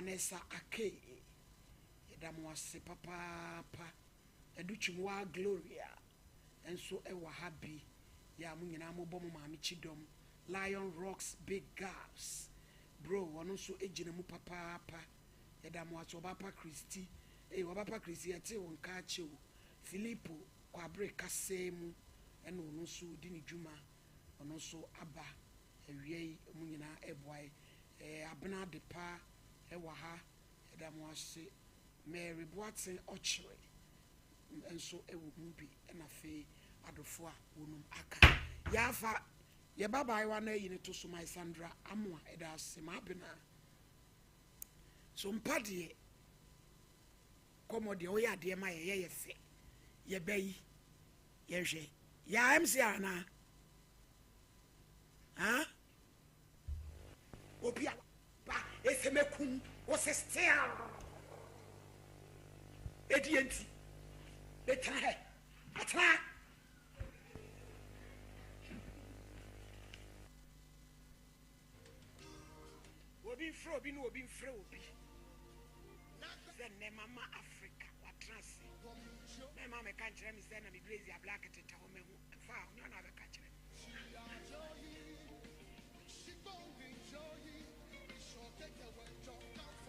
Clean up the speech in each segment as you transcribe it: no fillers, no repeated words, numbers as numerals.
Vanessa Ake, yɛda mo ase papaapa. Adutwumwaa Gloria nso wɔ ha bi. Yɛ a mo nyinaa mobɔ mo maame kyidɔm. Lion Rocks Big Gabs, bro, ɔno nso gyina mu papaapa. Yɛda mo ase. Ɔbapa Christy, ei, Ɔbapa Christy, yɛtee wo nka akyɛ o. Filippo Kwabre Kasɛɛ mu ɛna ɔno nso redi ne dwuma. Ɔno nso aba awia yi, mo nyinaa ɛreboa yɛ. Ɛɛ, Abena Adepa wɔ ha, yɛda mo ase. Mary Boateng Ɔkyere nso wɔ mu bi, ɛna afei adɔfo a wɔnom aka. Yɛafa yɛ babaayewa no ayi no to so, my Sandra Amoah, ɛda ase, Maabena. So mpa deɛ, kɔmɔ deɛ, woyɛ adeɛ ma yɛyɛ yɛ fɛ. Yɛbɛ yi, yɛhwɛ. Yɛ MC anaa? Ha? Obi a ba ese mekum wo se still. Edi enti. Betena hɛ. Atena. Obi mfrɛ obi na obi mfrɛ obi. Sɛ nnɛ mama Africa watena ase. Mɛma mɛka nkyerɛ me sɛ na me blaze a black teta hɔ mahu. Fa ɔnyɛ ɔna abɛka kyerɛ me.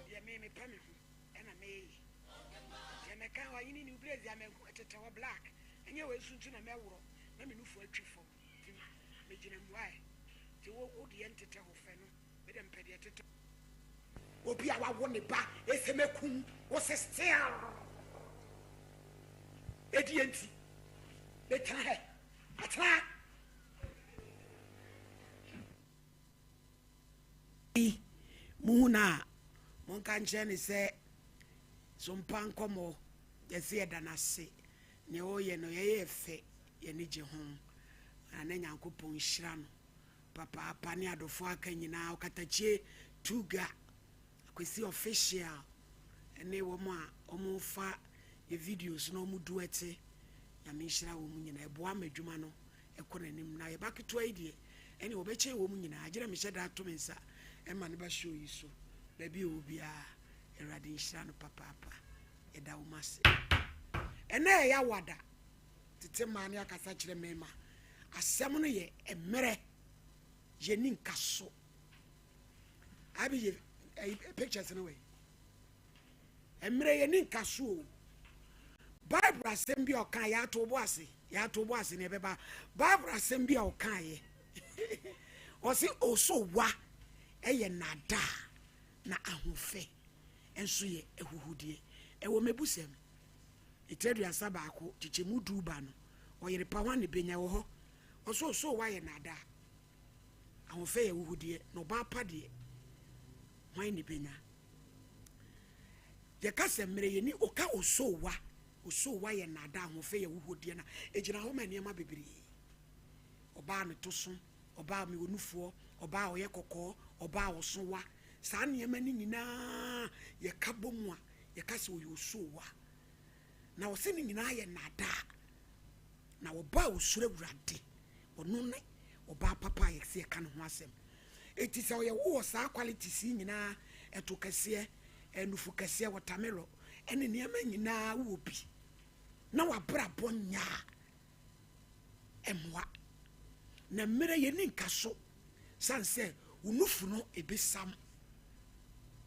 Deɛ me mepɛ me ho ɛna meyɛ. Deɛ mɛka ɔyene ne blaze a mahu ɛteta hɔ black. Ɛnyɛ wei nso nti na mɛworɔ na me nufu atwi fam. Nti megyina mu ae. Nti wo wo deɛ ntetɛ hɔ fɛ no me deɛ mepɛ deɛ ɛtetɛ. Obi a wawo ne ba ese mɛkum wo se still ɛdeɛ nti bɛtena hɛ atena. Yi muhu no a monka nkyerɛ ne sɛ sompa nkɔmmɔ yɛse yɛda no ase nea ɔyɛ no yɛyɛ fɛ yɛne gye ho na ne Nyankopɔn nhyira no papaapa ne adɔfoɔ aka nyinaa Ɔkatakyie Tuga Akwasi Official ne wɔn a wɔfa yɛ videos na wɔn duɛte. Nyame nhyira wɔn nyinaa, ɛboa ma adwuma no ɛkɔ n'anim. Na yɛba ketewa yi deɛ ɛne wɔbɛkyɛn wɔn nyinaa, gyina mehyɛ da ato me nsa ɛma no ba show yi so. Baabi a ɔwɔ biara, Awurade nhyira no papaapa. Yɛda wɔn ase. Ɛnɛ ɛyɛ awada tete mmaa ne akasa kyerɛ mmarima. Asɛm no yɛ mmerɛ yɛni nka so. Abi yɛ ɛyi pictures no wei. Mmerɛ yɛni nka so o. Bible asɛm bi a ɔka yɛ ato bo ase, yɛ ato bo ase na ɛbɛba. Bible asɛm bi a ɔka yɛ. Ɔse oso wa ɛyɛ nada na ahofɛ nso yɛ ahuhudeɛ. Ɛwɔ mebusɛm. Etire 31 kyekyɛmu 10 ba no, ɔyere pa hwan na ebenya wɔ hɔ? Ɔse oso wa yɛ nada. Ahoɔfɛ yɛ ahuhudeɛ, na ɔbaa pa deɛ, hwan na ɛbɛnya? Yɛka sɛ mmerɛ yɛni ɔka osoowa, osoowa yɛ nnaadaa, ahoɔfɛ yɛ ahuhudeɛ na ɛgyina hɔ ma nneɛma bebree. Ɔbaa ne to so, ɔbaa a mewɔ nufoɔ, ɔbaa a ɔyɛ kɔkɔɔ, ɔbaa a ɔso wa. Saa nneɛma no nyinaa yɛka bɔ mu a, yɛka sɛ ɔyɛ osoowa. Na ɔse ne nyinaa yɛ nnaadaa. Na ɔbaa a ɔsuro Awurade, ɔno ne ɔbaa papa a yɛsɛ yɛka ne ho asɛm. Enti sɛ ɔyɛ wowɔ saa qualities yi nyinaa, ɛto kɛseɛ, nufu kɛseɛ, wɔtamelɔ, ɛne nneɛma nyinaa wowɔ bi, na wabrabɔ nyɛ a, ɛmmoa. Na mmerɛ yɛni nka so, sane sɛ wo nufu no ɛbɛsam.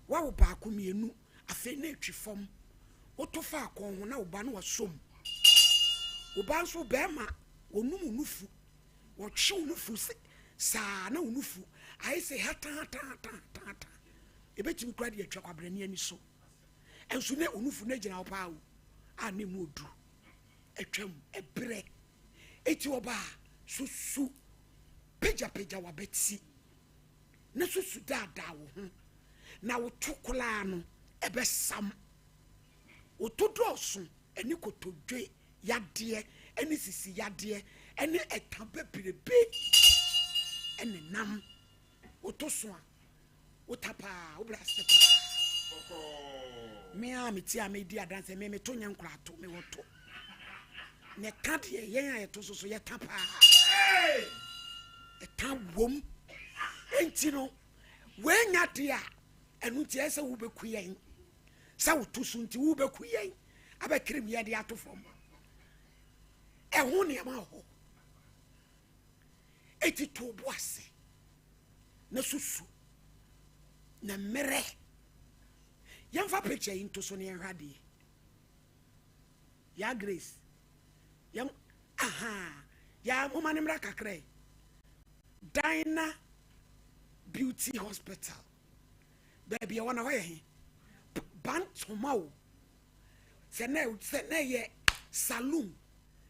Wawo baako mmienu, afei na ɛtwi fam. Woto faa kɔn ho na wo ba no wasɔ mu. Wo ba nso bɛrima, wɔnum wo nufu, wɔtwe wo nufu saa na wo nufu ayɛ sɛ hatahatahatahata. Ɛbɛtumi kora de atwa kwabrani ani so. Ɛnso ne wo nufu no gyina hɔ paa o, a ne mu odu atwam ɛberɛ. Eti ɔbaa susu pagyapagya w'abati na susu daadaa wo ho na wo to koraa no ɛbɛsam. Wo to dɔɔso ɛne kotodwe yadeɛ ɛne sisi yadeɛ ɛne ɛta bebrebe ɛne nam. Wo to so a wota paa, wo brɛ ase paa. Me a mete a medi adanse, me meto nyɛ nkorato, mewɔ to. Na ɛta deɛ yɛn a yɛto so so yɛta paa. Ɛta wom. Enti no, woanya deɛ a Ɛno nti ɛyɛ sɛ wobɛku yɛn. Sɛ woto so nti wobɛku yɛn abɛkirim yɛde ato fam. Ɛho nneɛma wɔ hɔ. Eti to bo ase na susu na mmerɛ. Yɛmfa picture yi nto so na yɛnhwɛ adeɛ. Ya Grace. Yɛn aha. Ya moma ne mmra kakra yi. Dina Beauty Hospital. Baabi ɛwɔ na hɔ yɛ he. Bantoma o. Sɛ na yɛ saloon.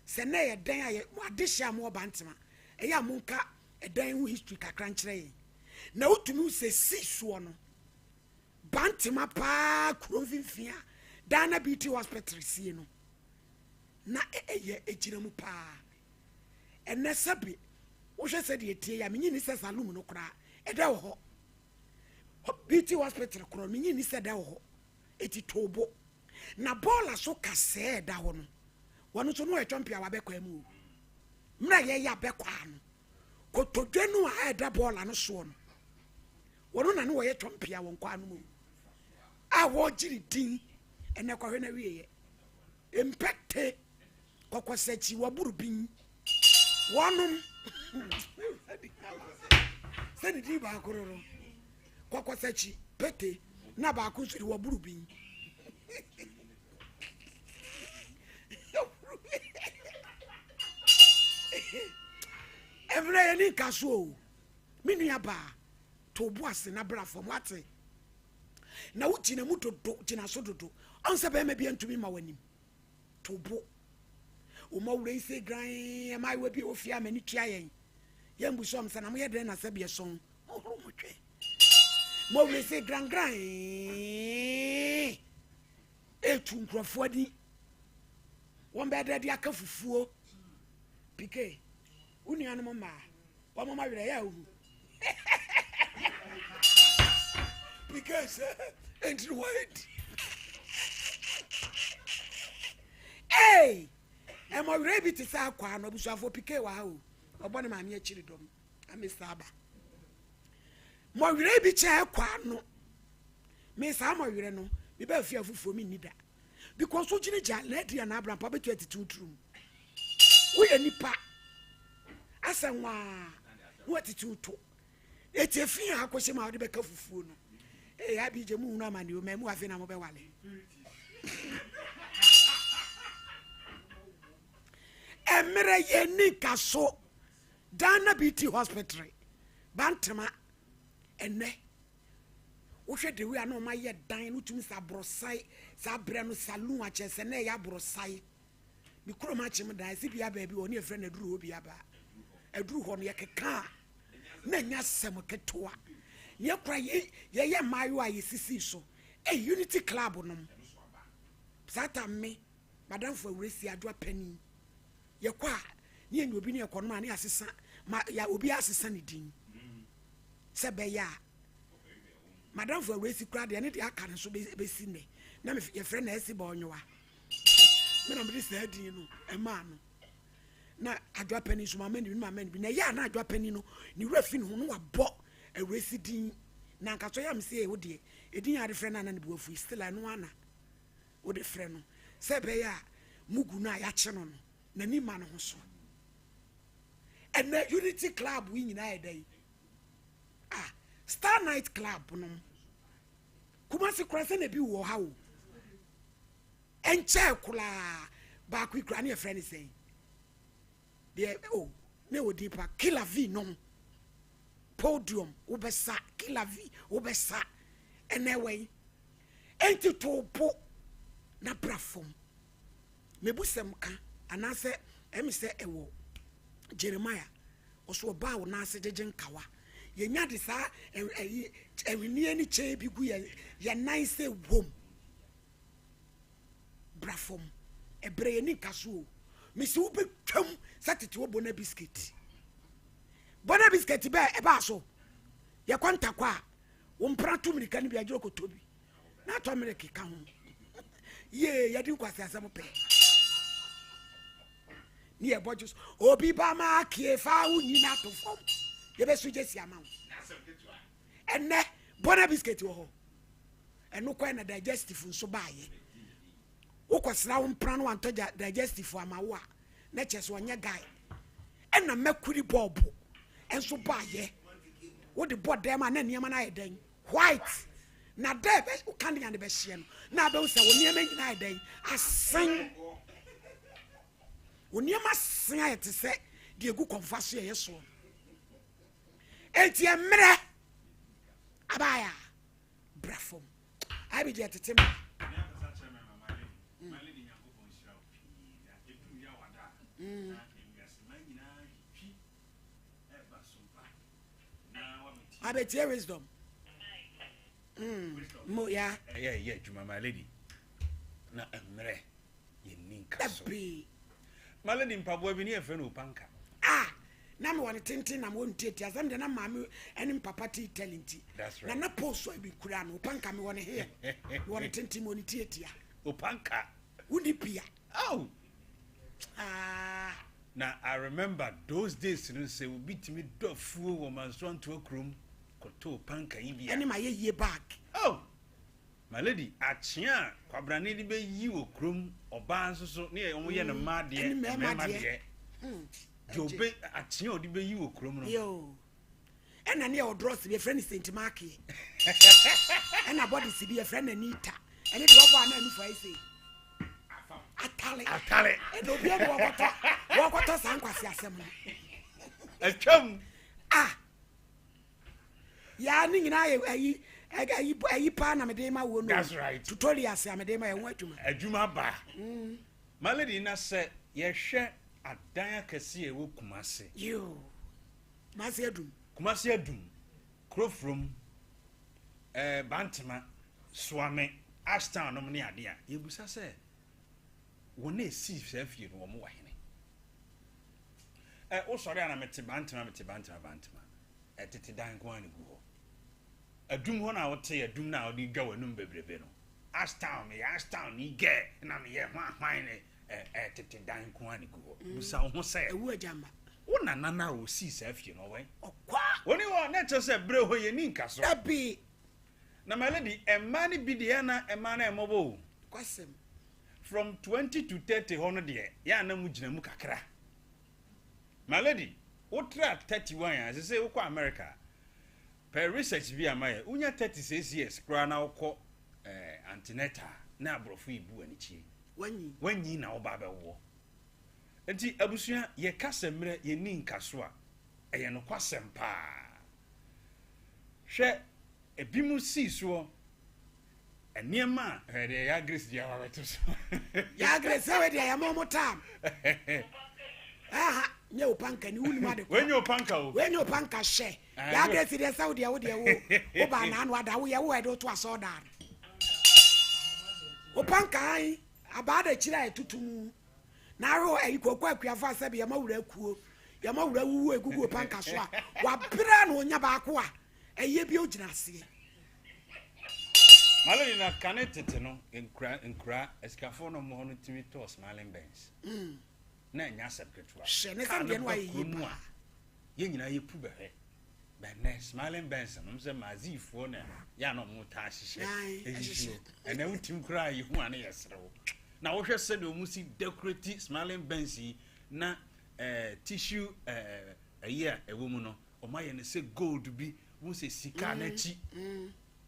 Sɛ na yɛ dan a yɛ adehyɛ a mo wɔ Bantama. Ɛyɛ a monka ɛdan ho history kakra nkyerɛ yɛn. Na wotumi sɛ si soɔ no. Bantama paa kuro mfimfini a Dina Beauty Hospital sie no. Na ɛyɛ egyina mu paa. Ɛnɛ sɛbi wohwɛ sɛ deɛ tie ya menyi ni sɛ saloon no koraa ɛdɛ wɔ hɔ. Beauty Hospital korɔ menyi ni sɛ ɛdɛ wɔ hɔ. Eti tobo. Na bɔɔla so kasɛɛ ɛda hɔ no. Wɔn nso no ɛtɔ mpia wabɛkɔ mu o. Mmerɛ yɛyɛ abɛkɔ ano. Kotodwe no a ɛda bɔɔla no soɔ no. Wɔn na ne wɔyɛ twɔmpia wɔn kɔ ano mu. A wɔgyere din ɛnɛ kɔhwɛ na wieɛ. Mpɛte kɔkɔsakyi wɔboro bin. Wɔnom sɛ ne din baako no kɔkɔsakyi pete na baako nso de wɔboro bin. Ɛmmerɛ yɛ ne nka so o. Me nua baa to bo ase na bra fam wate. Na wogyina mu dodo gyina so dodo. Ɔn sɛ bɛrima bi antumi ma w'anim. To bo. Wo wura yi sɛ gran mmaayewa bi a wɔfie a m'ani tua yɛn. Yɛn bu so ɔm sɛ na moyɛ dɛn na sɛ bi ɛsɔn. Mohoro mo twɛ. Mo wura yi sɛ gran gran. Etu nkurɔfoɔ ani. Wɔn bɛyɛ dɛ de aka fufuo. Pike. Wo nuanom mmaa. Wɔn mama werɛ yɛ ahu. Pike sɛ ɛntiri hɔ adi. Hey! Ɛmɔ werɛ bi te sɛ akwaa no abusuafoɔ Pike wɔ ha o. Ɔbɔ ne maame akyiri dɔm. Amesa aba. Mɔ werɛ bi kyɛ akwaa no. Me saa mɔ werɛ no, me ba fie afufuo me nni da. Because wo gyina gya na adi anaa abrampa bɛtu atete wo tirim. Woyɛ nipa. Asɛ nwaa na watete wo to. Eti efi a akɔhyɛ mu a wode bɛka fufuo no. Ee abi gye mu hunu amane o, mmamu afei na mobɛwale. Mmerɛ yɛ ni nka so. Dana BT Hospital. Bantama ɛnɛ. Wohwɛ de wei a na ɔma yɛ dan no tumi sɛ aborɔsae saa berɛ no saloon akyɛ sɛ na ɛyɛ aborɔsae. Me kurom akyem dan ɛsi bia baabi wɔ ne yɛfrɛ no aduru hɔ bia baa. Aduru hɔ no yɛkeka a na ɛnyɛ asɛm ketewa. Ne yɛkora yɛyɛ mmaayewa a yɛsisii so. Ɛy Unity Club nom. Saa ta me madamfo Awurasi Adwoa Panin. Yɛkɔ a ne yɛnya obi ne yɛkɔ nom a ne yɛasesa ma ya obi asesa ne din. Sɛ bɛyɛ a madamfo Awurasi kora deɛ ne deɛ aka no nso bɛsi nnɛ. Na yɛfrɛ no Asi Bɔnyowa. Me na mede saa din no ɛmaa no. Na Adwoa Panin nso mama ne bi mama ne bi. Na ɛyɛ a na Adwoa Panin no ne wura fi ne ho no wabɔ Awurasi din. Na nka so yɛ me sɛ wo deɛ edin a de frɛ no ana ne bo afu still ɛno ana wode frɛ no sɛ ɛbɛyɛ a mugu no a yɛakye no no n'ani ma ne ho so. Ɛnɛ Unity Club yi nyinaa yɛ dɛn? Ah, Star Night Club nom. Kumasi kora sɛ na bi wɔ ha o. Ɛnkyɛɛ koraa baako yi koraa ne yɛfrɛ ne sɛn? Deɛ o ne wɔ din pa Killer V nom. Podium wobɛsa Killer V wobɛsa ɛnɛ wɔ yi. Enti to bo na bra fam. Mebusɛm ka anaasɛ ɛmi sɛ ɛwɔ Jeremiah ɔso ɔbaa wo n'ase gyegye nkawa. Yɛnya de saa ɛyi ɛwenie ne kyɛn bi gu yɛn nan sɛ wom. Bra fam. Ɛbrɛ yɛn ni nka so o. Mesi wo bɛtwam sɛ tete wɔ Bona biscuit. Bona biscuit bɛɛ ɛbaa so. Yɛkɔ ntakɔ a wo mpra to mirika no bi agyere kɔtɔ bi. Na atɔ milk ka ho. Yee yɛde nkwasi asɛm pɛ. Ne yɛbɔ gye so. Obi ba ma akie fa wo nyina to fam. Yɛbɛso gye si ama wo. Ɛnɛ Bona biscuit wɔ hɔ. Ɛno kɔɛ na digestive nso baayɛ. Wokɔsra wo mpena no wantɔ digestive ama wo a, na kyerɛ sɛ ɔnyɛ guy. Ɛna mercury bulb nso baayɛ. Wode bɔ dɛm a na nneɛma no ayɛ dɛn? White. Na dɛ bɛ wo kanea no bɛhyeɛ no, na abɛhu sɛ wo nneɛma nyinaa ayɛ dɛn? Asen. Wo nneɛma sen ayɛ te sɛ deɛ egu kɔnfa so yɛyɛ soɔ no. Enti mmerɛ abaaya bra fam. Abi deɛ tete ma. Abetie wisdom. Mo ya. Ɛyɛ ɛyɛ adwuma my lady. Na mmerɛ yɛnni nka so. Dabi. My lady, mpaboa bi ne yɛfrɛ no opanka. Ah, na mewɔ ne tenten na mewɔ ne tiatia. Sɛm deɛ na maame ne papa te Italy nti. That's right. Na na post so bi kura no. Opanka mewɔ ne heɛ. Mewɔ ne tenten, mewɔ ne tiatia. Opanka. Woni pia. Oh. Ah. Na I remember those days no sɛ obi tumi dɔ afuo wɔ Mansoa Ntoa kurom kɔtɔ opanka yi bi a. Ɛne ma yɛ yie bag. Oh. My lady, akyea a kwabrane de bɛyi wɔ kurom, ɔbaa nso so ne wɔn yɛ no mmaa deɛ, Ɛne mmarima mmarima deɛ. deɛ. Deɛ ɔbɛ akyea a ɔde bɛyi wɔ kurom no. Yo. Ɛna ne yɛ ɔdrɔs bi yɛfrɛ no Saint Mark. Ɛna bɔdisi bi yɛfrɛ no Anita. Ɛne deɛ ɔbɔ a na anufo ayɛ sei. Atale. Atale. Ɛna obi ɛna wɔkɔtɔ saa nkwasi asɛm no. Atwam. Ah. Yaa ne nyinaa yɛ ayi ayi ayi paa na mede ma wo no. That's right. Tutorials a mede ma yɛ ho adwuma. Adwuma ba. My lady, na sɛ yɛhwɛ adan akɛse a ɛwɔ Kumase. Yo. Kumase Adum. Kumase Adum, Kurofurom, Bantama, Suame, Ashtown nom ne ade a, yɛbusa sɛ wɔn a esi saa fie no wɔn wɔ hene. Wosɔre a na mete Bantama, mete Bantama, Bantama. Ɛtete dan nko ara na egu hɔ. Adum hɔ na wote adum na wode dwa w'anum bebrebe no. Ashtown, meyɛ Ashtown ni gɛ na meyɛ hwan hwan ne tete dan nko ara na egu hɔ. Busa wo ho sɛ. Ewu agya mma. Wo nana na osii saa fie no ɔwɛn? Ɔkwa. Wɔne hɔ na ɛkyerɛ sɛ bere hɔ yɛ ni nka so. Dabi. Na my lady, mmaa no bi deɛ na mmaa no ɛmmɔbɔ o. Kwasɛm. From 20 to 30 hɔ no deɛ, yɛ ana mu gyina mu kakra. My lady, wotra 31 a, ɛsɛ sɛ wokɔ America. Per research bi ama yɛ, wonya 36 years koraa na wokɔ antenatal na aborɔfo yi bu anikyie. Wanyi. Wanyi na woba bɛwoɔ. Nti abusua, yɛka sɛ mmerɛ yɛnni nka so a, ɛyɛ nokwasɛm paa. Hwɛ, ebi mu sii soɔ, nneɛma a, hwɛ deɛ Yaa Grace deɛ wabɛto so. Yaa Grace sɛ wei deɛ yɛma ɔmo tam. Aha, nyɛ opanka ni wunim ade kɔ. Wei opanka o. Wei nyɛ opanka hyɛ. Yaa Grace deɛ sɛ wo deɛ wo deɛ wo wo ba naano ada wo yɛ wo ɛde woto asɔɔ daa no. Opanka an abaa da kyiri a ɛtutu mu. Na ahwɛ ayi kɔkɔ akuafo asɛ bi yɛma wura akuo. Yɛma wura wuwu egugu opanka so a wabrɛ na onya baako a ɛyɛ bi ogyina aseɛ. My lady, na kane tete no nkura nkura asikafoɔ no mo hɔ no tumi tɔɔ Smiling Benz. Na ɛnyɛ asɛm ketewa. Hyɛ ne Kaa sɛ no deɛ no ba ayɛ yie kuro mu a paa. yɛn nyinaa yɛpu bɛhwɛ. Bɛnɛ Smiling Benz no sɛ Mazifoɔ na yɛ a na ɔmo taa hyehyɛ Aye, ɛsisi ɛhyehyɛ. o. Ɛnɛ wotim koraa yɛhu a ne yɛ serew. Na wohwɛ sɛdeɛ ɔmo si decorate Smiling Benz yi na tissue ɛyi a ɛwɔ mu no ɔmo ayɛ no sɛ gold bi wɔn sɛ sika n'akyi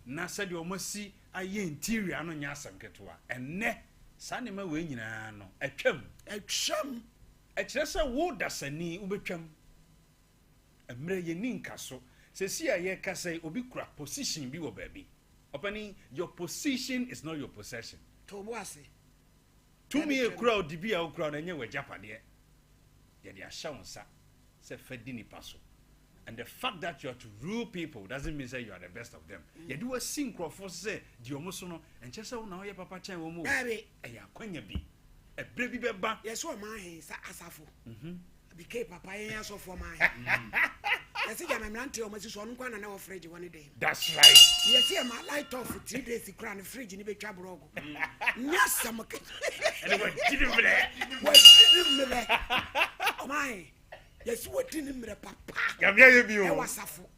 na sɛdeɛ ɔmo asi ayɛ interior no nyɛ asɛm ketewa. Ɛnɛ saa nneɛma wei nyinaa no atwam. Atwam. Ɛkyerɛ sɛ wo dasani wobɛtwam. Mmerɛ yɛni nka so. Sɛsi a yɛka sɛ obi kura position bi wɔ baabi. Ɔpani, your position is not your possession. To bo ase. Tumi ekura odi bi a okura no ɛnyɛ w'agyapadeɛ. Yɛde ahyɛ wo nsa sɛ fa di nipa so. And the fact that you are to rule people doesn't mean that you are the best of them. Yɛde wasi nkurɔfoɔ sɛ di ɔmo so no, ɛnkyɛ sɛ wo na woyɛ papa kyɛn wɔn o. Dabi. Ɛyɛ akwanya bi. Ɛberɛ bi bɛba. Yɛsɛ ɔman he sɛ asafo. Abike papa yɛn asɔfoɔ ɔman he. Yɛsɛ gyama mmeranteɛ ɔmo asi so ɔno nkwa na na wɔ fridge wɔ ne dɛm. That's right. Yɛsɛ yɛ ma light off 3 days kura ne fridge ni bɛtwa borɔgo. Nyɛ asɛm ke. Ɛne wɔgye ne mmerɛ. Wɔdi ne mmerɛ. Ɔman he yɛsɛ wɔdi ne mmerɛ papa. Nyame ayɛ bi o. Ɛwɔ asafo.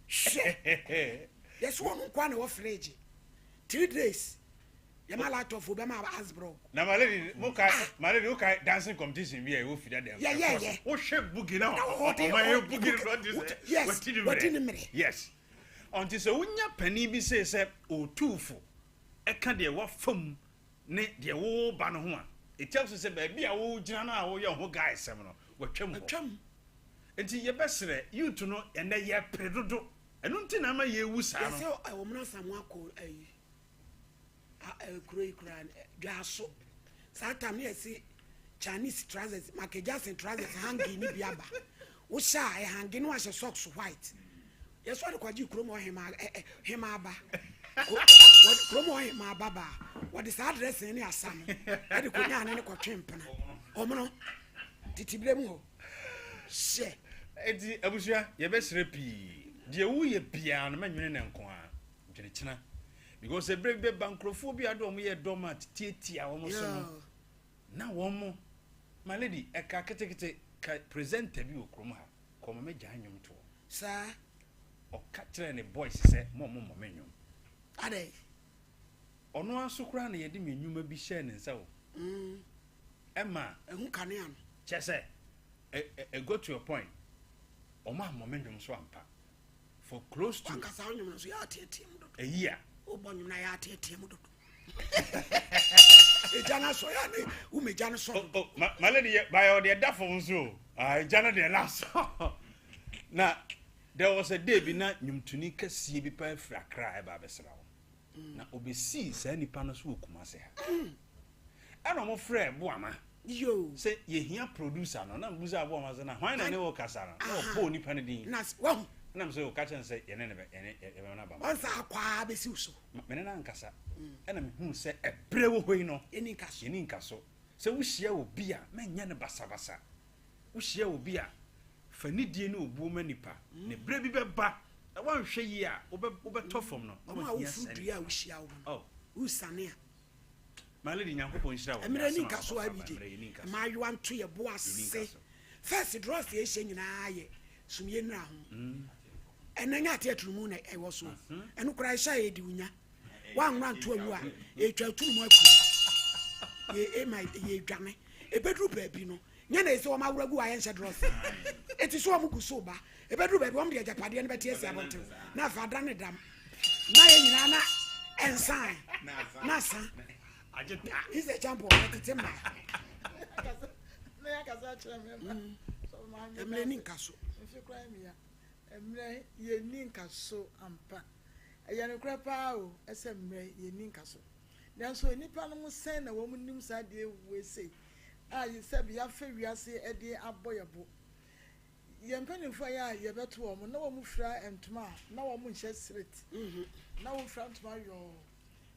Hwɛ. Yɛsɛ ɔno nkwa na wɔ fridge. 3 days yɛma light off, bɛma asbrɔ. Na my lady, mo ka, my lady, wo ka dancing competition bi a ɛwɔ fida dɛm. Yeah. Wohwɛ bugi na Na wɔde- ɔma yɛ bugi no ɔde sɛ Yes, wati ne wadi ne mmerɛ. mmerɛ. Yes, ɔnti sɛ wonya panin bi sei sɛ ɔtuufo ɛka deɛ wafam ne deɛ wowɔ ba no ho a, it tells you sɛ baabi a wogyina no a woyɛ wo ho guy sɛm no, watwam hɔ. Atwam. Nti yɛbɛserɛ youth no, ɛnɛ yɛpere dodo, ɛno nti na ama yɛwu saa no. Yɛsɛ ɛwɔ mu na samu akɔ ayi kuro yi kura Dwaso saa time ne yɛsi Chinese trousers, Michael Jackson trousers hanging ne bi aba, wohyɛ a ɛhang ne wahyɛ socks white. Yɛsɛ ɔde kɔgye kurom hɔ hema ɛ ɛ hema aba wɔde kurom hɔ hema aba ba a, wɔde saa dressing ne asa no ɛde kɔ ne kɔtwe mpena ɔmono titibire mu hɔ hyɛ. Enti abusua, yɛbɛserɛ pii, deɛ woyɛ biara no, mɛnwene ne nko a dwene kyena, because ɛberɛ bi bɛba, nkurɔfoɔ bi ade ɔmo yɛ dɔm a tietia wɔn so no na wɔn mo. My lady, ɛka ketekete ka presenter bi wɔ kurom ha kɔma mɛgyaa nnwom toɔ. Saa. Ɔka kyerɛ ne boys sɛ mo ɔmo mmɔ me nnwom. Adɛ? Ɔno ara so koraa na yɛde me nnwuma bi hyɛɛ ne nsa o. Ɛma ɛho kanea no. Kyɛ sɛ ɛ go to your point, ɔmo ammɔ me nnwom so ampa for close to wankasa wo nnwom no so yɛ ateatea mu dodo. A year. Wobɔ nnwom no yɛ ateatea mu dodo, ɛgya no asɔ yɛ ne womagya no sɔ. Oh, my lady, yɛ bayɛ ɔde ɛda fam so o. Ah, ɛgya no deɛ last na there was a day bi na nnwomtoni kɛseɛ bi paa firi Akra a ɛba abɛsra wo na obɛsii saa nipa no so wɔ Kumase ha, ɛna ɔmo frɛ Boama yo sɛ yɛhia producer no, na mbusa Boama sɛ na hwan na ne wɔ kasa no, na ɔbɔɔ nipa no din. Na wahu. Nam sɛ ɔka kyerɛ no sɛ yɛne ne bɛ yɛne yɛbɛma no aba ma. Ɔnsa akwaa bɛsi wo so. Mene no ankasa ɛna mehu sɛ ɛberɛ wɔ hɔ yi no ɛni nka so. Yɛni nka so sɛ wohyia obi a, mɛnyɛ no basabasa. Wohyia obi a, fa nidie ne obuo ma nipa, ne berɛ bi bɛba na woanhwɛ yie a, wobɛtɔ fam no na ɔmo a woahia wofuru saa dua nipa a no. wohyia wo no Oh, wosane a my lady, Nyankopɔn nhyira wo. Mmerɛ ni Asɛm a nka so wɔfa a ba, bi mmerɛ yɛni nka gye so. mmaayewa nto yɛ bo Yɛni nka ase. so. First dress yɛ hyɛ nyinaa yɛ sumie nnura ho, ɛnɛ nyɛ ate aturumu na ɛwɔ so. Ɛno koraa ɛhyɛ a yɛdi wo nya woanwora nto awu a yɛtwa aturumu aku yɛ ema yɛdwane. Ɛbɛduru baabi no, nyɛ na ɛsɛ wɔn awura gu a yɛnhyɛ dress, eti so wɔn gu so ba. Ɛbɛduru baabi, wɔn de agyapadeɛ no bɛte asi abɔnten na afa ada ne dam na yɛ nyinaa na ɛnsan na asa. Agye ta. He's a champion, ɔtete mmaa. Na yɛakasa kyerɛ me ma sɛ maame. Mmerɛ ni nka so. Mfe koraa mmea mmerɛ yɛnni nka so ampa, ɛyɛ nokorɛ paa o, ɛsɛ mmerɛ yɛnni nka so, nanso nnipa no mo sɛn na wɔn nim saa deɛ wei sei a sɛbi yɛafa wiase de abɔ yɛ bo. Yɛn mpanimfoɔ yɛ a yɛbɛto wɔn na wɔn fira ntoma a na wɔn nhyɛ sirit, na wɔn fira ntoma yɔɔ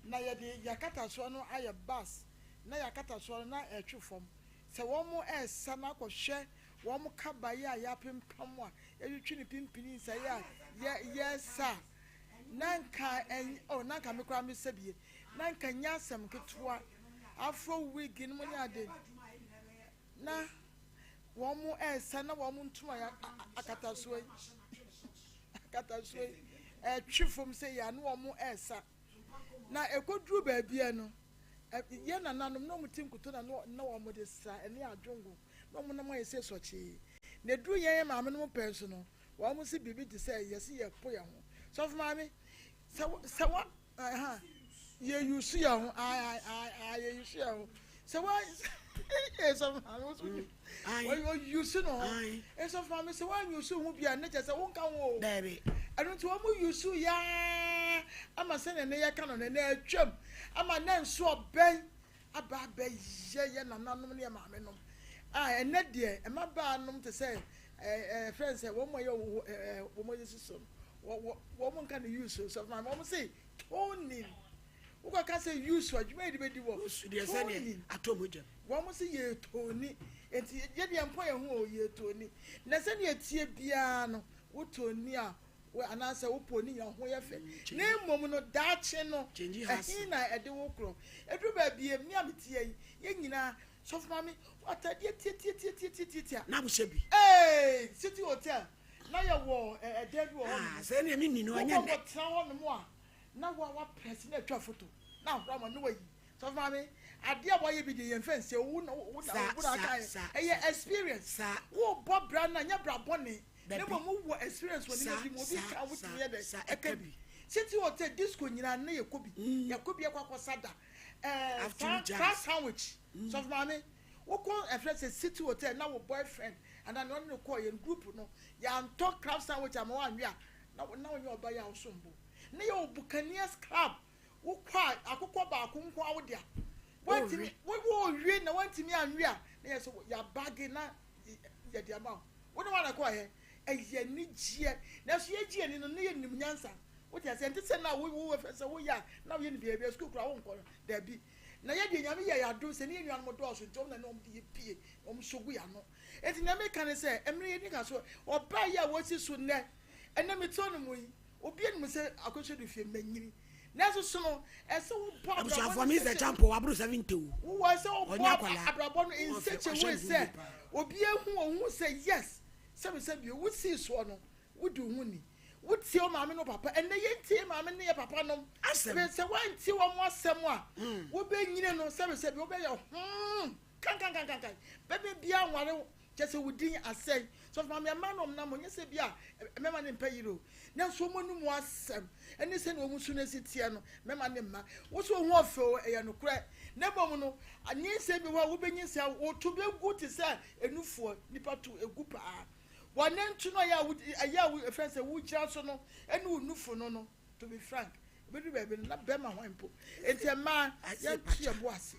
na yɛde yɛakatasoɔ no ayɛ bas na yɛakatasoɔ no na ɛtwe fam sɛ wɔn ɛresa na akɔhwɛ wɔn kaba yi a yɛapempam a yɛtwitwi ne pimpini nsa yi a yɛ yɛresa na nka ɛn oh, na nka me koraa mesɛ bie na nka nyɛ asɛm ketewa, afro wig no mu ne ade na wɔn ɛresa na wɔn ntoma yɛ akatasoɔ yi ɛtwe fam sɛ yɛ ano wɔn ɛresa na ɛkɔduru baabi no yɛ nananom na wɔn ti nkuto na wɔn de sa ɛne adwongo na wɔn nam ayɛ sɛ sɔkyee na eduru yɛn maame no mo pɛn so no, wɔn si biribi te sɛ yɛsi yɛ po yɛn ho. Sɔfo maame, sɛ wa ɛha yɛ yusu yɛn ho ayi ayi ayi, yɛ yusu yɛn ho sɛ wa yɛ sɔfo maame wɔ so wɔyɛ yusu no ho. Sɔfo maame, sɛ wa yusu ho bi a, ne kyɛ sɛ wɔn ka ho o. Daabi. Ɛno nti wɔn yusu yaa ama sɛnea ne yɛ ka no ne na atwam ama ne nso ɔbɛn aba abɛyɛ yɛ nananom ne yɛ maame nom a ɛnɛ deɛ mmabaa nom te sɛ ɛɛ ɛɛ fɛn sɛ wɔn a yɛ wɔn ɛɛ wɔn yɛ soso no wɔ wɔn nka ne use sɔfo maame, wɔn se toning, wokɔ ka sɛ use adwuma yi de bɛ di wɔ deɛ sɛdeɛ atɔ mu gyam. Wɔn se yɛ tone, nti yɛ deɛ mpɔ yɛn ho o, yɛ tone na sɛdeɛ tie biara no wo tone a wo anaasɛ wo pɔ ne nyina ho yɛ fɛ, na mmom no daakye no Change has. Ɛhe na ɛde wo korɔ ɛduru baabi me a metie yi, yɛn nyinaa, sɔfo maame, atadeɛ tiatiatiatiatiatia. Na wohyɛ bi. Ee, City Hotel na yɛwɔ ɛdan bi wɔ hɔ. Ah, sɛ ɛnea menni no ɛnyɛ wokɔ nnɛ. kɔtena hɔ nom a. Na wo a woaprɛse na atwa foto na ahoro ama no na wayi. Sɔfo maame, adeɛ a woayɛ bi deɛ yɛmfa nsie wo na wo na Sa wo na sa aka sa ɛyɛ sa experience. sa. Wobɔ bra no a nyɛ bra bɔne na Dabi. mmom wowɔ experience wɔ Sa nneɛma bi mu obi sa ka a sa wotumi yɛ dɛ sa ɛka ɛka bi. bi. City hotel disco nyinaa na yɛkɔ bi. Yɛkɔ bi ɛkɔ akɔsa da. Ɛɛ Afternoon saa saa jams. sandwich. Sɔfo maame, wokɔ ɛfrɛ sɛ City hotel na wo boyfriend anaa nea ɔne no kɔɔ yɛn group no yɛantɔ crab sandwich ama woanwe a na na wonyɛ ɔbaa yi a wosom bo. Ne yɛ wɔ Buccaneers club wokɔ a akokɔ baako nko ara wo dea. Woantumi Wowe. wo wowe na woantumi anwe a na yɛ sɛ yɛabage na yɛde ama wo. Wo ne hwan na ɛkɔeɛ? Ɛyɛ anigyeɛ. Nanso yɛgye yɛn ani no na yɛnim nyansa. Wote aseɛ? Ɛnte sɛ na wo wo fɛ sɛ woyɛ a na woyɛ no baabi a sukuu koraa wonkɔ no. Dabi. Na yɛ deɛ Nyame yɛɛ yɛn adom sɛ ne yɛn nuanom dɔɔso nti wɔn na ne wɔn de yɛ pie na wɔn sɔ gu yɛn ano. Enti nea meka ne sɛ mmere yɛdi kan so ɔbaa yi a wɔasi so nnɛ ɛnnɛ mete hɔ nom yi obi nim sɛ akɔhwɛ no fie manyini nanso so no ɛsɛ wobɔ abrabɔ Abusuafoɔ no Mister sɛkyɛ Champo waboro 70 o. wowɔ ɛsɛ wobɔ Ɔnyɛ akwadaa. abrabɔ no in Ɔfɛ such a ɔhyɛ way ne ho yie sɛ paa. obi ehu ohu sɛ yes sɛbisɛbi wosii soɔ no wodi wo ho ni wotie wo maame ne wo papa ɛnɛ yɛntie maame ne yɛ papa nom Asɛm. sɛ woantie wɔn asɛm a wobɛnyini no sɛbisɛbi wobɛyɛ hmm kankankankankan bɛbɛ bia nware wo kyɛ sɛ wo din asɛe sɔfo maame ɛma nom nam onyɛ sɛ bi a mɛma ne mpɛ yere o nanso wɔn anum asɛm ɛne sɛ na wɔn su no si teɛ no mɛma ne mma wo so ho ɔfɛ o ɛyɛ nokorɛ na mmom no nyinsɛn bi hɔ a wobɛnyinsɛn woto bɛgu te sɛ enufoɔ nipa to egu paa wɔne nto no ɛyɛ a wo ɛyɛ a wo efɛn sɛ wogyina so no ɛne wo nufu no no to be frank ebi baabi no na bɛrima hwan mpo eti mmaa Ase yɛnto pakya. yɛ bo ase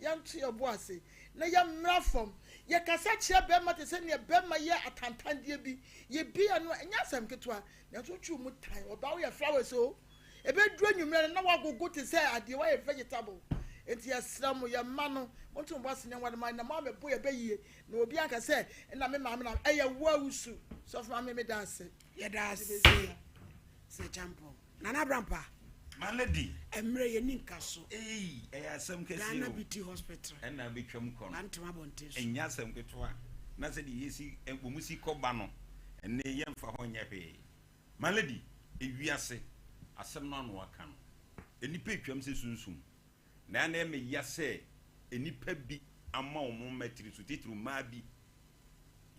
yɛnto yɛ bo ase na yɛmmra fam yɛkasa kyerɛ bɛrima te sɛ nea bɛrima yɛ atantandeɛ bi yɛbi ya no ɛnyɛ asɛm ketewa nanso wotwi mu tan ɔbaa woyɛ flowers o ebɛduru anwummerɛ no na wagogo te sɛ adeɛ wayɛ vegetable nti yɛsrɛ mo yɛmma no monto mo bo ase ne nware ma na mo amɛbo yɛbɛyie na obi anka sɛ ɛna me maame na ɛyɛ wo awusu sɔfo maame meda ase. Yɛda ase sɛ Champo. Nana Abrampa. My lady. Mmerɛ yɛni nka so. Ei, ɛyɛ asɛm kɛseɛ Ghana o. Beauty Hospital. Ɛna abɛtwam kɔ no. Bantama abɔnten so. Ɛnyɛ asɛm ketewa. Na sɛdeɛ yɛsi wɔn si kɔba no, ɛnɛ yɛmfa hɔ nyɛ hwee. My lady, ewiase asɛm no ano aka no. Nnipa atwam sɛ sunsum. Na ɛna ɛmɛ ya sɛ nnipa bi ama wɔn mma tiri so titiri mmaa bi.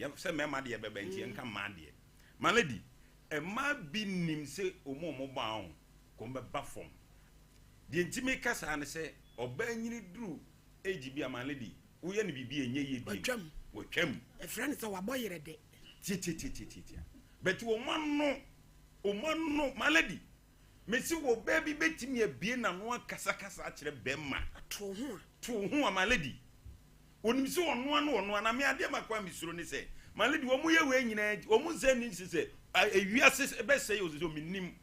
Yɛ sɛ mmarima deɛ bɛbɛ nti yɛnka mmaa deɛ. My lady, mmaa bi nim sɛ wɔn a wɔbɔ ahɔ kɔn bɛba fam. Deɛ nti meka saa ne sɛ ɔbaa nyini duru age bi a my lady, woyɛ no biribi a ɛnyɛ yie bio. Watwam. Watwam. Ɛfrɛ no sɛ wabɔ yerɛ de. Tiatiatiatiatia. But wɔn ano, wɔn ano, my lady, mesi wɔ ɔbaa bi bɛtumi abie n'ano akasakasa akyerɛ bɛrima. To ho a. To ho a my lady. Onim sɛ ɔno ano ɔno ana me adeɛ ma kwan mesuro ne sɛ my lady wɔn yɛ wei nyinaa wɔn nsa ni nsi sɛ ewiase bɛsɛ yɛ osisi omi nim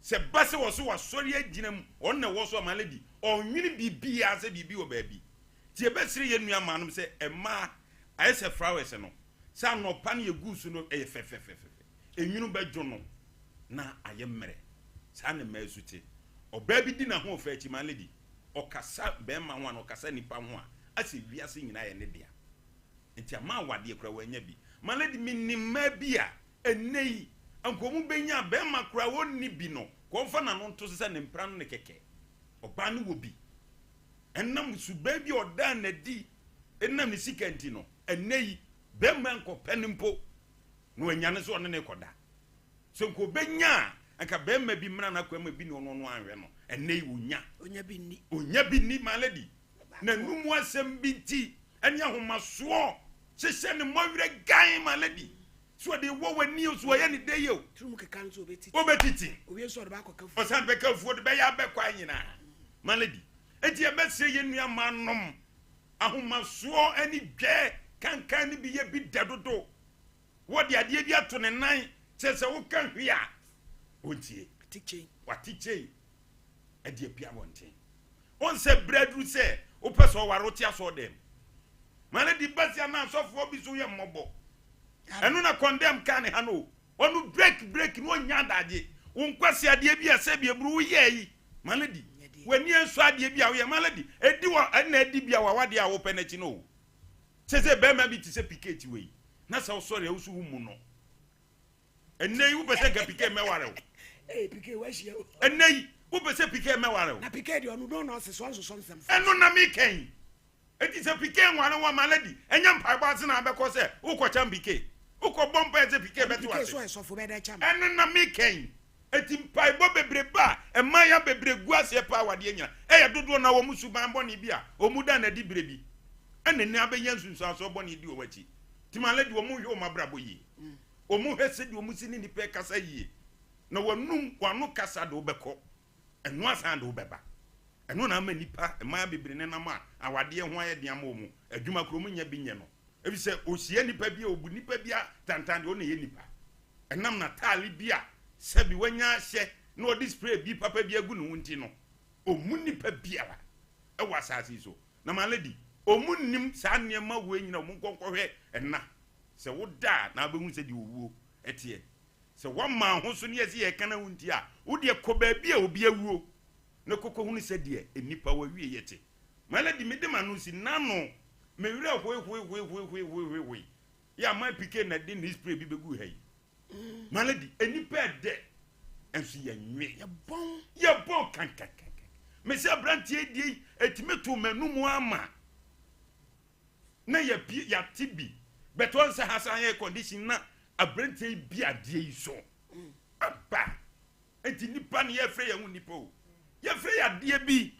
sɛ ba sɛ wɔ so wasɔre agyina mu ɔno na ɛwɔ so a my lady ɔnwene biribiara sɛ biribi wɔ baabi tie bɛsere yɛn nua maa nom sɛ mmaa ayɛ sɛ flowers no sɛ anɔpa no yɛ gu so no ɛyɛ fɛfɛfɛfɛ enwunu bɛdwo no na ayɛ mmerɛ saa na mmaa su te ɔbaa bi di n'ahoɔfɛ akyi my lady ɔkasa bɛrima ho a na ɔkasa nipa ho a asɛ wiase nyinaa yɛ ne dea nti ama awadeɛ kora wanya bi my lady menim mmaa bi a ɛnɛ yi nka bɛnya bɛrima kora wɔnni bi no kɔnfa n'ano nto so sɛ ne mpra no ne kɛkɛ ɔbaa no wɔ bi ɛnam suban bi a ɔdaa n'adi ɛnam ne sika nti no ɛnɛ yi bɛrima nkɔpɛ no mpo na wanya ne so ɔne ne kɔda so nka ɔbɛnya a nka bɛrima bi mmra n'akwan mu bi ne ɔno no anhwɛ no ɛnɛ yi onya Onya bi nni. onya bi ni my lady na numu asɛm bi nti ɛne ahomasoɔ hyehyɛ ne mmɔwerɛ gan my lady so ɔde wɔ w'ani o so ɔyɛ ne de yie o Turu mu keka nso obɛtiti. wobɛtiti Owie nso ɔde baakɔka fuo. ɔsan bɛka fuo de bɛyɛ abɛkwa nyinaa my lady enti yɛbɛsrɛ yɛn nua ma nom ahomasoɔ ne dwɛ kankan no bi yɛ bi da dodo wɔde adeɛ bi ato ne nan kyerɛ sɛ woka hwee a ɔntie Ate kyɛn. wate kyɛn ɛde apia abɔnten ɔn sɛ berɛ aduru sɛ wopɛ sɛ ɔware wote asɔɔ dɛm ma ne de basia na asɔfoɔ bi so yɛ mmɔbɔ ɛno na condemn kaa ne ha no o ɔno break break na ɔnya adagye wo nkwasi adeɛ bi a sɛ bi eburu woyɛɛ yi ma ne di w'ani nso adeɛ bi a woyɛ ma ne di edi wɔ ɛna edi bi a wawadeɛ a wopɛ n'akyi no o sɛ sɛ bɛrima bi te sɛ piketi wei na sɛ wosɔre a woso wo mu no ɛnɛ yi wopɛ sɛ nka pike mɛware wo Ee pike wahyia o. Ɛnɛ yi. Wopɛ sɛ PK mmɛware wo? Na PK deɛ ɔno no na ɔse so ɔnsosɔ nsɛm fo. Ɛno na meka yi. Enti sɛ PK nware wo a, my lady, ɛnyɛ mpaebɔ ase na abɛkɔ sɛ wokɔkyam PK. Wokɔbɔ mpaeɛ sɛ PK Ɛno bɛte PK w'ase. so ɔyɛ sɔfo bɛyɛ dɛ kyam. Ɛno na meka yi. Enti mpaebɔ bebrebe a mmayewa bebree gu aseɛ pɛ awadeɛ nyina, ɛyɛ dodoɔ no ara wɔn suban bɔne bi a wɔn da no adi berɛ bi ɛna ɛnɛ abɛnya nsunsuansoɔ bɔne di wɔn akyi. Nti my lady, wɔn nhwɛ wɔn abrabɔ yie. Wɔn nhwɛ sɛdeɛ wɔn si ne nnipa ɛkasa yie. Na wɔnum wɔn ano kasa de wobɛkɔ, ɛno asan de wobɛba. Ɛno na ama nnipa, mmaa bebree nenam a awadeɛ ho ayɛ den ama wɔn, adwuma koraa wɔn nnya bi nyɛ no. Efisɛ ɔhyia nnipa bi a, ɔbu nnipa bi a tantan deɛ ɔno na ɛyɛ nnipa. Ɛnam n'ataade bi a sɛbi wanya ahyɛ na ɔde spray bi papa bi agu ne ho nti no, ɔmmu nnipa biara wɔ asase yi so. Na my lady, wɔn nnim saa nneɛma wei nyina, wɔn nkɔ nkɔhwɛ ɛna. Sɛ woda a na wobɛhu sɛdeɛ owuo teɛ. Sɛ woama wo ho so ne yɛse yɛreka na wontie a, wo deɛ kɔ baabi a obi awuo na kɔkɔhunu sɛdeɛ nnipa w'awieɛ te. My lady, mede m'ano si n'ano, me werɛ hoehoehoehoehoehoe. Yɛ a my PK na de ne spray bi bɛguu ha yi. My lady, nnipa ɛdɛ, nso yɛnwe. Yɛbɔn. Yɛbɔn kankankankan. Mese aberanteɛ yi deɛ yi, ɛtumi too m'anum ama. Na yɛpie, yɛate bi. But ɔn sɛ ha san yɛ condition na aberanteɛ yi bi adeɛ yi so. Aba. Nti nipa no yɛfrɛ yɛn ho nipa o. Yɛfrɛ yɛ adeɛ bi.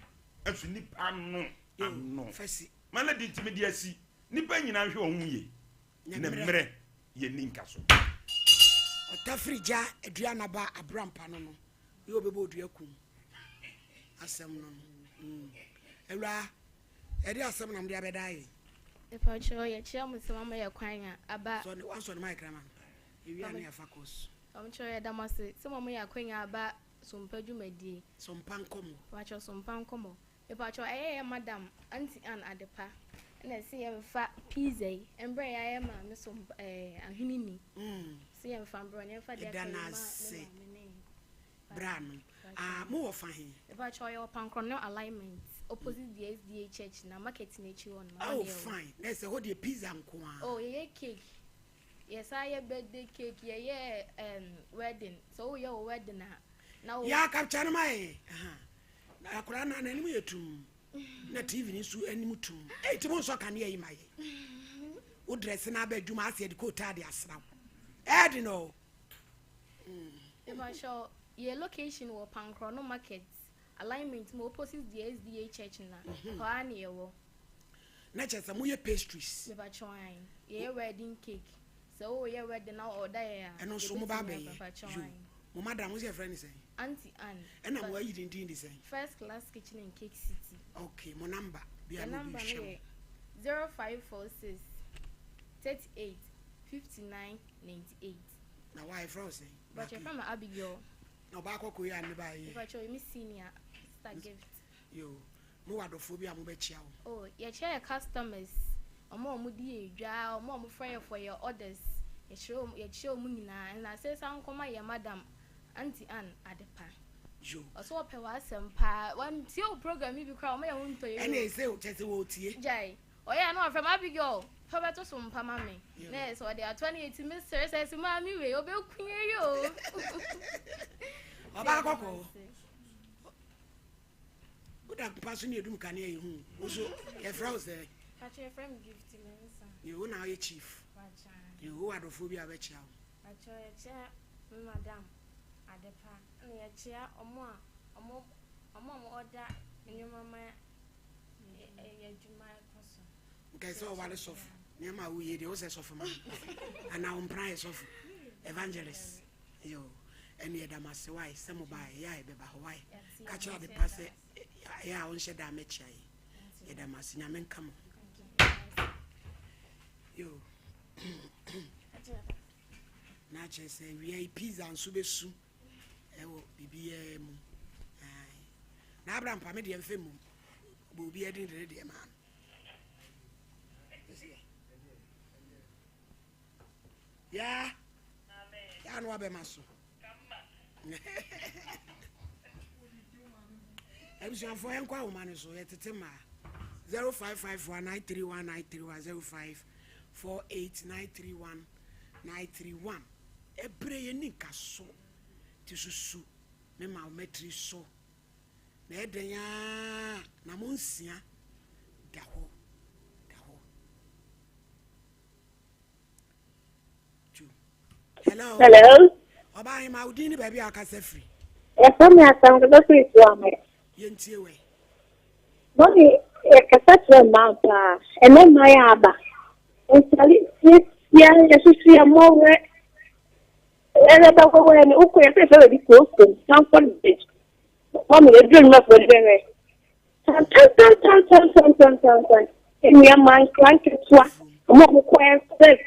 Nso nipa ano. Ano. Fɛsi. My lady nti mede asi. Nipa nyinaa nhwɛ wɔn ho yie. Na Ne mmerɛ. mmerɛ yɛ ni nka so. Ɔtafiri gya aduanaba abrampa no no yɛ ɔbɛbɔ odua kum asɛm no no. Awuraa, ɛde asɛm na mode abɛda yɛn. Mepakyɛw, yɛkyerɛ mo sɛ moama yɛ kwan a aba. Sɔ ne wansɔ ne mic na ma no. Ewia ne afa course. Mepakyɛw, yɛda mo ase sɛ moama yɛ akwanya aba Sompa dwumadie. Sompa nkɔmmɔ. Mepakyɛw, Sompa nkɔmmɔ. Mepakyɛw, ɛyɛ yɛ madam Auntie Ann Adepa ɛna ɛse yɛmfa pizza yi mbrɛ yɛ ayɛ maame Sompa ɛɛ Ahweneni. Se yɛmfa mbrɛ no, yɛmfa deɛ Yɛda aka yi no ma me ase. maame ne. Bra no. Ah, mo wɔ fa he? Mepakyɛw, yɛwɔ Pankrono alignment opposite the SDA church na market n'akyi hɔ nom. Oh, fine. Na ɛsɛ hɔ deɛ pizza nko ara. Oh, yɛyɛ cake. Yɛsan yɛ birthday cake, yɛyɛ um, wedding. Sɛ woyɛ wo wedding a, na wo. Yɛ akapkya no ma yɛn. Aha. Na akwadaa no n'anim yɛ tum. Na TV no nso anim tum. Ei, ti mo nsɔ kanea yi ma yɛ. Wo dress na aba adwuma ase yɛde coat ade asra wo. Ɛɛde no. Mepakyɛw, yɛ location wɔ Pankrono market alignment mu opposite the SDA church na hɔ ara na yɛwɔ. Na kyerɛ sɛ moyɛ pastries. Mepakyɛw ae, yɛyɛ wedding cake. Sɛ woyɛ wedding na ɔda yɛ a, Ɛno nso mo ba yɛbɛtumi abɛyɛ. mepakyɛw Yo. ae. Mo madam mo sɛ yɛfrɛ no sɛn? Auntie Ann. Ɛna mo ayi ne din de sɛn? First Class Kitchen and Cake City. Okay, mo number bi a Yɛ na obi number no hwɛ mo. yɛ 0546 38 59 98. Na wa yɛfrɛ wo sɛn? Mepakyɛw yɛfrɛ me Abigail. Na ɔbaa kɔkɔɔ yi a ne ba yɛ. Mepakyɛw yɛ me senior sister Gift. Yo, mo wɔ adɔfoɔ bi a mobɛkyia wo? Oh, yɛkyia yɛ customers, ɔmo a ɔmo di yɛ dwa, ɔmo a ɔmo frɛ yɛ for yɛ orders, yɛkyerɛ ɔmo, yɛkyia ɔmo nyinaa. Ɛna sɛ san nkɔma yɛ madam Auntie Ann Adepa. Yo. Ɔsɛ ɔpɛ w'asɛm paa. Wantie wo program yi bi koraa, ɔmo yɛ ho ntɔ yɛ. Ɛna ɛsɛ kyɛ sɛ wɔtie. Gyae. Ɔyɛ a na wafrɛ me Abigail, fa bɛto so mpa ma me. Na ɛyɛ sɛ ɔde ato ne yɛtumi sere sɛ sɛ maame wei ɔbɛku yɛ yi o. Ɔbaa kɔkɔɔ. Woda mpa so ne yɛdum kanea yi hu. Wo so yɛfrɛ wo sɛ? Pacho yɛfrɛ me Gift Mensah. Yo, wo na woyɛ chief. Yo, wowɔ adɔfoɔ bi a wobɛkyia wo? Pacho yɛkyia me madam Adepa ɛna yɛkyia ɔmo a ɔmo ɔmo a ɔmo order nneɛma ma yɛ adwuma ɛkɔ so. Nka sɛ ɔware sɔfo. Nneɛma a woyɛ deɛ wosɛ sɔfo ma anaa wo mpena yɛ sɔfo evangelist. Yo, ɛne yɛda mo ase wae sɛ mo baeɛ yɛ a yɛbɛba hɔ wae. Ka kyerɛ Adepa sɛ ɛyɛ a ɔnhyɛ da mɛkyia yi. Yɛda mo ase, Nyame nka mo. Yo. Na kyerɛ sɛ wia yi pizza nso bɛsu ɛwɔ biribiara mu. Na Abraham pa me deɛ mfɛ mu. Bɔ obi adin de ne deɛ maa no. Ya. Ya no abɛma so. Abusuafoɔ yɛnkɔ ahoma no so yɛtete mmaa 0551931931 0548931931 ɛberɛ yɛni nka so te susu me ma wo mɛtiri so. Na ɛdɛn ara na mo nsia da hɔ da hɔ. Two. Hello. Hello. Ɔbaa ahema wo din ne baabi a wakasa firi. Yɛfrɛ me Asam kasa firi Suame. Yɛntie wɛ. Mɔmi yɛkasa kyerɛ mmaa paa. Ɛnɛ mmaa yɛ aba. Nsale tietia yɛsoso yɛ mmɔwerɛ. Ɛnɛ bɛwɔwɔ ni wokɔ yɛsɛ fɛ baabi kooko sanford bridge. Mɔmi yɛduru nnwumafoɔ ni bɛhwɛ. Tantantantantantantantan. Nnua mmaa nkra nketewa. Ɔmo a wɔkɔ express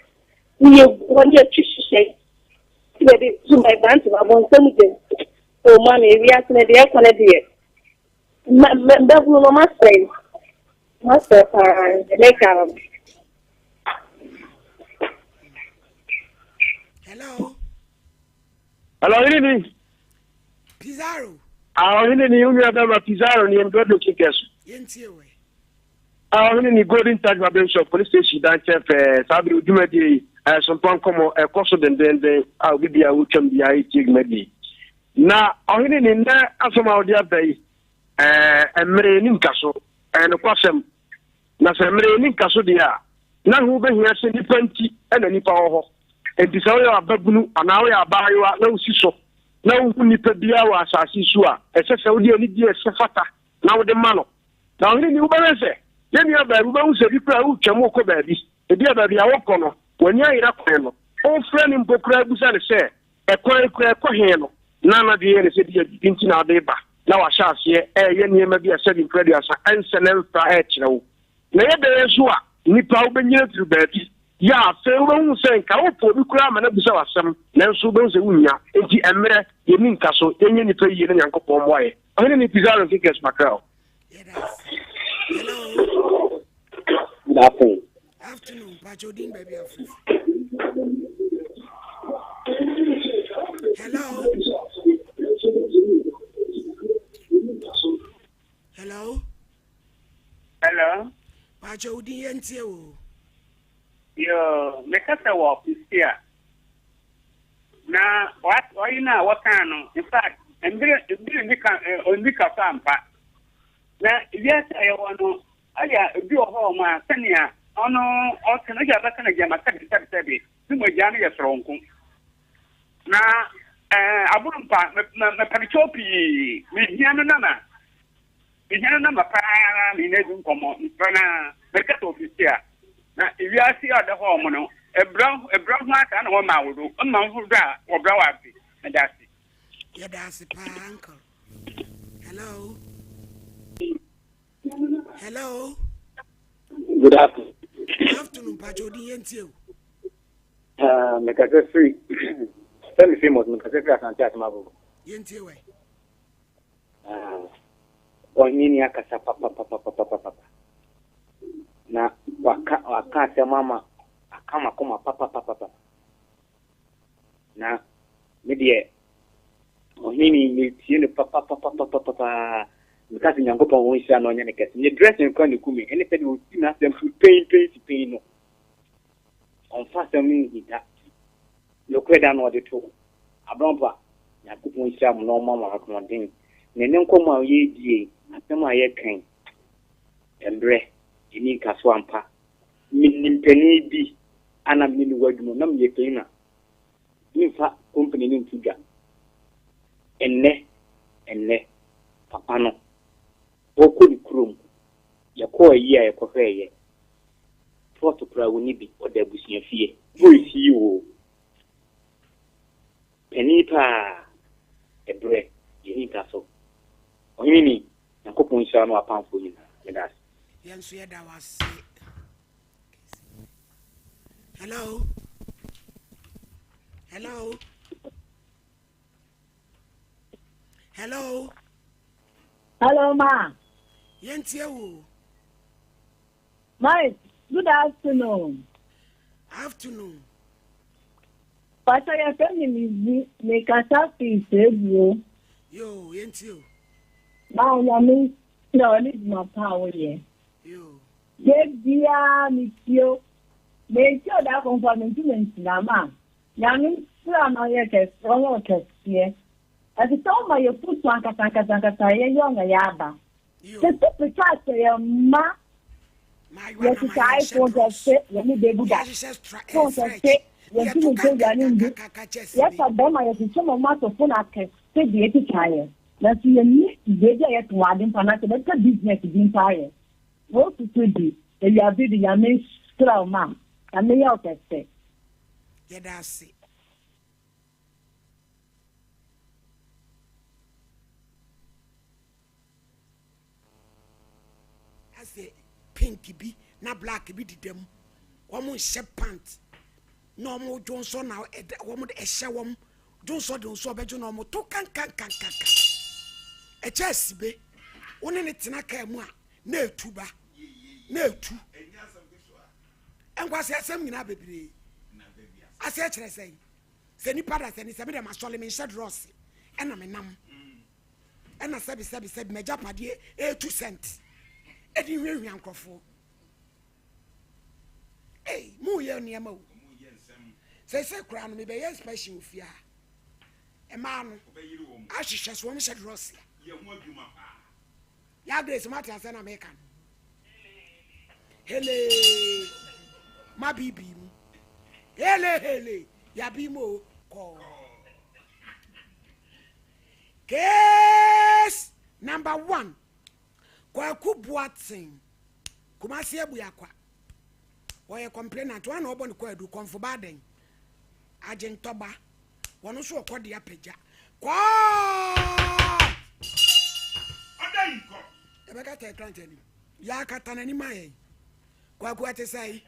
ne yɛ gu hɔ ne yɛtwi hyehyɛ. Ti baabi zuma ɛbrante abɔnsam gyem. O mami ewiase no deɛ ɛkɔ no deɛ. Mbɛhunu no masɛe. Masɛe paa meka no. Hello. Hello, ɔhene ni. Pizarro. Ah, ɔhene ni, wo nua bɛma Pizarro ni ɛmdɔ do kekɛ so. Yɛntie wɛ. Ah, ɔhene ni Golden Touch Barbering Shop police station dan kyɛn fɛɛ saa bere dwumadie yi ɛsompɔ nkɔmɔ ɛkɔ so dendenden a obi bia wotwam bia ɛtie dwumadie yi. Na ɔhene ni nnɛ asɛm a wode aba yi ɛɛ mmerɛ ni nka so ɛyɛ nokwasɛm. Na sɛ mmerɛ ni nka so deɛ a na ho bɛhia sɛ nipa nti ɛna nipa wɔ hɔ. Enti sɛ woyɛ ababunu anaa woyɛ abaayewa na wosi so na wohu nipa biara wɔ asase so a, ɛsɛ sɛ wode anigye ɛsɛ fata na wode ma no. Na ɔhene ni wobɛhwɛ sɛ yɛn nua baabi wobɛhu sɛ bi koraa wotwam wokɔ baabi. Ebi a baabi a wokɔ no, w'ani ayera kwan no. Wofrɛ no mpo koraa bisa no sɛ ɛkwan koraa ɛkɔ he no, na n'adwene yɛ no sɛ bi a biribi nti na ɔde ba, na wahyɛ aseɛ ɛreyɛ nneɛma bi a sɛbi mprɛ aduasa ɛnsɛ na ɛmfra ɛrekyerɛ wo. Na ɛyɛ dɛn nso a nnipa wobɛnyini aduru baabi yɛ a afei wobɛhu sɛ nka wopɛ obi koraa ma no abisa wo asɛm nanso wobɛhu sɛ wonnya. Enti ɛmmerɛ yɛnni nka so yɛnyɛ nnipa yie na Nyankopɔn mmoa yɛ. Ɔhene ne Pizarro Nkekes Mackerel. Yɛda ase. Hello. Good afternoon. Afternoon. Pacho din baabi afiri. Hello. Hello. Hello. Pacho wo din yɛntie o. Yo, mekasa wɔ Pistia. Na ɔyi no a wɔkaa no, in fact, mbere mbere ndi ka ɔndi kasa ampa. Na wiase a yɛwɔ no, ɔyɛ obi wɔ hɔ ɔmo a sɛnea ɔno ɔte no, ɔyɛ abɛka no gyama sɛbi sɛbi sɛbi, ne mu agya no yɛ soronko. Na aboro mpa, mepɛ no kyɛw pii, mehia no nana. Mehia no nana paa, mehia adi nkɔmmɔ, mefrɛ no a, mekasa wɔ Pistia. Na wiase a ɔda hɔ ɔmo no, ɛbrɛ ɛbrɛ ho asa na wɔma wo do, mma wo ho do a wɔbrɛ wo ase. Meda ase. Yɛda ase paa uncle. Hello. Hello. Good afternoon. Afternoon, Pacho din yɛntie o. Mekasa firi sɛ me famous mekasa firi Asante Asemabo. Yɛntie wɛ. Ɔhene ni akasa papapapapapapa. Na waka waka asɛm ama aka makoma papapapapa. Na me deɛ ɔhene ni metie no papapapapapa. Meka sɛ Nyankopɔn ɔnhyira na ɔnyɛ ne kɛse. Ne dressing kora ne kume ɛne sɛdeɛ ɔsi n'asɛm so pɛn pɛn si pɛn no. Ɔmfa asɛm no nhita. Nokorɛ da na ɔde to. Abrɔmpa, Nyankopɔn nhyira mo na ɔmma mo ahoɔden. Na ɛnɛ nkɔmmɔ a yɛredie, asɛm a yɛreka yi, mmerɛ, ɛni nka so ampa. Menim panin bi a na mene no wɔ adwuma mu, na meyɛ panin na memfa company no nto dwa. Ɛnnɛ, ɛnnɛ, papa no, ɔrekɔ ne kurom, yɛkɔɔ ayi a yɛkɔhwɛeɛ, plot koraa wɔnni bi, ɔda abusua fie. Voice yi o, panin paa, ɛberɛ, yɛni nka so. Ɔhene ni, Nyankopɔn nhyira no apamfoɔ nyinaa. Meda ase. Yɛn nso yɛda wo ase. Hello. Hello. Hello. Hello, ma. Yɛntie wo. Mike, good afternoon. Afternoon. Pastor, yɛfrɛ me Lizzy, mekasa firi Sɛbuo. Yo, yɛntie o. Ma Nyame nhyira wo ne dwuma pa a woyɛ. Yo. Da biara metie wo. Metie wo da koro mpo a mentumi nkyina ma. Nyame nhyira na ɔnyɛ kɛse, ɔnyɛ wo kɛseɛ. Ɛsɛ sɛ woma yɛ foto ankasa ankasa ankasa a yɛyɛ ɔna yɛ aba. Sɛ to picture ahyɛ yɛn mma yɛkita iPhone kɛse yɛne baby da. Phone kɛse yɛntumi ntɔ aduane ndi. Yɛfa bɛrima yɛkyekyɛ ma ɔmo atɔ phone akɛse deɛ ɛtitwa yɛn. Nanso yɛnni baabi a yɛtɔn ade mpo anaasɛ yɛbɛpɛ business bi mpo ayɛ. Wosusu di, Awurade de Nyame nhyira wo ma Nyame yɛ wo kɛse. Yɛda ase. Asɛ pink bi na black bi deda mu. Wɔn nhyɛ pant na wɔn dwonsɔ na ɛda wɔn de ɛhyɛ wɔn dwonsɔ de nso ɔbɛdwo na wɔn to kankankankankan. Ɛkyɛ asibe wo ne ne tena kaa mu a na etu ba na etu. Nkwasi asɛm nyinaa bebree. Aseɛ kyerɛ sɛn? Sɛ nipa da sɛ ni sɛ me dɛ masɔle menhyɛ drɔse ɛna menam ɛna sɛbi sɛbi sɛbi m'agyapadeɛ ɛretu sɛnt ɛde hwiahwia nkurɔfoɔ. Ei, moyɛ nneɛma o. Sɛsɛ koraa no mebɛyɛ inspection wɔ fie a ɛmaa no ahwehwɛ so wɔn hyɛ drɔse a. Ya Grace mate asɛ na meka no. Hele ma bibi mu. Hele hele ya bi mu o kɔ. Case number one. Kwaku Boateng. Kumasi Abuakwa. Ɔyɛ complainant. Wɔn na ɔbɔ ne kwaadu kɔnfo ba adan. Agye ntɔba. Wɔn nso ɔkɔ de apagya. Kɔɔt! Ɔda yi kɔ. Yɛbɛkata ɛkrant anim. Yɛakata n'anim ayɛ yi. Kwaku ɛte sɛ yi.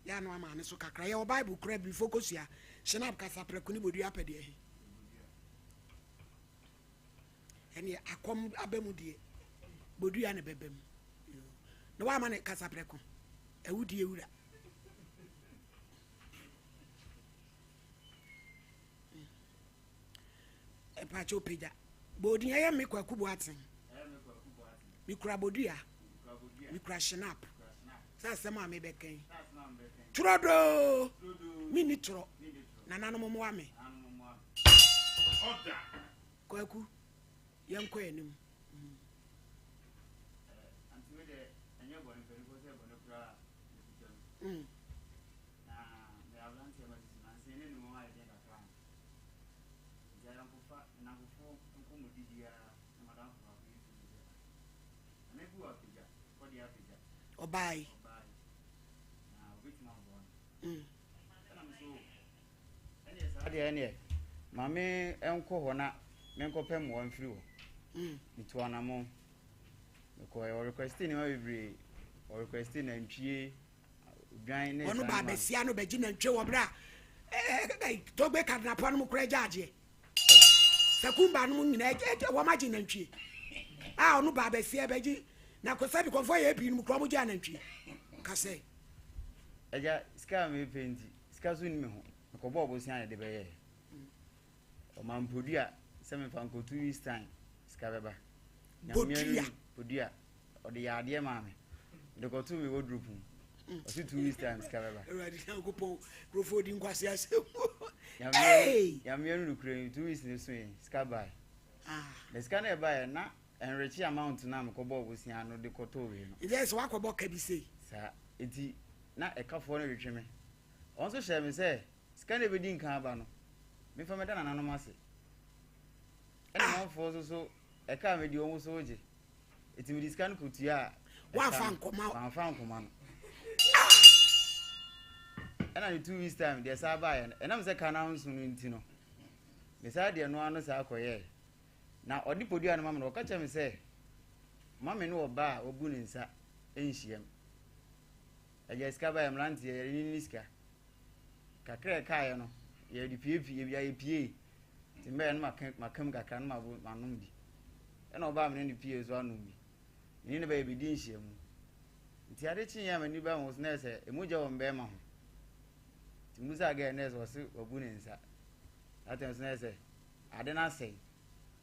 Yɛ ano ama ne so kakra. Yɛwɔ Bible kura bi fo kosua. Shinap kasa prɛko ne bodua apɛ deɛ he. Ɛneɛ akɔm aba mu deɛ bodua na ɛbɛba mu. Na woama ne kasa prɛko. Awudie wura. Mpakyɛw pagya. Bɔ odin ɛyɛ me Kwaku Boateng. Mekura bodua. Mekura shinap. Sɛ asɛm a mebɛka yi. Turodoo. Menni torɔ. Nananom mmoa me. Kwaku, yɛnkɔ anim. Mm. Na meyɛ aberanteɛ masisi nansa yi na ne mu ayɛ den kakra ho. Nti ayɔnkofa, nnamfofoɔ nkɔmmɔdidi ara na m'adamfo baako yi tuu me sɛ, ah, Nana bi wɔ Apagya, kɔdeɛ Apagya. Ɔbaa yi. Ɔbaa yi. Na ɔbɛtumi aboa no. Ɛna me so, ɛneɛ saa deɛ ɛneɛ, ma me nkɔ hɔ na menkɔpɛ mmoa mfiri hɔ. Metuu anammɔn. Mekɔɛ, ɔrequestee nneɛma bebree. Ɔrequestee nantwie, Odwan ne Wɔn saa baa nneɛma no. bɛsia no bɛgye nantwie wɔ berɛ a Togbe Kadnapɔ no mu koraa gya agyeɛ. Sakumba no mu nyinaa wɔn agye nantwie. A ɔno baa bɛsia bɛgye na kɔsɛ bi kɔnfɔ yɛ pii no mu koraa wɔn gye anantwie. Kasɛ. Agya, sika a mepɛ nti, sika so nni me ho. Mekɔbɔɔ bosea na ɛde bɛyɛɛ. Ɔmaa me podua sɛ memfa nkɔ 2 weeks time sika bɛba. Nyame Podua? Podua. Ɔde yɛ adeɛ maa me. Mede kɔtoo me wardrobe mu. Ɔse 2 weeks time sika bɛba. Awurade Nyankopɔn, nkurɔfoɔ di nkwasi asɛm. Hey! Nyame no nokorɛ ni, 2 weeks ne so yi, sika bae. Na sika no ɛbaeɛ na ɛnrekye amount no a mekɔbɔɔ bosea no de kɔtɔɔ wei no. Nti sɛ wakɔbɔ ka bi sei. Saa. Nti na ɛkafoɔ no retwe me. Ɔno nso hyɛɛ me sɛ sika no ɛbɛdi nkan aba no, memfa mɛda nananom ase. Ɛna amanfoɔ nso so ɛka a medi wɔn nso wogye. Eti mede sika no kɔtuaa ɛka Woamfa no. ankɔma wo. Mamfa ankɔma no. Ɛna ne 2 weeks time deɛ saa baeɛ no, ɛnam sɛ ka no anso no nti no, mesaa deɛ no ano saa kɔyɛɛ. Na ɔde podua no ma me no, ɔka kyerɛ me sɛ, ma me ne ɔbaa a wabu ne nsa nhyiam. Agya sika baeɛ, mmeranteɛ yɛde ne ne sika. Kakra a ɛkaeɛ no, yɛde piepie, ebia yɛpiee. Nti mbɛyɛ no maka maka mu kakra no mabo manom bi. Ɛna ɔbaa me ne no pie nso anom bi. Me ne no bɛyɛ bɛdi nhyiamu. Nti ade kyeeɛ a m'ani baa ho so na ɛsɛ mogya wɔ mbɛɛma ho. Nti musa gɛɛ na ɛsɛ ɔse wabu ne nsa. That time so na ɛsɛ ade no asɛe.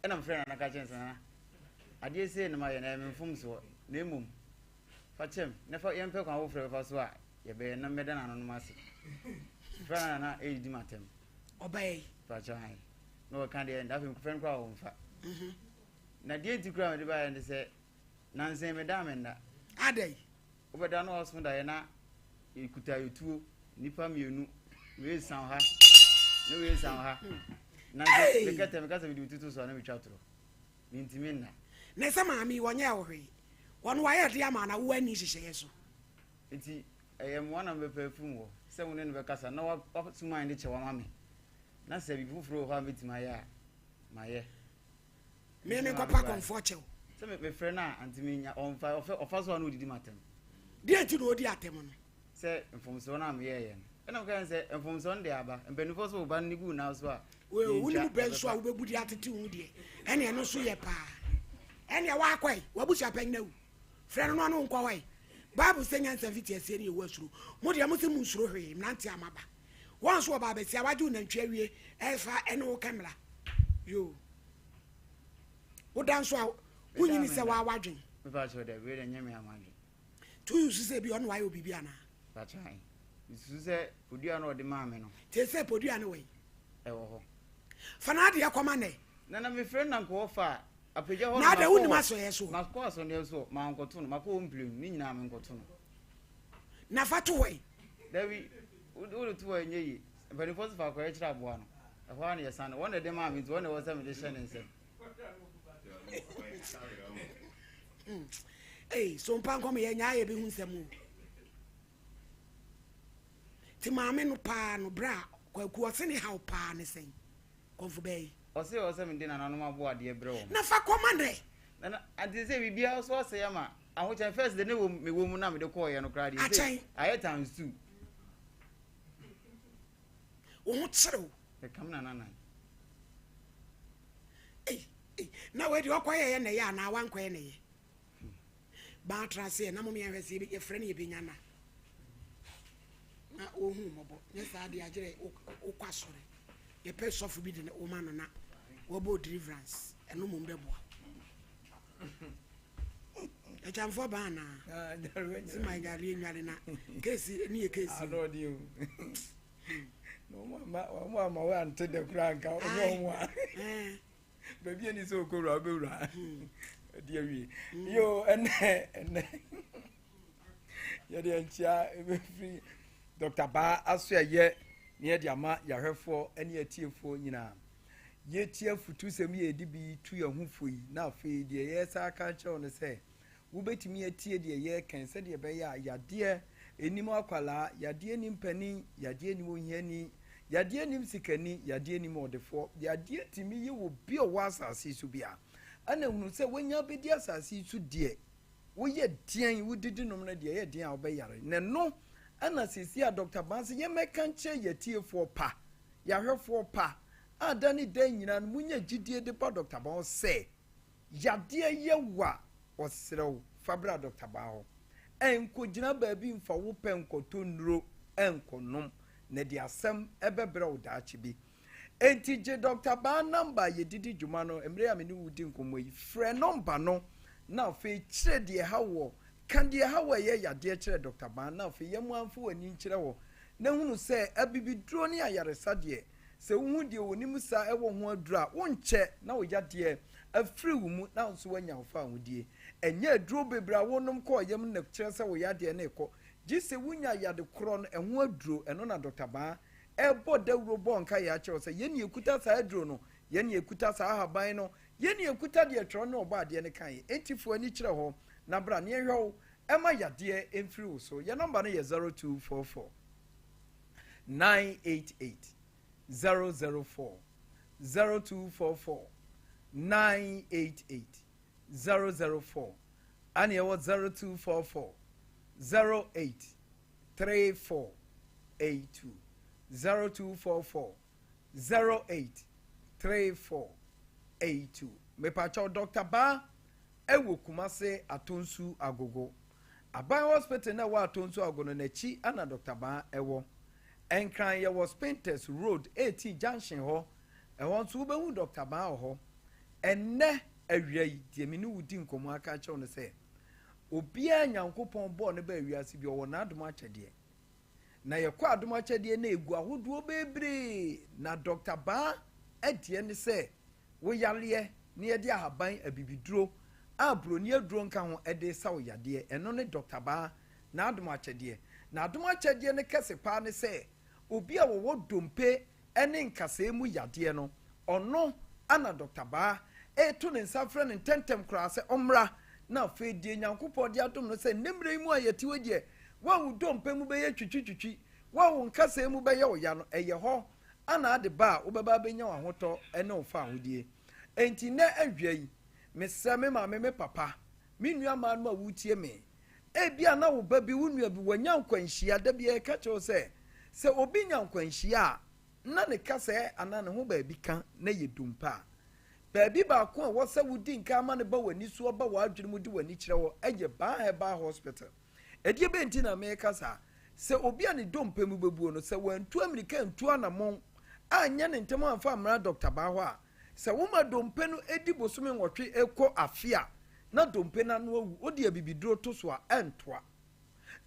Ɛna mefrɛ nana ka kyerɛ no sɛ nana adeɛ sei na mayɛ na ɛyɛ me mfomsoɔ na mmom fa kyɛm na fa yɛmpɛ kwan foforɔ bɛfa so a yɛbɛyɛ na mɛda nananom ase. Mefrɛ nana na ɛredidi m'atɛm. Ɔbaa yi. Fa kyɛ han. Na ɔka deɛ ɛnda afei mekɔfrɛ no koraa ɔmfa. Na deɛ nti koraa mede baeɛ ne sɛ nansa yi meda a menda. Adɛn? Wobɛda na waso daeɛ na yɛkuta yɛtuo nnipa mmienu wei san ha ne wei san ha. Na nso mekɛtɛ meka sɛ mede me tutu so a na metwa torɔ. Mentumi nna. Na sɛ maame yi wɔnyɛɛ wo hwee. Wɔn wayɛ de ama na wo anni nhyehyɛeɛ so. Nti ɛyɛ mmoa na mebɛpɛ afiri mu hɔ sɛ wo ne no bɛkasa na wasuman de kyɛ wama me. Na sɛ biribi foforɔ wɔ hɔ a mɛtumi ayɛ a, mayɛ. Me me nkɔpa akɔmfoɔ kyɛw. Sɛ me mefrɛ no a ante menya ɔmfa ɔfɛ ɔfa so a na ɔdidi m'atɛm. Deɛ nti na ɔdi atɛm no? Sɛ mfomsoɔ no a meyɛeɛ no. Ɛna meka sɛ mfomsoɔ no deɛ aba. Mpanimfoɔ sɛ wo ba no ne gu wo nan so a. Wo ne mu bɛ nso a wobɛbu de atete wo deɛ ɛne ɛno nso yɛ paa. Ɛneɛ woakɔ ɛ w'abusua panyin awu. Frɛ no na ɔne wo nkɔ hɔ ɛ. Bible sɛ nyansa mfiti aseɛ ne Yehowa suro. Mo deɛ mo se monsuro hwee mmeranteɛ a moaba. Wɔn nso wɔba abɛsia wagye wo nantwi awie ɛfa ɛne wo kɛmla. Yoo. Woda nso a wonyini sɛ waa wadwen. Mepa kyɛw dɛ wei dɛ nyɛ me amadwen. Tu susu sɛ bi ɔno wayɛ obibi anaa? Pakyan. Susu sɛ podua no ɔde maa me no. Te sɛ podua no wɔ yi. Ɛwɔ hɔ. Fa n'adeɛ kɔma nɛ. Nana mefrɛ no na nka ɔfa a apagya hɔ no. Na adɛ wonim asɔeɛ so. Makɔ asɔneɛ so mankɔto no makɔ hɔ mprenu ne nyinaa menkɔto no. Na fa to hɔ yi. Dabi wode to hɔ ɛnyɛ yie. Mpanimfoɔ so fa akɔyɛ kyerɛ aboa no. Ɛhɔ ara na yɛsan no. Wɔn na ɛde maa me nti wɔn na ɛwɔ sɛ mede hyɛ ne nsam. Ei, so mpa nkɔm yɛ nyaa yɛ bɛhu nsɛm o. Ti maame no paa no berɛ a kwaku ɔse ne haw paa ne sɛn? Kɔmfo bɛɛ yi. Ɔse ɔwɔ sɛ mede nananom aboa adeɛ brɛ wɔn. Na fa kɔma nɛ. Nana, ante sɛ biribiara so asɛe ama ahokyɛn first de ne wɔ mewɔ mu na mede kɔɔyɛ no koraa deɛ. Akyɛn. Ayɛ times two. Wo ho kyere wo. Mekam nana nan. Ei, ei, na wei deɛ ɔkɔyɛyɛ na ɛyɛ anaa wankɔyɛ na ɛyɛ? Baa tra ase ɛ na mom yɛnhwɛ sɛ yɛfrɛ no yɛbɛnya na na wɔhu mmɔbɔ nyɛ saa deɛ agyerɛ wokɔ asɔre yɛpɛ sɔfo bi de ne woma no na wɔbɔ deliverance ɛno mmom bɛboa akyamfoɔ baa anaa sɛ ma yareɛ nnware na keesi ne yɛ keesi wɔn ama wo ante dɛ koraa nka ɔnyɛ wɔn a baabi ani sɛ ɔkɔwura wobɛwura ɛde awie yo ɛnɛ ɛnɛ yɛde nkyia ɛbɛfiri dr baa aso ɛyɛ ne yɛde ama yɛahwɛfoɔ ne atiefoɔ nyinaa yɛtie afutusɛm yɛ yɛde bi tu yɛn ho fo yi na afei deɛ yɛsa aka kyerɛ wo no sɛ Wobɛtumi atie deɛ yɛreka yi sɛdeɛ ɛbɛyɛ a yadeɛ nnim akwadaa, yadeɛ nnim panin, yadeɛ nnim ohiani, yadeɛ nnim sikani, yadeɛ nnim ɔdefoɔ. Yadeɛ tumi yi wo bi a ɔwɔ asase yi so biara. Ɛna hunu sɛ woanya abɛdi asase yi so deɛ, woyɛ deɛn, wodidi nom no deɛ, ɛyɛ deɛn a wobɛyare. Na ɛno ɛna seesei a Dɔkta Baa sɛ yɛmmɛka nkyerɛ yɛatiefoɔ pa, yɛahwɛfoɔ pa, a da ne da nyinaa no monya gyidie de ba Dɔkta Baa hɔ sɛ, Yadeɛ yɛ wo a, ɔsrɛ wo, fa bra dɔkta baa hɔ. Nkɔgyina baabi mfa wo pɛ nkɔtɔ nnuro nkɔnom, na ɛde asɛm bɛbrɛ wo daakye bi. Enti gye dɔkta baa nɔmba a yɛde di dwuma no mmerɛ a me ne wo redi nkɔmmɔ yi. Frɛ nɔmba no na afei kyerɛ deɛ ɛha woɔ. Ka deɛ ɛha wo a ɛyɛ yadeɛ kyerɛ dɔkta baa na afei yɛmmoa mfa w'ani nkyerɛ hɔ na hunu sɛ abibiduro ne ayaresa deɛ, Sɛ wohu deɛ wɔnim sa wɔ ho aduro a, wonkyɛ na wo yadeɛ afiri wo mu na wo nso woanya wo fawohodie. Ɛnyɛ aduro bebree a wonom kɔ ɔyam no na ɛkyerɛ sɛ wo yadeɛ no rekɔ, gye sɛ wonya yade korɔ no ɛho aduro. Ɛno na Dɔkta Baa rebɔ dawuro bɔ nkaeɛ akyerɛ wo sɛ yɛn na yɛkuta saa aduro no, yɛn na yɛkuta saa ahaban no, yɛn na yɛkuta deɛ twerɛ ne Ɔbɔadeɛ no kaeɛ. Enti fa w'ani kyerɛ hɔ na bra na yɛnhwɛ wo mma yadeɛ mfiri wo so. Yɛn nɔmba no yɛ 0244. 988 004 0244 988 004 ɛne ɛwɔ 0244 08 34 82 0244 08 34 82 mepakyɛw Dr. Baa ɛwɔ Kumase Atonsu Agogo Aban hospital no a ɛwɔ Atonsu Agono no akyi na Dɔkta Baa wɔ. Nkran yɛwɔ Spintex Road 18 junction hɔ, ɛhɔ nso wobɛhu Dɔkta Baa wɔ hɔ. Ɛnnɛ awia yi, deɛ me ne wo di nkɔmmɔ aka akyerɛ wo ne sɛ, obiara a Nyankopɔn bɔɔ no baa wiase bi, ɔwɔ n'adom akyɛdeɛ. Na yɛkɔ adom akyɛdeɛ no a, ɛgu ahodoɔ bebree. Na Dɔkta Baa. deɛ ne sɛ wo yareɛ na yɛde ahaban abibiduro a buroni aduro nka ho de resa wo yadeɛ. Ɛno ne Dɔkta Baa n'adom akyɛdeɛ. N'adom akyɛdeɛ no kɛse paa ne sɛ obi a wɔwɔ dompe ne nkasɛɛ mu yadeɛ no, ɔno na Dɔkta Baa reto ne nsa frɛ no ntɛmntɛm koraa sɛ ɔmmra na afei deɛ Nyankopɔn de adom no sɛ nnɛ mmerɛ yi mu a yɛte hɔ yi deɛ, wo a wo dompe mu bɛyɛ twitwitwitwi, wo a wo nkasɛɛ mu bɛyɛ wo ya no, ɛyɛ hɔ ana ade ba a wobɛba abɛnya w'ahotɔ ne wo fawohodie. Enti nnɛ awia yi, mesrɛ me maame, me papa, me nua mmaa nom a woretie me, ebia na wo ba bi, wo nua bi, wanya nkwanhyia, da biara yɛka kyerɛ wo sɛ, sɛ obi nya nkwanhyia a, na ne kasɛɛ anaa ne ho baabi ka na ɛyɛ dompe a, baabi baako a ɛwɔ sɛ wodi nkan ma no ba w'ani soɔ, ba w'adwene mu de w'ani kyerɛ hɔ yɛ Baa Herbal Hospital. Ɛdeɛ bɛn nti na mereka saa? Sɛ obi a ne dompe mu bɛbuo no, sɛ wantu ammirika antu anammɔn anyɛ ne ntɛm amfa ammra dɔkta baa hɔ a, sɛ woma dompe no di bosome nwɔtwe rekɔ afe a, na dompe no ano awu. Wode abibiduro to so a, ɛntoa.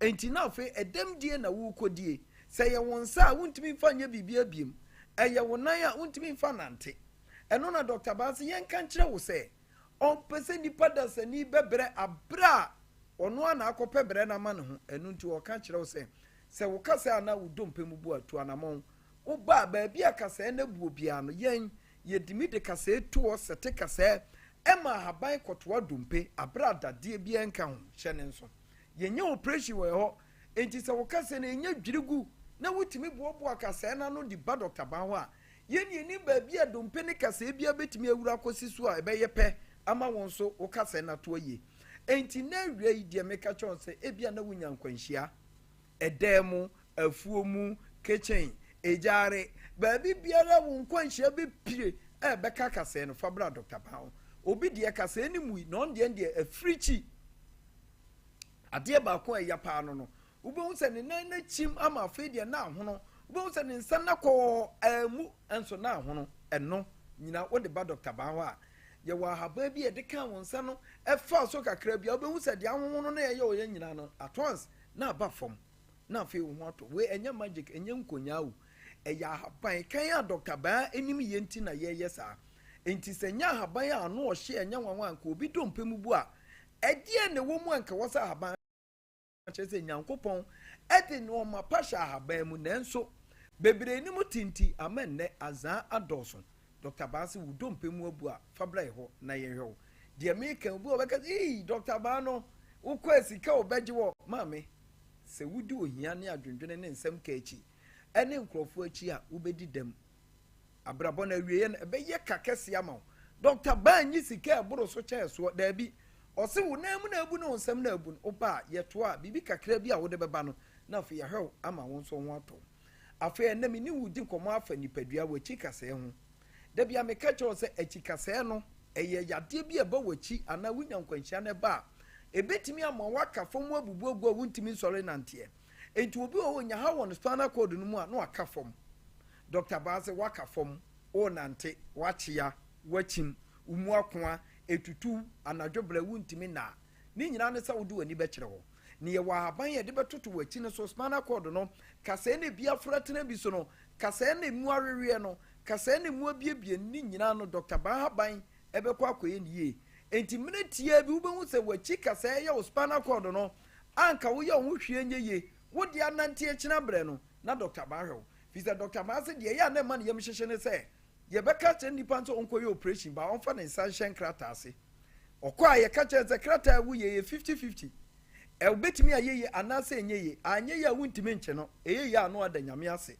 Enti na afei ɛdɛm die na worekɔdie. Sɛ ɛyɛ wo nsa a, wontumi mfa nyɛ biribiara biom. Ɛyɛ wo nan a, wontumi mfa nnante. Ɛno na dɔkta baa se yɛnka nkyerɛ wo sɛ, Ɔmpɛ sɛ nnipa dasani bɛbrɛ bere a ɔno ara na akɔpɛ brɛ no ama ne ho. Ɛno nti ɔka kyerɛ wo sɛ, sɛ wo kasɛɛ anaa wo dompe mu bu a, tu anammɔn. Woba a, baabi a kasɛɛ no abuo biara no, yɛn, yɛtumi de kasɛɛ tu hɔ sɛte kasɛɛ ma ahaban kɔtoa dompe bere a dadeɛ biara nka ho. Hyɛ no nso. Yɛnyɛ oprehyɛn wɔ hɔ. Enti sɛ wo kasɛɛ no ɛnya dwiri gu na wotumi boaboa kasɛɛ no ano de ba dɔkta ban hɔ a, Yɛn yennim baabi a dompe ne kasɛe biara betumi awura akosi so a ɛbɛyɛ pɛ ama wo nso wo kasɛe no ato aye. Enti nnɛ awia yi deɛ meka kyerɛ wo sɛ ebia na wunya nkwanhyia, ɛdan mu, afuo mu, kitchen, egyaare, baabi biara wo nkwanhyia bepue a ɛbɛka kasɛe no, fa bra Dɔkta Ban hɔ. Obi deɛ kasɛe no mmui na ɔno deɛ deɛ afirikyi. Adeɛ baako a ɛya paa no no, Wobɛhu sɛ ne nan no akyim ama afei deɛ na ahono. Wobɛhu sɛ ne nsa no akɔ ammu nso na ahono. Ɛno nyina wode ba dɔkta baa hɔ a, yɛwɔ ahaban bi a yɛde ka wo nsa no ɛfa so kakra bi a wobɛhu sɛ deɛ ahohono no ɛyɛ ɔyɛ nyina no at once na aba fam na afei wo ho atɔ. Wei ɛnyɛ magic, ɛnyɛ nkonyaa o. Ɛyɛ ahaban kan a dɔkta baa anim yɛ nti na yɛyɛ saa. Enti sɛ ɛnyɛ ahaban a ano ɔhye a ɛnyɛ nwanwa a anka obi dompe mu bu a, ɛdeɛn na ɛwɔ mu a anka ɛwɔ sɛ ahaban Kyerɛ sɛ, Nyankopɔn de nnoɔma pa hyɛ ahaban mu, nanso bebree nni mu te nti ama nnɛ azaa adɔɔso. Dɔkta Baa se wo dompe mu abu a, fa bra yɛ hɔ na yɛnhwɛ wo. Deɛ meka yi, obi wɔ hɔ ɔbɛka sɛ, Ii, Dɔkta Baa no, wokɔ a sika a ɔbɛgye wɔ. Maame, sɛ wodi ohia ne adwendwene ne nsɛm ka akyi ne nkurɔfoɔ akyi a, wobɛdi dɛm. Abrabɔ no awieɛ no, ɛbɛyɛ ka kɛseɛ ama wo. Dɔkta Baa nyi sika a ɛboro so kyɛn soɔ, daabi. Ɔse wo nan mu na abu ne wo nsam na abu no, woba a, yɛtoa a, biribi kakra bi a wode bɛba no, na afei yɛahwɛ wo ama wo nso wo ho atɔ wo. Afei ɛnnɛ me ne wo redi nkɔmmɔ afa nipadua, w'akyi kasɛɛ ho. Da biara meka kyerɛ wo sɛ akyi kasɛɛ no, ɛyɛ yadeɛ bi a ɛba w'akyi anaa wonya nkwanhyia na ɛba a, ɛbɛtumi ama woaka fam abubu agu a wontumi nsɔre nanteɛ. Enti obi wɔ hɔ ɔnya haw wɔ ne spinal cord no mu a na waka fam. Dɔkta Baa se woaka fam, worenante, woakyea, woakyim, wo mu akoa, etutuw, anadwo berɛ wontumi nna a, ne nyinaa ne sɛ wode w'ani bɛkyerɛ hɔ. Ne yɛwɔ ahaban a yɛde bɛtoto w'akyi no so, spinal cord no, kasɛɛ na ebi aforo atena bi so no, kasɛɛ na emu aweweɛ no, kasɛɛ na emu abiebie no, ne nyinaa no Dɔkta Baa ahaban bɛkɔ akɔyɛ no yie. Enti mmerɛ tiaa bi wobɛhu sɛ w'akyi kasɛɛ yɛ wo spinal cord no a anka woyɛ wo ho hwee nyɛ yie, wode anante akyina berɛ no na Dɔkta Baa hwɛ wo. Firi sɛ Dɔkta Baa se deɛ ɛyɛ a na ɛma ne yam hyehye ne sɛ, Yɛbɛka akyerɛ nipa no sɛ ɔnkɔyɛ operation but ɔmfa ne nsa nhyɛ nkrataa ase. Ɔkɔ a yɛka kyerɛ no sɛ krataa a woyɛ yɛ 50-50. Ɛbɛtumi ayɛ yie anaasɛ ɛnyɛ yie. Anyɛ yie a wontumi nkye no. Ɛyɛ yie a na wada Nyame ase.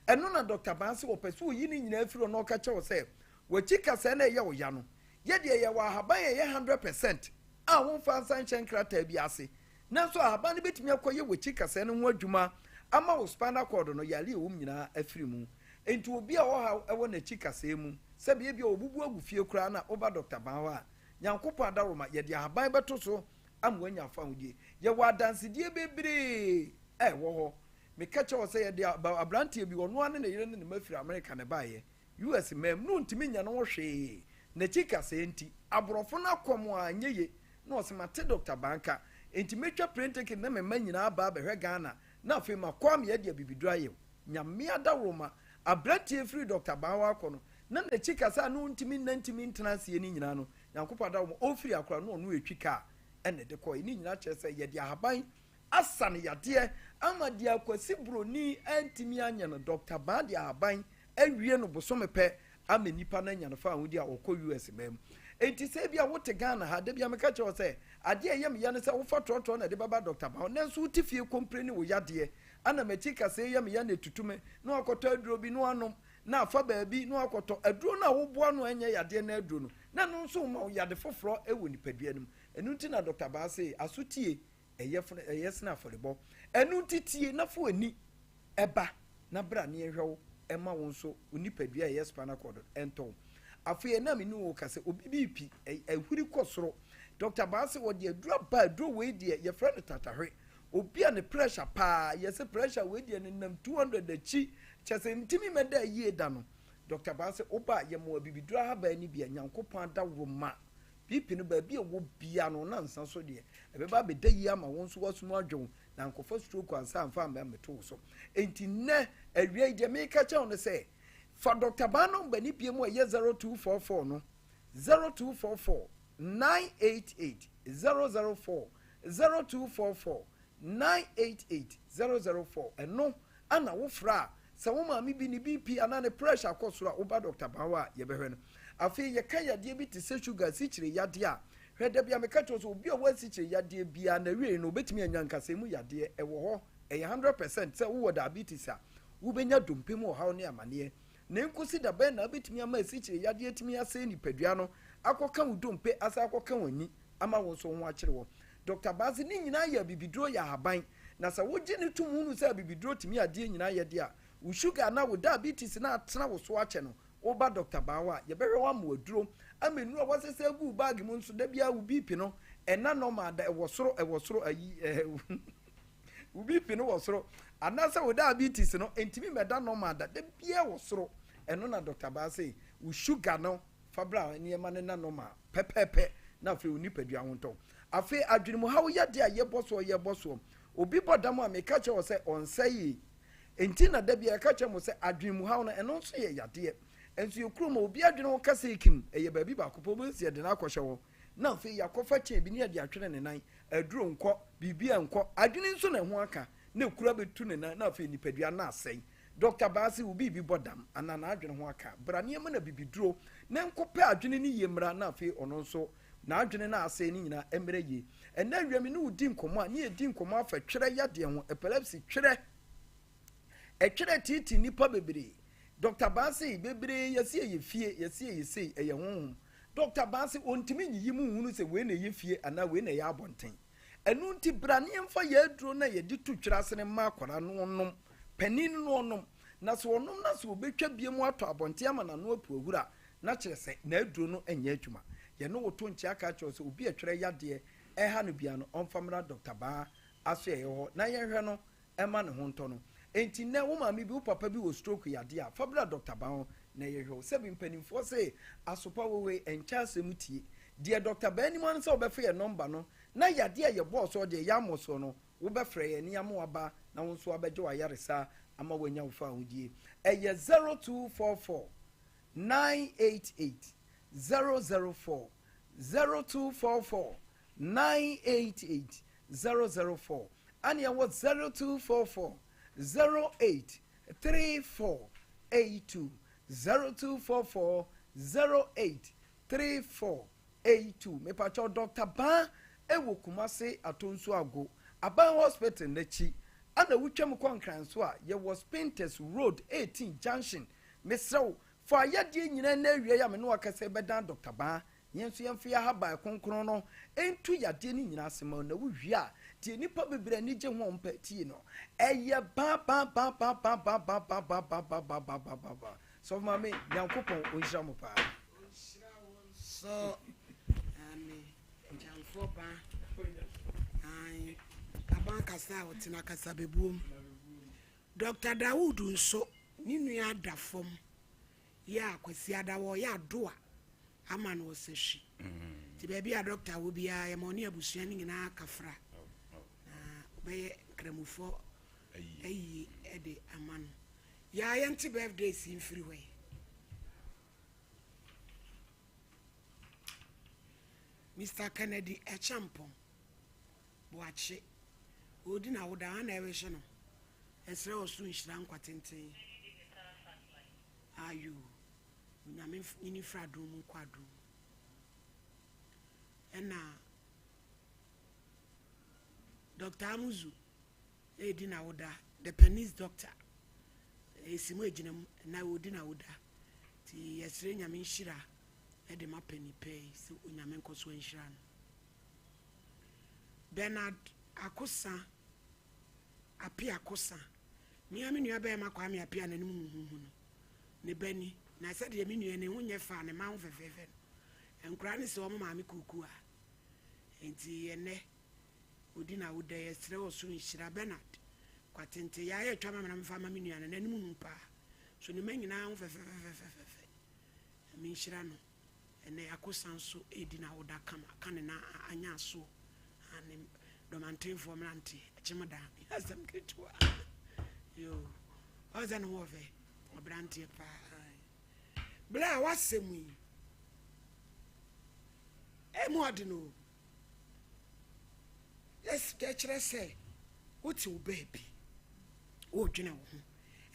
Ɛno na Dɔkta Baa se ɔpɛ sɛ ɔyi ne nyinaa firi hɔ na ɔka kyerɛ wo sɛ w'akyi kasɛɛ na ɛyɛ wo ya no, yɛ deɛ yɛwɔ ahaban a ɛyɛ 100% a womfa nsa nhyɛ nkrataa bi ase. Nanso ahaban no bɛtumi akɔyɛ w'akyi kasɛɛ no ho adwuma ama wo spinal cord no yare a ɛwɔ mu nyinaa afiri mu. Enti obi a ɔhaw wɔ n'akyi kasɛɛ mu, sɛbe ebia ɔbubu agu fie koraa na woba Dɔkta Ban hɔ a, Nyankopɔn adaworoma, yɛde ahaban bɛto so ama wanya afahodie. Yɛwɔ adansedie bebree a ɛwɔ hɔ. Meka kyerɛ wo sɛ yɛde abranteɛ bi, ɔno ara ne ne yere ne ne mma firi Amerika na ɛbaeɛ, US man mu, na ɔntumi nyɛ ne ho hwee, n'akyi kasɛɛ nti. Aborɔfo no akɔm a anyɛ ye, na ɔse mate Dɔkta Ban ka, enti mɛtwa plane ticket na me mma nyinaa aba abɛhwɛ Ghana, na afei makɔ amea de abibiduro ayɛ o. Nyame adaworoma, abranteɛ firi Dɔkta Ban hɔ akɔ no, Na n'akyi kasa a na ɔntumi nna ntumi ntena aseɛ no nyinaa no, Nyankopɔn adaworoma, ɔrefiri akora no ɔno retwi kaa ɛna ɛde kɔeɛ. Ne nyinaa kyerɛ sɛ yɛde ahaban asa no yadeɛ ama deɛ Akwasi Broni antumi anyɛ no, Dɔkta Baa de ahaban awie no bosome pɛ ama nipa no anya no faahodi a ɔkɔ US man mu. Enti sɛ ebia wote Ghana ha, da biara meka kyerɛ wo sɛ adeɛ a ɛyɛ me ya ne sɛ wofa trɔtrɔ na ɛde bɛba Dɔkta Baa hɔ nanso wote fie kompreni wo yadeɛ ana m'akyi kaseɛ yɛ me ya na ɛtutu me na wakɔtɔ aduro bi na wanom na afa baabi na wakɔtɔ aduro no a woboa no a ɛnyɛ yadeɛ no aduro no na ɛno nso rema wo yade foforɔ wɔ nipadua no mu. Ɛno nti na Dɔkta Baa se asotie ɛyɛ fono ɛyɛ sene afɔrebɔ. Ɛno nti tie na fa w'ani ba na bra na yɛnhwɛ wo mma wo nso wo nipadua a ɛyɛ spinal cord no ɛntɔ wo. Afei ɛna me ne wo ka sɛ obi BP ɛhuri kɔ soro. Dɔkta Baa se wɔde aduro aba aduro wei deɛ yɛfrɛ no tatahwe. Obi a ne pressure paa, yɛse pressure wei deɛ nenam 200 akyi, kyerɛ sɛ ntimi mɛda ayie da no. Doctor Baa se woba a yɛma wo abibiduro ahaban no bi a Nyankopɔn adaworo ma BP no baabi a ɛwɔ biara no na nsa so deɛ ɛbɛba abɛda yie ama wo nso w'asom adwo wo na ankɔfa stroke ansa amfa amma ammɛto wo so. Enti nnɛ awia yi deɛ meka kyerɛ wo ne sɛ fa Doctor Baa number no bie mu a ɛyɛ 0244 no, 0244 988 004 0244 988 004 ɛno ana wofrɛ a sɛ wo maame bi ne BP anaa ne pressure kɔ soro a woba Dɔkta Ban hɔ a yɛbɛhwɛ no. Afei yɛka yadeɛ bi te sɛ sugar asikyire yadeɛ a hwɛ da bi a meka kyerɛ wo sɛ obi a ɔwɔ asikyire yadeɛ biara n'awiei no obɛtumi anya nkasɛɛ mu yadeɛ ɛwɔ hɔ ɛyɛ 100% sɛ wowɔ diabetes a wobɛnya dompe mu ɔhaw ne amaneɛ na ɛnkɔsi da bɛn na wobɛtumi ama asikyire yadeɛ atumi asɛe nipadua no akɔka wo dompe asan akɔka w'ani ama wo nso wo ho akyere wo. Dɔkta Baase, ne nyinaa yɛ abibiduro yɛ ahaban, na sɛ wogye no tom hunu sɛ abibiduro tumi adeɛ nyinaa yɛ deɛ a, wo sugar anaa wo diabetes no a atena wo so akyɛ no, woba Dɔkta Baa hɔ a, yɛbɛhwɛ wo ama wo aduro, ama nnuro a woasesa agu wo baage mu nso, da biara wo BP no ɛnna normal da, ɛwɔ soro, ɛwɔ soro, ayi, ɛɛ, wo BP no wɔ soro, anaasɛ wo diabetes no ɛntumi mmɛda normal da, da biara ɛwɔ soro, ɛno na Dɔkta Baa se wo sugar no Fa bra nneɛma no nna normal pɛpɛɛpɛ na afei wo nipadua ho ntɔ wo. Afei adwenemuhaw yadeɛ a yɛbɔ soɔ yɛbɔ soɔ. Obi bɔ dam a meka kyerɛ wo sɛ ɔnsɛee. Enti na da biara yɛka kyerɛ mo sɛ adwenemuhaw no ɛno nso yɛ yadeɛ. Nso yɛ kurom a obi adwene ho kasa ekim ɛyɛ baabi baako pɛ wobɛhu sɛ yɛde no akɔhyɛ hɔ na afei yɛakɔfa chain bi ne yɛde atwere ne nan. Aduro nkɔ, biribiara nkɔ. Adwene nso na ɛho aka na ekuro abɛtu ne nan na afei nipadua no asɛe. Dɔkta Baa se wo biribi bɔ dam anaa n'adwene ho aka, bra na yɛmma no abibiduro na nkɔpɛ adwene no yie mmra na afei ɔno nso n'adwene no a asɛe no nyinaa mmra yie. Ɛnnɛ awia me ne wo di nkɔmmɔ a ne yɛdi nkɔmmɔ afa twerɛ yadeɛ ho, epilepsy, twerɛ. Ɛtwerɛ teetee nnipa bebree. Dɔkta Baa se bebree yɛse ɛyɛ fie, yɛse ɛyɛ sei, ɛyɛ honhom. Dɔkta Baa se ɔntumi nyiyi mu nhunu sɛ wei na ɛyɛ fie anaa wei na ɛyɛ abɔnten. Ɛno nti bra na yɛmfa yɛn aduro no a yɛde to twere ase no mma akwadaa no ɔnnom, panin no na ɔnnom. Na sɛ ɔnom na sɛ ɔbɛtwa bie mu atɔ abɔnten ama n'ano apu ahuru a, na kyerɛ sɛ n'aduro no nyɛ adwuma. Yɛne wo to nkyea ka kyerɛ wo sɛ obi a twerɛ yadeɛ reha no biara no, ɔmfa mmra Dɔkta Baa asoɛeɛ hɔ na yɛnhwɛ no mma ne ho ntɔ no. Enti nnɛ wo maame bi, wo papa bi wɔ stroke yadeɛ a, fa bra Dɔkta Baa hɔ na yɛhwɛ wo. Sɛbi mpanimfoɔ se asopa wowei ɛnkyɛ asɛm tie. Deɛ Dɔkta Baa nim ara ne sɛ wobɛfa yɛn nɔmba no na yadeɛ a yɛbɔɔ soɔ deɛ yɛammɔ soɔ no, wobɛfrɛ yɛn na yɛama woaba na wo nso abɛgye w'ayaresa ama woanya wo fawohodie. Ɛyɛ 0244 988 004, 0244 988 004, ɛne ɛwɔ 0244 08 34 82, 0244 08 34 82. Mepakyɛw Doctor Baa ɛwɔ Kumase Atonsu Ago Aban Hospital n'akyi ɛna wotwam kɔ Nkran nso a yɛwɔ Spintex Road 18 Junction. Mesrɛ wo fa ayadeɛ nyinaa nnɛ awia yi a me ne wo akasa yi bɛdan Doctor Baa Yɛn nso yɛmfa yɛn ahaban kronkron no ntu yadeɛ no nyinaa ase ma wo, na wowie a, deɛ nnipa bebree ani gye ho a wɔpɛ tie no, ɛyɛ ba ba ba ba ba ba ba ba ba ba ba ba ba ba ba ba. Sɔfo Maame, Nyankopɔn ɔnhyira mo paa. Ɔnhyira wo nso. Amen. Gyamfoɔ ba. Ae. Aban kasa a ɔtena kasa bɛbuom. Dr. Dawood nso, ne nua da fam. Yɛ a Kwasiada wɔyɛ adoa ama no ɔsahwi. Nti baabi a dɔkta wɔ biara yɛma ɔne abusua no nyinaa kafra na ɔbɛyɛ nkramofoɔ ayie de ama no. Yaa yɛnte birthdays yi mfiri hɔ yi. Mister Kennedy Acheampong Boakye, ɔredi n'awoda, hwan na ɛrehye no? Yɛsrɛ ɔsoro nhyira nkwa tenten. Ayoo, Onyame nyini mfiri adom mu nkɔ adom mu. Ɛna Dr. Amuzu ɛredi n'awoda, the Penis doctor, ɛsi mu egyina mu, ɛna ɔredi n'awoda. Nti yɛsrɛ Nyame nhyira de ma panin pɛ yi sɛ Onyame nkɔ so nhyira no. Bernard Akosa Appiah Kosa, me ara me nua barima Kwame Appiah n'anim huhuhu no, ne ba ni. Na sɛdeɛ me nua ne ho nyɛ fɛ a ne mma ho fɛfɛɛfɛ no, nkwadaa no sɛ wɔn maame kuukuu a. Enti ɛnnɛ, ɔdi n'awoda yi, yɛsrɛ ɔsoro nhyira. Bernard Kwatente, yɛ ayɛ twa ma me na memfa ma me nua no, n'anim hu paa. So ne mma nyinaa ho fɛfɛfɛfɛfɛfɛ. Nyame nhyira no. Ɛnɛ Akosa nso redi n'awoda kama ka ne nan anya asoɔ a ne dɔmantenfoɔ mmeranteɛ akyem da nyɛ asɛm ketewa yoo ɔn sɛ ne ho ɔfɛ ɔbranteɛ paa berɛ a wasɛm yi ɛmu ɔde no yɛkyerɛ sɛ wote wo baabi wodwene wo ho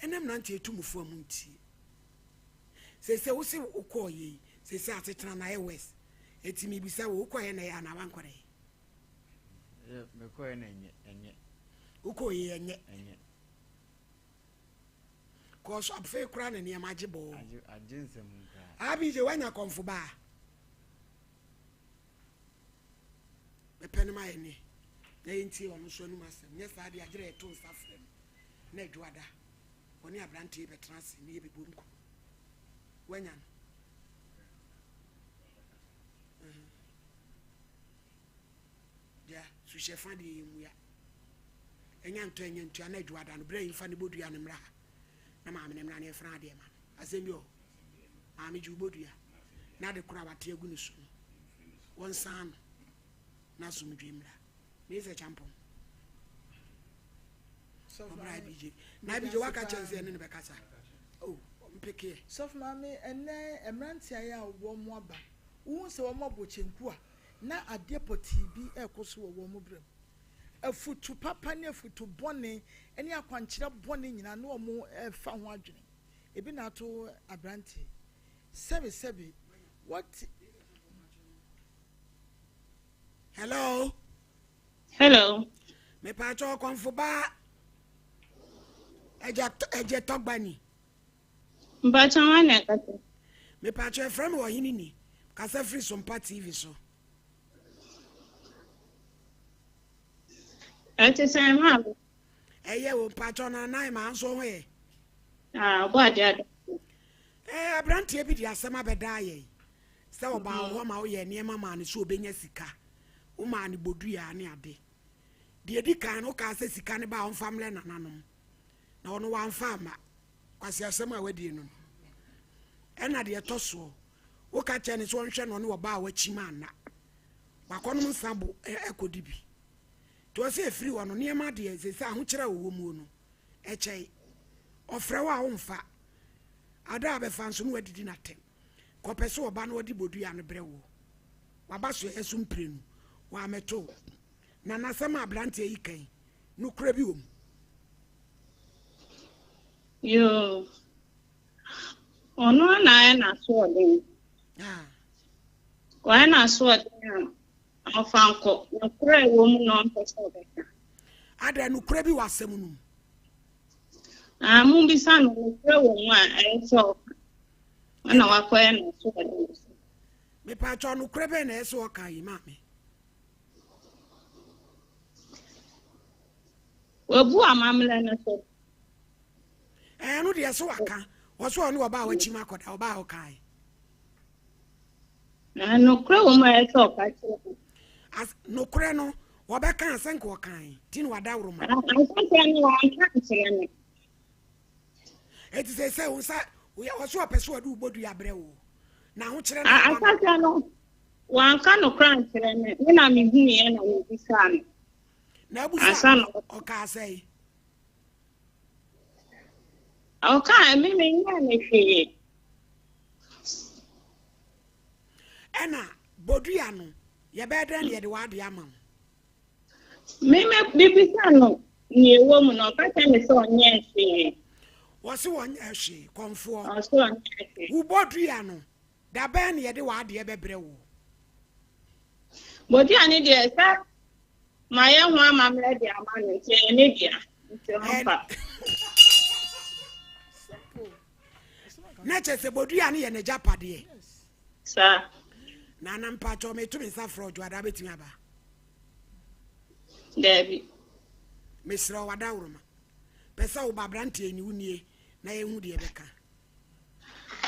ɛnɛ mmeranteɛ tumufoɔ mu ntie Seesei wo se wo kɔɔ yɛ yi, seesei asetena no ayɛ worse. Eti mebisa wo, wo kɔɔ yɛ na ɛyɛ anaa wankɔ na ɛyɛ? Yɛ me kɔɔ yɛ na ɛnyɛ, ɛnyɛ. Wo kɔɔ yɛ ɛnyɛ? Ɛnyɛ. Kɔɔ so afei koraa na nneɛma agye bɔɔ. Agye, agye nsɛm koraa. Abigye, wanya kɔmfo baa. Mepɛ no ma yɛ ne na yɛntie ɔno nso anum asɛm. Nyɛ saa deɛ agyerɛ yɛto nsa frɛ no na adwoada. Ɔne aberanteɛ yi bɛtena ase ne yɛbɛbɔ nkɔmmɔ. Woanya no? Deɛ suhyɛ fa deɛ yɛmmua. Ɛnya ntɔ ɛnya ntua na adwoada no berɛ yi mfa ne bɔdua no mmra ha na maame no mmra ne ɛfra adeɛ ma no. Asɛm bi wɔ hɔ. Maame gye wo bɔdua na ade koro a wate agu ne so no wɔnsan no na asomdwe mmra. Meyɛ sɛ kyampɔn. Ɔbra Abigye. Na Abigye waka kyɛn sɛ ɛne no bɛkasa. Oh, mpekeɛ. Sɔfo maame, ɛnnɛ mmeranteɛ yi a wɔn aba, wohu sɛ wɔn abɔ kyenku a, na adeɛ pɔtee bi rekɔ so wɔ wɔn berɛ mu. Afutu papa ne afutu bɔne ne akwankyerɛ bɔne nyinaa na wɔn refa ho adwene. Ebi na ato aberanteɛ yi. Sɛbe sɛbe, wɔte. Hello. Hello. Mepaakyɛ ɔkɔmfo baa ɛgya ɛgye tɔgba ni. Mpaakyɛ wɔn na ɛkasa. Mepaakyɛ ɛfrɛ mi ɔhene ni. Kasa firi Sompa TV so. Ɛte sɛn maame? Ɛyɛ o mpaakyɛ ɔnanan maa nso ho yɛ. Ah, ɔbɔ ade ade. Ɛɛ aberanteɛ bi de asɛm abɛdaa yɛn sɛ ɔbaa hɔ ma woyɛ nneɛma maa no sɛ ɔbɛnya sika. Womaa no bodua ne ade. Deɛ ɛdi kan no, wokaa sɛ sika no ba a ɔmfa mmrɛ nananom, na ɔno wamfa amma. Kwaseasɛm a wadie no no. Ɛna deɛ ɛtɔ soɔ, woka kyerɛ no sɛ ɔnhwɛ na ɔne ɔbaa a wakyim anna. Wakɔnom nsa bo ɛkɔdi bi. Nti ɔsɛ ɛfiri hɔ no, nneɛma deɛ sɛ sɛ ahokyerɛ a ɔwɔ muo no, ɛkyɛe. Ɔfrɛ wo a womfa. Ada a bɛfa nso no wadidi n'atɛm. Kɔpɛ sɛ ɔba na ɔde bodua no brɛ woɔ. Waba so ɛ so mprenu, wammɛto wo. Na n'asɛm a aberanteɛ yi ka yi, nokorɛ bi wɔ mu? Yoo, ɔno ara na ayɛ n'asoɔden. Ah. Wayɛ n'asoɔden a ɔfa nkɔ. Nokorɛ a ɛwɔ mu na ɔmpɛ sɛ ɔbɛka. Adɛn, nokorɛ bi wɔ asɛm no mu? Ah, mommisa no, nokorɛ wɔ mu a ɛyɛ sɛ ɔka. Ɛna wakɔyɛ n'asoɔden so. Mepaakyɛw nokorɛ bɛn na ɛsɛ ɔka yi maame? Wabu amammerɛ no so. Ɛɛ no deɛ so waka. Ɔso ɔne ɔbaa wakyim akɔda ɔbaa ɔkae. Na nokorɛ wɔ mu a ɛsɛ ɔka kyerɛ no. As nokorɛ no wɔbɛka asɛ nka ɔkae ti na wadaworo ma. Asɛnka no wɔnka nkyerɛ no. Eti sɛ sɛ wo nsa ɔso ɔpɛ so ɔde wo bodua brɛ wo. Na ahokyerɛ no aba no. Asaseɛ no, wanka nokorɛ ankyerɛ me, me na mehuiɛ na mebisaa no. Na abusa no, ɔkaa sɛe? Ɔkaa, me menyɛɛ no hwee. Ɛna bodua no, Yɛbɛyɛ dɛn na yɛde w'adeɛ ama wo? Me me bibisa no nea ɛwɔ mu no, ɔka kyerɛ me sɛ ɔnyɛɛ hwee. Wɔse wɔnyɛɛ hwee, kɔmfoɔ. Ɔse ɔnyɛɛ hwee. Wo bodua no, da bɛn na yɛde w'adeɛ bɛbrɛ woɔ? Bodua no deɛ, sɛ mayɛ ho amammerɛ de ama no nti ɛyɛ ne dea, nti ɔmfa. Na kyerɛ sɛ bodua no yɛ n'agyapadeɛ. Saa. Nana mpakyɛw meto me nsa frɛ ɔdwoada bɛtumi aba? Daabi. Mesrɛ wo adaworoma. Pɛ sɛ woba aberanteɛ ni wo nie na yɛhu deɛ ɛbɛka.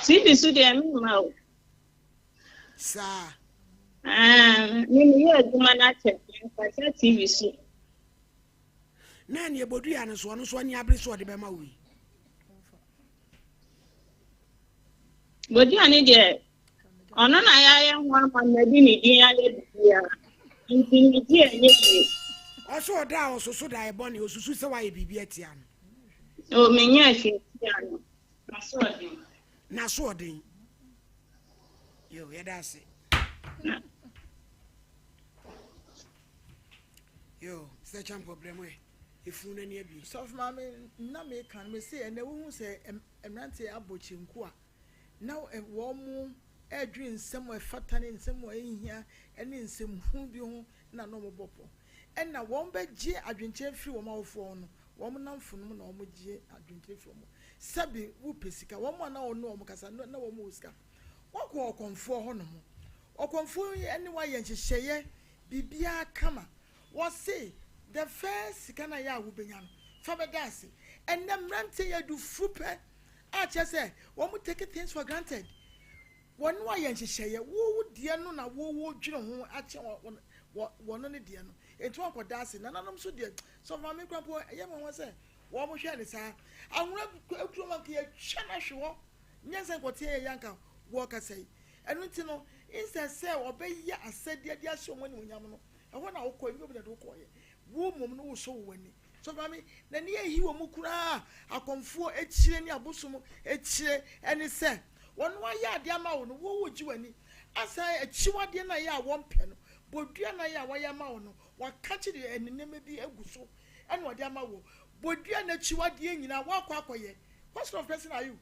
TV so deɛ memma o. Saa. Ah, me meyɛ adwuma no akyɛ menkasa TV so. Na ɛne ɛbɔdua no so ɔno nso ani abere so ɔde bɛma wo yi. Bodua ne deɛ ɔno na yɛayɛ ho amammerɛ de ne din ayɛ biribiara nti ne gye ɛnyɛ yie. Ɔsɛ ɔda a ɔsoso da ɛbɔ ne osusu sɛ wayɛ biribi atia no. O menyɛ hwee tia no. N'aso ɔden. N'aso ɔden. Yo, yɛda ase. Yo, sɛ kyɛmpɔ brɛ mu ɛ. Efunu n'ani abie. Sɔfo maame na meka no mese ɛnɛ wohu sɛ mmeranteɛ abɔ kyenku a na wɔredwene nsɛm a ɛfata ne nsɛm a ɛnhia ne nsɛm hunu bi ho na na wɔbɔ pɔ. Ɛna wɔbɛgye adwenkyerɛ firi wɔn awofoɔ hɔ no, wɔn nnamfonom na wɔgye adwenkyerɛ firi wɔn. Sɛbe wopɛ sika, wɔn a na wɔne wɔn kasa no na wɔn wɔ sika. Wɔkɔ ɔkɔmfoɔ hɔ nom. Ɔkɔmfoɔ yi ne wɔayɛ nhyehyɛeɛ biribiara kama. Wɔse the first sika no a ɛyɛ a wobɛnya no, fa bɛda ase. Ɛnnɛ mmeranteɛ yɛ adufuru pɛ a kyerɛ sɛ wɔn take things for granted. Wɔne wo ayɛ nhyehyɛeɛ, wo wo deɛ no na wo wo dwene ho akyɛn wɔ wɔno ne deɛ no. Enti wɔnkɔda ase. Nananom nso deɛ, sɔfo maame kura mpo ɛyɛ me nwanwa sɛ wɔn hwɛɛ no saa. Anwona kurom anka yɛtwa no ahwe hɔ. Nyɛ sɛ nkɔteɛ yɛ yɛ anka wɔkasa yi. Ɛno nti no, instead sɛ wɔbɛyɛ asɛdeɛ de ahyɛ wɔn animuonyam no, ɛhɔ na wokɔ, ɛnyɛ obi na ɛde wo kɔeɛ. Wo mmom no wosɔ wo ani. Sɔfo maame, n'ani ahi wɔ mu koraa a akɔmfoɔ akyire ne abosom akyire ne sɛ wɔn ayɛ adeɛ ama wo no, wo wogye w'ani. Asan akyiwadeɛ no a ɛyɛ a wɔmpɛ no, bodua no a ɛyɛ a wɔayɛ ama wo no, wɔakakye de ɛne nneɛma bi agu so ɛna wɔde ama wo. Bodua no akyiwadeɛ nyinaa woakɔ akɔyɛ. What sort of person are you?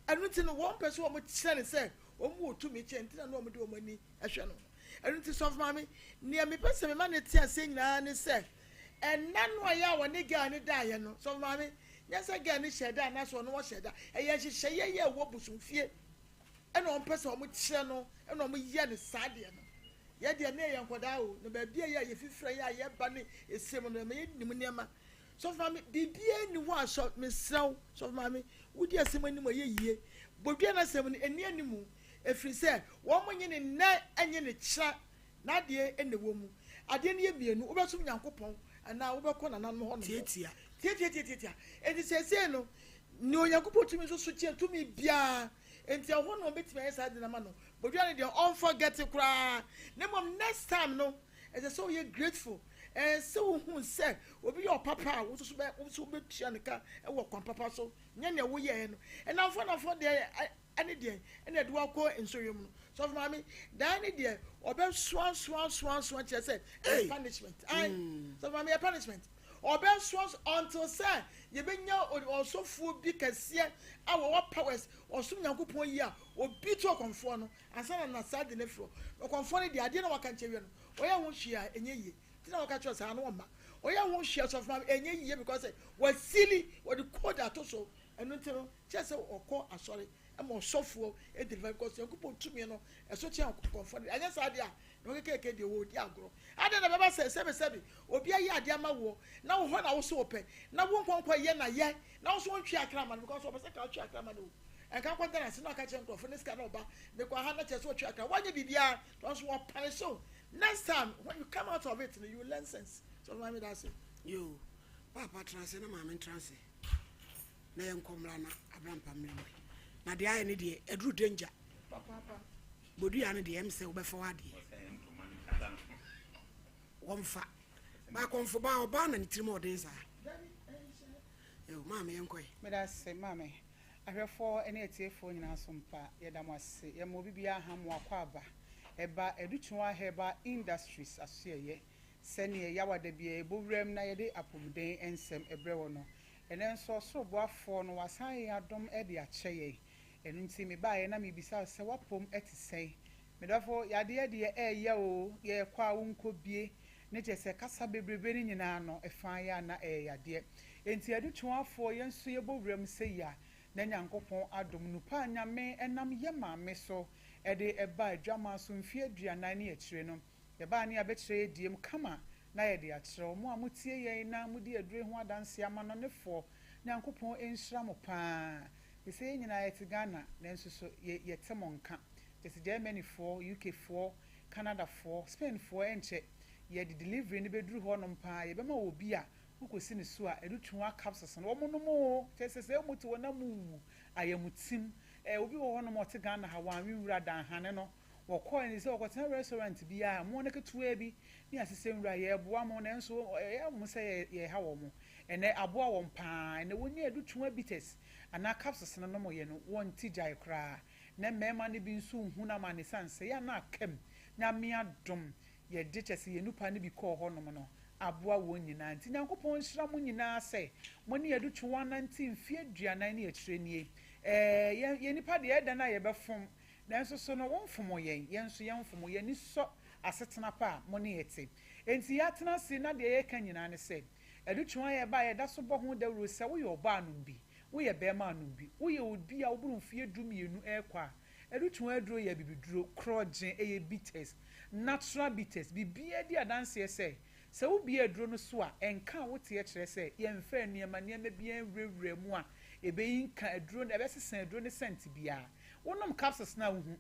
Ɛno nti no, wɔmpɛ sɛ wɔkyerɛ no sɛ wɔn wɔ tumi kyɛn nti na na wɔde wɔn ani hwɛ no. Ɛno nti, sɔfo maame, nea mepɛ sɛ mema no te aseɛ nyinaa ne sɛ, ɛnna no a ɛyɛ a wɔne girl no daeɛ no, sɔfo maame, nyɛ sɛ girl no hyɛɛ da anaasɛ ɔno ɔhyɛɛ da, ɛyɛ nhyehyɛeɛ yɛ ɛwɔ bosomfie ɛna wɔmpɛ sɛ wɔkyerɛ no ɛna wɔyɛ no saa deɛ no. Yɛ deɛ ne yɛyɛ nkwadaa o, na baabi a yɛ a yɛfifiri yɛ a yɛba ne ɛsɛ mu no, ɛma yɛnim nneɛma. Sɔfo maame, biribiara nni hɔ a sɔ, mesrɛ wo, sɔfo maame, wodi asɛm anim a ɛyɛ yie. Bodua n'asɛm no, ɛnni animu, ɛfiri sɛ wɔn nye ne nnɛ nye ne kyena, n'adeɛ na ɛwɔ mu. Adeɛ no yɛ mmienu, wobɛsom Nyankopɔn anaa wobɛkɔ nananom hɔ nom. Tiatia. Tiatiatiatia. Enti seesei no, nea Onyankopɔn tumi nso so kyɛn tumi biara, enti ɛhɔ na wɔbɛtumi ayɛ saa ade no ama no. Bodua no deɛ, ɔnfɔgɛte koraa, na mmom next time no, Ɛsɛ sɛ woyɛ grateful. Ɛsɛ sɛ wohu sɛ obi yɛ ɔpapa a, wo nso so wo nso wobɛtua no ka wɔ kwan papa so, nyɛ nea woyɛɛ no. Nnamfo nnamfo deɛ ɛne deɛ ɛna ɛde wakɔ nsɔhwɛ mu no. Sɔfo maame, daa ne deɛ ɔbɛsoa soa soa soa kyerɛ sɛ ɛyɛ punishment. Ae, sɔfo maame yɛ punishment. Ɔbɛsoa so until sɛ yɛbɛnya ɔsɔfoɔ bi kɛseɛ a wɔwɔ powers, ɔsom Nyankopɔn yie a, obi to ɔkɔmfoɔ no. Ansa na na saa ade no afiri hɔ no, ɔkɔmfoɔ no deɛ, adeɛ na waka nkyerɛ wia no, ɔyɛ ho hwee a, ɛnyɛ yie. Nti na wɔka kyerɛ saa no ɔmma. Ɔyɛ ho hwee a, sɔfo maame, ɛnyɛ yie because wasili, wɔde code ato so. Ɛno nti no, kyerɛ sɛ ɔkɔ asɔre ma ɔsɔfoɔ deliver because Nyankopɔn tumi no, ɛso kyɛn ɔkɔmfoɔ no deɛ. Anyɛ saa deɛ a, na ɔkekeke deɛ ɔredi agorɔ. Adɛn na ɛbɛba sɛ sɛbesɛbe obi ayɛ adeɛ ama woɔ, na wo hɔ na wo so wopɛ, na wo nkɔnkɔ yɛ na yɛ, na wo so wontwe akra ma no because ɔpɛ sɛ ka wotwe akra ma no o. Nka nkɔ da n'ase na ɔka kyerɛ nkurɔfo ne sika na ɔba mekɔ ha na kyerɛ sɛ ɔtwe akra wanyɛ biribiara na ɔnso wɔpanish wo next time when you come out of it no you learn sense so maame da ase. Yoo paapa tena ase na maame ntena ase na yɛn nkɔ mmra na abrampa mmra mu na deɛ ayɛ ne deɛ aduru danger papaapa bodua no deɛ ɛm sɛ wobɛfa w'adeɛ wɔmfa baakɔmfo baa ɔbaa na ne tirim ɔden saa yoo maame yɛnkɔ yi. Meda ase maame. Ahwɛfoɔ ne atiefoɔ nyinaa so mpa, yɛda mo ase. Yɛma obi biara ha mo akwaaba. ɛba Adutwuma Herbal Industries asoɛeɛ. Sɛdeɛ Yawa da biara yɛbɔ wuram na yɛde apomuden nsɛm brɛ wo no, ɛnnɛ nso Ɔsoro Boafoɔ no wasan ayɛ yɛn adom de akyɛ yɛn. Ɛno nti mebaeɛ na mebisa wo sɛ w'apom te sɛn? Me dɔfo, yadeɛ deɛ ɛɛya oo, yɛɛkɔ a wonkɔ bie, ne kyerɛ sɛ kasa bebrebe no nyinaa no ɛfa yɛ a na ɛyɛ yadeɛ. Enti Adutwumafoɔ yɛn nso yɛbɔ wuram sɛyi a, na Nyankopɔn adom, nupa a Nyame nam yɛ maame so de baa adwaman so mfeɛ 40 ne akyire no, Yɛbaa ne yɛabɛkyerɛ yɛ diem kama na yɛde akyerɛ wo. Mo a motie yɛn na modi aduro yi ho adanseɛ amanɔnefoɔ, Nyankopɔn nhyira mo paa. Te sɛ yɛn nyinaa yɛte Ghana nanso so yɛ yɛte mo nka. Kyerɛ sɛ Germany foɔ, UK foɔ, Canada foɔ, Spain foɔ ɛnkyɛ yɛde delivery no bɛduru hɔ nom paa. Yɛbɛma wɔ obi a wokɔsi ne so a ɛde twa capsules no wɔn nom oo. Kyerɛ sɛ sɛ mote hɔ na mowu ayamutim. Eh, obi wɔ hɔ nom ɔte Ghana ha wanwe nwura da nhane no. Wɔkɔe no, sɛ wɔkɔtena restaurant bi a, mmoa no ketewaa bi ne asesɛ nwura, yɛreboa mo, nanso ɛyɛ wɔn sɛ yɛreha wɔn. Ɛnnɛ, aboa wɔn paa. Ɛnnɛ, wonya adutoa bitters anaa capsules no nomyɛ no, wɔnte gyae koraa. Na mmarima no bi nso nhu no amane esiane sɛ yɛ a na aka mu. Nyame adom, yɛde kyɛ sɛ yɛn nnipa no bi kɔɔ hɔnom no, aboa wɔn nyinaa. Nti Nyankopɔn nhyira mo nyinaa sɛ mo ne adutoa anante mfeɛ 40 ne akyire nie. Ɛɛ, yɛn, yɛn nnipa deɛ, ɛyɛ dɛn a yɛbɛfom Nanso so no womfom yɛn? Yɛn nso yɛmfom wo. Yɛn ani sɔ asetena pa a mo ne yɛn te. Enti yɛatena ase na deɛ yɛreka nyinaa ne sɛ, Adutwum a yɛba a yɛda so bɔ ho dawuro sɛ woyɛ ɔbaa nom bi, woyɛ barima nom bi, woyɛ obi a woboro mfeɛ 12 rekɔ a, adutwum aduro yɛ abibiduro, korɔgye, ɛyɛ bitters, natural bitters. Biribiara di adanseɛ sɛ, sɛ wobue aduro no so a, ɛnka a woteɛ kyerɛ sɛ yɛmfaa nneɛma nneɛma biara nwurawuraa mu a ɛbɛyi nka aduro no, ɛbɛsesa aduro no scent biara. Wonom capsules no a wuhu,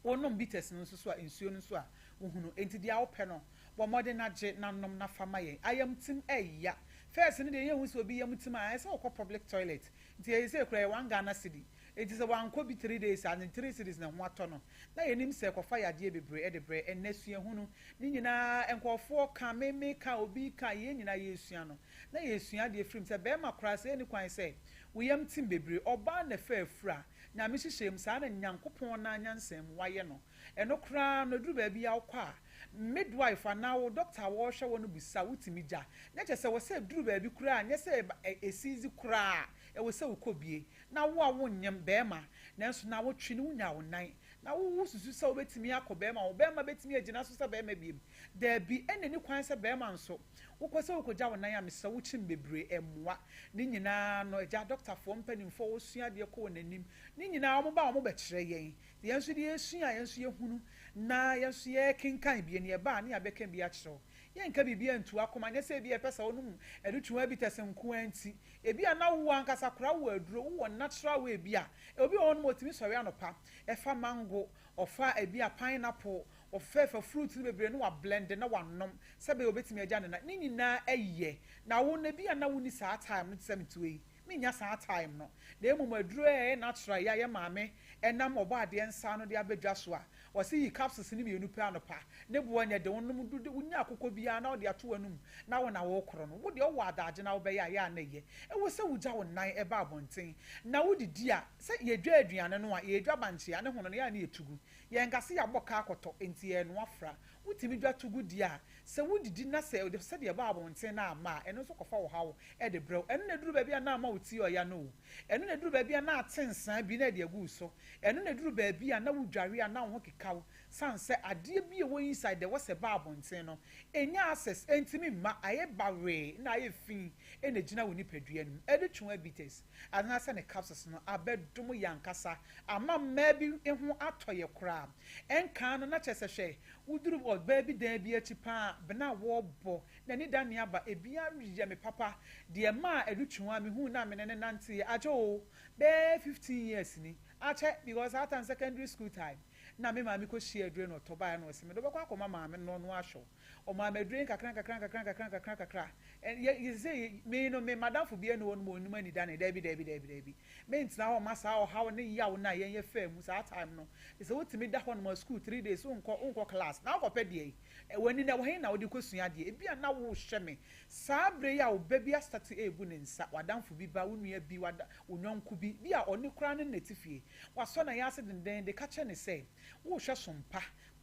wonom bitters no nso so a nsuo no nso a wohunu. Enti deɛ wopɛ no, bɔ mmɔden na gye na nom na fa ma yɛn. Ayamtim ɛya. First no deɛ yɛnhu sɛ obi yam tim a, ɛsɛ sɛ ɔkɔ public toilet. Nti seesei koraa ɛyɛ one Ghana cedi. Enti sɛ wankɔ bi three days a, ne three cedis na ɛho atɔ no. Na yɛnim sɛ ɛkɔfa yadeɛ bebree de brɛ. Ɛnnɛ suahunu ne nyinaa nkurɔfoɔ ka, me meka, obi ka, yɛn nyinaa yɛresua no. Na yɛresua adeɛ firi mu sɛ barima koraa sɛ ɛnni kwan sɛ wo yam tim bebree. Ɔbaa na ɛfa afura. Nyame hyehyɛɛ mu, saa na Nyankopɔn no ara nyansa mu wayɛ no. Ɛno koraa no, ɛduru baabi a wokɔ a, midwife anaa wo doctor a wɔrehwɛ wo no bisa wo, wotumi gya. Na kyerɛ sɛ, ɛwɔ sɛ ɛduru baabi koraa a, nyɛ sɛ ɛsiizi koraa a, ɛwɔ sɛ wokɔ bie. Na wo a wonnyem barima, nanso naawɔtwe no wonya wo nan, na wo wosusu sɛ wobɛtumi akɔ barima hɔ, barima bɛtumi agyina so sɛ barima biom? Daabi, ɛnna ɛni kwan sɛ barima nso Wokɔ sɛ wokɔgya wo nan a mesrɛ wo kyim bebree ɛmmoa. Ne nyinaa no agya dɔktafoɔ mpaninfoɔ a wɔsua adeɛ kɔ wɔn anim ne nyinaa wɔn ba a wɔn bɛkyerɛ yɛn. Yɛn nso deɛ yɛsua a yɛn nso yɛhunu na yɛn nso yɛkenkan bi ne yɛba a ne yɛabɛka bi akyerɛ wo. Yɛnka biribiara ntu akoma nyɛ sɛ ebia yɛpɛ sɛ wonom adutoa bi tɛsɛ nko ara nti. Ebia na wo ankasa koraa wowɔ aduro, wowɔ natural way bi a obi wɔ hɔnom a ɔtumi sɔre anɔpa ɛfa mango, ɔfa ebia pineapple, Ɔfɛɛfɛ fruit no bebree na wa blende na wanom sɛ ɛbɛyɛ obetumi agya ne nan. Ne nyinaa ɛyɛ. Na wo no ebia na wonni saa time no te sɛ me toa yi. Mennya saa time no. Na mmom aduro a ɛyɛ natural yi a yɛ maame ɛnam ɔbɔadeɛ nsa ano de aba dwa so a ɔse yi capsules no mmienu pɛ anɔpa. Ne boɔ nyɛ den. Wonom du wonya akokɔ biara na wode ato w'anum na wo na wokorɔ no. Wo deɛ wowɔ adaagye na wobɛyɛ a ɛyɛ a na ɛyɛ. Ɛwɔ sɛ wogya wo nan ɛba abɔnten na wodidi a sɛ yɛdwa aduane no a yɛdwa bankye a ne hono no ɛyɛ a na yɛtu gu. Yɛnka sɛ yɛabɔ ka akɔtɔ, enti yɛrenoa fra. Wotumi dwa to gu deɛ a, sɛ wodidi na sɛ sɛdeɛ ɛba abɔnten no amma a, ɛno nso kɔfa ɔhaw de brɛ wo. Ɛno na ɛduru baabi a na ama wo ti ɔya no o. Ɛno na ɛduru baabi a na ate nsaa bi na ɛde agu wo so. Ɛno na ɛduru baabi a na wodware a na wo ho keka wo sane sɛ adeɛ bi a ɛwɔ inside a ɛwɔ sɛ ɛba abɔnten no, ɛnnya access, ɛntumi mma, ayɛ bawee na ayɛ fi na ɛgyina wo nipadua no mu. Ɛde twe bitters anaasɛ ne capsules no abɛdom yɛn ankasa ama mmaa bi ho atɔ yɛ koraa. Ɛnkaa no na kyerɛ sɛ hwɛ, woduru ɔbaa bi dan bi akyi paa a, bena a wɔrebɔ n'ani da ne aba, ebi ayɛ me papa. Deɛ ɛmaa ɛno twi ho a mehuu no a me ne no nanteeɛ akyɛ oo, bɛyɛ 15 years ni. Akyɛ because saa time secondary school time na me maame kɔhyiaa aduro na ɔtɔ baeɛ na ɔse mede wobɛkɔ akɔma maame no na ɔno ahwɛ wo. Ɔmaa me aduro yi nkakra nkakra nkakra nkakra nkakra nkakra. Yɛ yɛ sɛ me no me madamfo biara nni hɔ nom a ɔnim anidane, daabi daabi daabi daabi. Mentena hɔ mma saa ɔhaw ne yaw no a yɛn yɛ faa mu saa time no. Sɛ wotumi da hɔ nom a school 3 days wonkɔ wonkɔ class na wokɔpɛ deɛn? W'ani no ɛwɔ he na wode kɔsua adeɛ? Ebia na wohwɛ me saa berɛ yi a wo ba bi astate rebu ne nsa, w'adamfo bi ba, wo nua bi, w'ada wo yɔnko bi, bi a ɔne koraa ne no na ɛte fie. Wasɔ n'ayɛ ase dendenden ka kyerɛ no sɛ wohwɛ so mpa.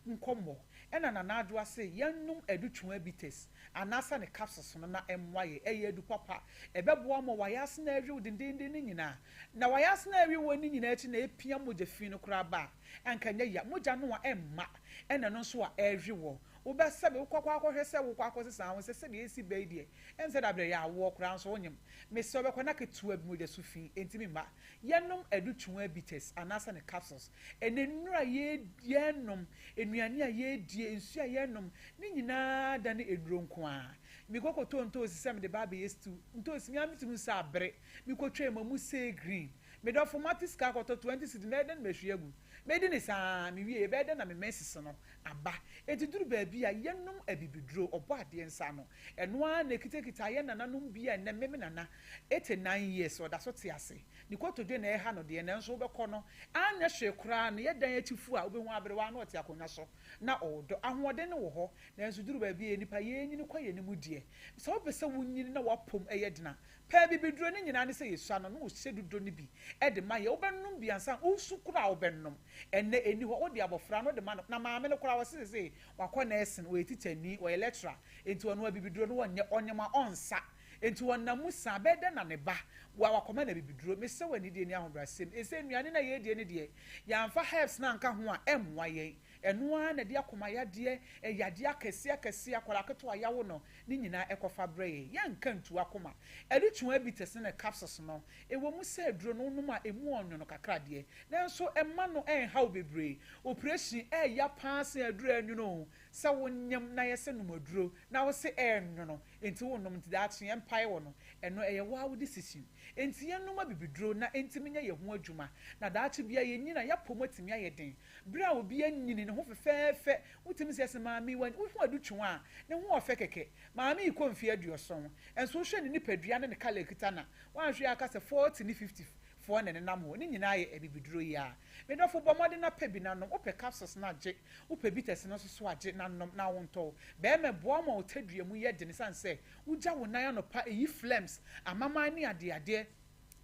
nkɔmmɔ ɛna Nana Adwoa se yɛnnom Adutwuma bitters anaasɛ ne capsules no na ɛmmoa yɛn. Ɛyɛ adu papa. Ɛbɛboa ma w'ayaase no awe wo dendeenden no nyinaa. Na w'ayaase no awe wo no nyinaa akyi na ɛpia mogya fi no koraa ba a, anka ɛnyɛ ya. Mogya no a ɛmma ɛna ɛno nso a ɛrewe wɔ. Wobɛ sɛbe wokɔ akɔ akɔhwɛ sɛ wokɔ akɔsesa ho sɛ sɛdeɛ ɛsi ba yi deɛ ɛnsɛ da berɛ yɛ awoɔ koraa nso wonyem. Mesrɛ wobɛkɔ na ketewa bi mogya so fi ɛntumi mma. Yɛnom Adutwuma bitters anaasɛ ne capsules. Ɛnɛ nnuro a yɛnom, nnuane a yɛdie, nsuo a yɛnom, ne nyinaa dane nnuro nko ara. Mekɔ kɔtɔɔ ntoosi sɛ mede ba abɛyɛ stew. Ntoosi, me ara metumi hu sɛ abere. Mekɔtwaa mu, ɛmu see green. Me dɔfo, mate sika akɔtɔ 20 cedi, mɛyɛ dɛn na mahwie agu? Mɛdi no saa ara, mewie, ɛbɛyɛ dɛn na me menses no aba? Enti duru baabi a, yɛnom abibiduro, Ɔbɔadeɛ nsa ano. Ɛno ara na ɛkitakita yɛn nananom bi a ɛnnɛ me me nana, 89 years, ɔda so te ase. Ne kotodwe na ɛreha no deɛ, nanso wobɛkɔ no, anyɛ hwee koraa no, yɛ dan akyi fu a, wobɛhu aberewa na ɔte akonnwa so na ɔredɔ. Ahoɔden no wɔ hɔ, nanso duru baabi a, nnipa yɛrenyini kɔ yɛn anim deɛ, sɛ wopɛ sɛ wonyini na w'apom yɛ den a, pɛ abibiduro. Ne nyinaa ne sɛ yɛsua no na wɔhyɛ dudɔ no bi de ma yɛn. Wobɛnom bi ansa, wosu koraa a wobɛnom. Ɛnnɛ ɛnni hɔ, wode abɔfra no wode ma no, na maame no koraa ɔse seesei wakɔ nursing, ɔyɛ tikyani, ɔyɛ lecturer, enti ɔno abibiduro no ɔnyɛ, ɔnyem a ɔnsa. Enti ɔnam mu saa, bɛyɛ dɛn na ne ba wa wakɔma no abibiduro? Mesrɛ wo anidie ne ahobrɛaseɛ mu, ɛsɛ nnuane no a yɛredie no deɛ, yɛamfa herbs no anka ho a, ɛmmoa yɛn. Ɛno ara na ɛde akoma yadeɛ, yadeɛ akɛseɛ akɛseɛ, akwadaa ketewa a yɛawo no, ne nyinaa ɛkɔfa brɛ yɛn. Yɛnka ntu akoma. Ɛretwe abi te sene capsules no. Ɛwɔ mu sɛ aduro no wonom a ɛmu ɔnwono kakra deɛ, nanso ɛmma no ɛnha wo bebree. Oprehyini ɛɛya paa sen aduro a ɛnwono o. Sɛ wonyem na yɛse nom aduro na wose ɛɛnwono, Enti wo nom nti daakye yɛn mpae wɔ no ɛno ɛyɛ wo ara wo decision enti yɛn nom abibiduro na ɛntimi nyɛ yɛn ho adwuma na daakye bia yɛn nyini a yɛapɔ mu atumi ayɛ den berɛ a obi anyini ne ho fɛfɛɛfɛ wotumi sɛ yɛse maame yi wo ho adu twe a ne ho ɔfɛ kɛkɛ maame yi kɔ mfeɛ aduɔson nso wohwɛ ne nipadua ne ne colour ɛkita na woanhwɛ a aka sɛ 40 ne 50 foɔ na ɛnenam hɔ ne nyinaa yɛ abibiduro yi ara me dɔfo bɔ mmɔden na pɛ bi na nom wopɛ capsules no a gye Wopɛ bitters no nso so a, gye na nom na wontɔ wo. Barima, boa wo ma wo tadua mu yɛ den esiane sɛ wogya wo nan anɔpa, eyi phlegms, amaman ne adeadeɛ,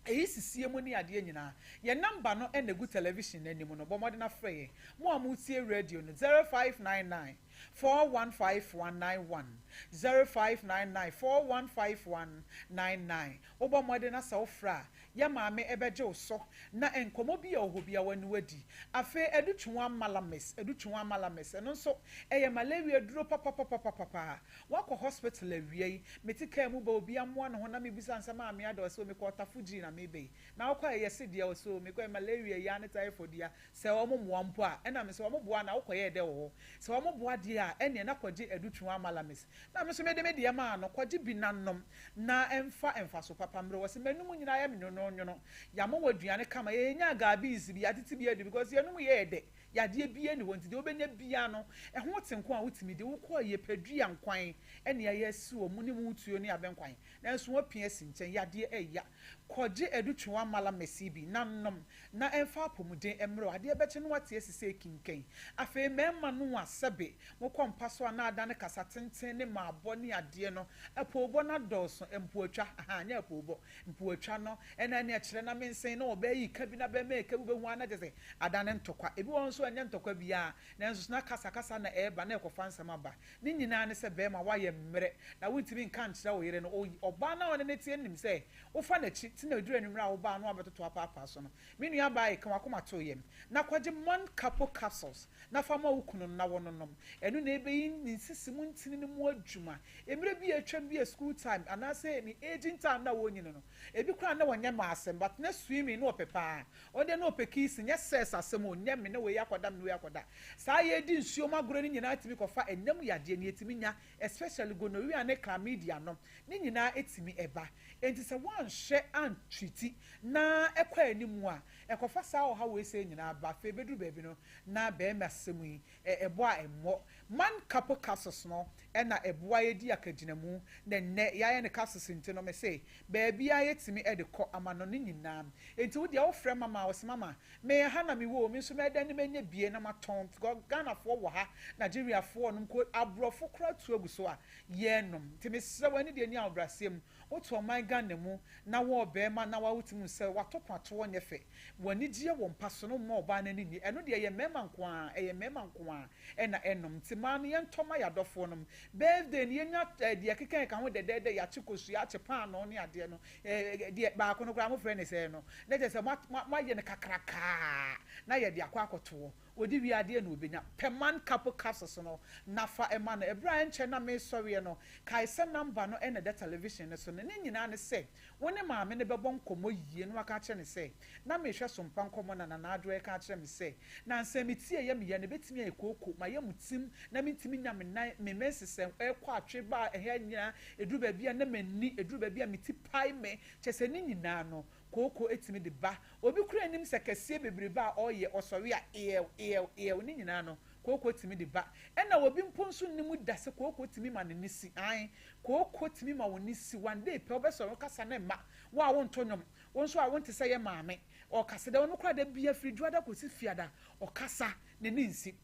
eyi sisie mu ne adeɛ nyinaa. Yɛn number no na egu television no anim no, bɔ mmɔden na frɛ yɛn. Mo a moretie radio no, 0599 415191, 0599 415199. Wobɔ mmɔden na sɛ wofrɛ a, Yɛ maame bɛgye wo so na nkɔmmɔ bi a ɛwɔ hɔ biara w'ani wadi. Afei Adutwuwa Malamis, Adutwuwa Malamis, ɛno nso ɛyɛ malaria aduro papapapapapa. Woakɔ hospital awia yi, mete kaa mu ba obi amoa ne ho na mebisa no sɛ maame ada ɔse o mekɔɔ Tafo-Gyii na meba yi. Na wokɔɛ yɛse deɛ ɔse o mekɔɛ malaria yi ara ne typhoid yi ara. Sɛ wɔn mmoa mpo a, ɛna me sɛ wɔn boa na wokɔyɛɛ dɛ wɔ hɔ? Sɛ wɔn boa deɛ a, ɛneɛ na kɔgye Adutwuwa Malamis. Na me nso mede me deɛ maa no, kɔgye bi na nom, na ɛmfa mfaso papa mmerɛ wo. Ɔse m'anum nyinaa ayɛ me nwononwono. Yɛama wo aduane kama, yɛnyaa gaabees bi, yɛatete bi adi because yɛn anum yɛɛ dɛ, yadeɛ biara nni hɔ nti deɛ wobɛnya biara no, ɛho te nko a wotumi di. Wokɔɔ yɛpɛ dua nkwan ɛne ayɛ asi wɔ mu ne mu tuo ne abɛnkwan, nanso woapia asi nkyɛn, yadeɛ ɛya. Kɔgye Adutwuwa Malamis yi bi na nom, na ɛmfa apɔmuden mmrɛ wo. Adeɛ bɛkye na woate asi sɛ ekinkan. Afei mmarima no a sɛbe mokɔ mpa so a na adane kasa tenten ne maabɔ ne adeɛ no, apoobɔ no adɔɔso, mpoatwa, ahaa, nyɛ apoobɔ, mpoatwa no, ɛna ɛne ɛkyerɛ na mensen na ɔbaa yi ka bi na bɛrima yi ka bi, wobɛhu ara na kyerɛ sɛ adane ntɔkwa. Ebi wɔ hɔ nso a ɛnyɛ ntɔkwa biara, nanso so na kasakasa na ɛreba na ɛkɔfa nsɛm aba. Ne nyinaa ne sɛ bɛrima woayɛ mmerɛ na wontumi nka nkyerɛ wo yere no, ɔbaa no a ɔne no teɛ no nim sɛ Wofa n'akyi te na ɛduru anwummerɛ a wobaa na wabɛtoto apaapaa so no, me nua baa yi, ka w'akoma to yam na kɔgye Moncapo capsules na fa ma wo kunu no na wɔnonom. Ɛno na ɛbɛyi ne nsisi mu ntini no mu adwuma. Mmerɛ bi a atwam bi a school time anaasɛ ne aging time no a wɔrenyini no, ebi koraa na wɔnyɛ mmaa asɛm but na swimming na ɔpɛ paa. Ɔno deɛ na ɔpɛ kissing, nyɛ sex asɛm o, nyɛ me ne wei akɔda, me ne wei akɔda. Saa yɛredi nsuo mu agorɔ no nyinaa tumi kɔfa ɛnam yadeɛ no yɛtumi nya especially gonorrhea ne chlamydia no, ne nyinaa tumi ba. Enti sɛ woanhwɛ antreati na ɛkɔ anim a, ɛkɔfa saa ɔhaw wei sei nyinaa ba. Afei ɛbɛduru baabi no na barima asɛm yi, ɛbɔ a ɛmmɔ. Man couple capsules no, na ɛboa yɛdi akagyinamu na nnɛ yɛayɛ no capsules nti no mese baabiara yɛtumi de kɔ amanɔne nyinaa. Nti wo deɛ wofrɛ mama a ɔse mama me ɛha na mewɔ o me nso mɛdɛn ne manya bie na matɔn because Ghanafoɔ wɔ ha, Nigeriafoɔ nom ko aborɔfo koraa tu agu so a yɛnom. Nti mesrɛ wo ɛne deɛ ni ahobraseɛ mu wote ɔman Ghana mu na wo ɔbarima na wotumi hu sɛ wato kwatoɔ nyɛ fɛ, w'anigyeɛ wɔ mpa so no mma ɔbaa no ani nnye, ɛno deɛ ɛyɛ mmarima nko ara, ɛyɛ mmarima nko ara na ɛnom, nti mmaa no yɛntɔ ma y'adɔfoɔ nom, birthday no yɛnya deɛ ɛkeka ɛka ho dɛdɛɛdɛ, yɛakye kosua, akye paanoo ne adeɛ no, deɛ baako no koraa mofrɛ no sɛn no, na kyerɛ sɛ moayɛ no kakrakaa na yɛde akɔ akɔtoɔ. Ɔdi wie a, deɛn na ɔbɛnya? Pɛ man couple capsules no na fa ma no. Ɛberɛ a ɛnkyɛ na meresɔreɛ no, kae sɛ number no na ɛda television no so no. Ne nyinaa ne sɛ, wo ne maame no bɛbɔ nkɔmmɔ yie na waka akyerɛ no sɛ, na merehwɛ Sompa nkɔmmɔ na Nana Adwoa reka akyerɛ me sɛ, nansa yi metieeɛ me yɛ no ɛbɛtumi ayɛ kooko, mayɛ mu tim na mentumi nya me nan, me menses ɛrekɔ atwe ba ɛha nyinaa, ɛduru baabi a na m'ani, ɛduru baabi a me ti pae me, kyerɛ sɛ ne nyinaa no, Kooko tumi de ba. Obi koraa nnim sɛ kɛseɛ bebrebe a ɔyɛ, ɔsɔre a, eɛw, eɛw, eɛw, ne nyinaa no, kooko tumi de ba. Ɛna obi mpo nso nnim da sɛ kooko tumi ma ne nne si. Ae, kooko tumi ma wo nne si. One day pɛ wobɛsɔre wokasa na ɛmma. Wo a wonto nnwom, wo nso a wonte sɛ yɛ maame, ɔkasa da, ɔno koraa da biara firi dwoada kɔsi fiada, ɔkasa, n'ani nsi.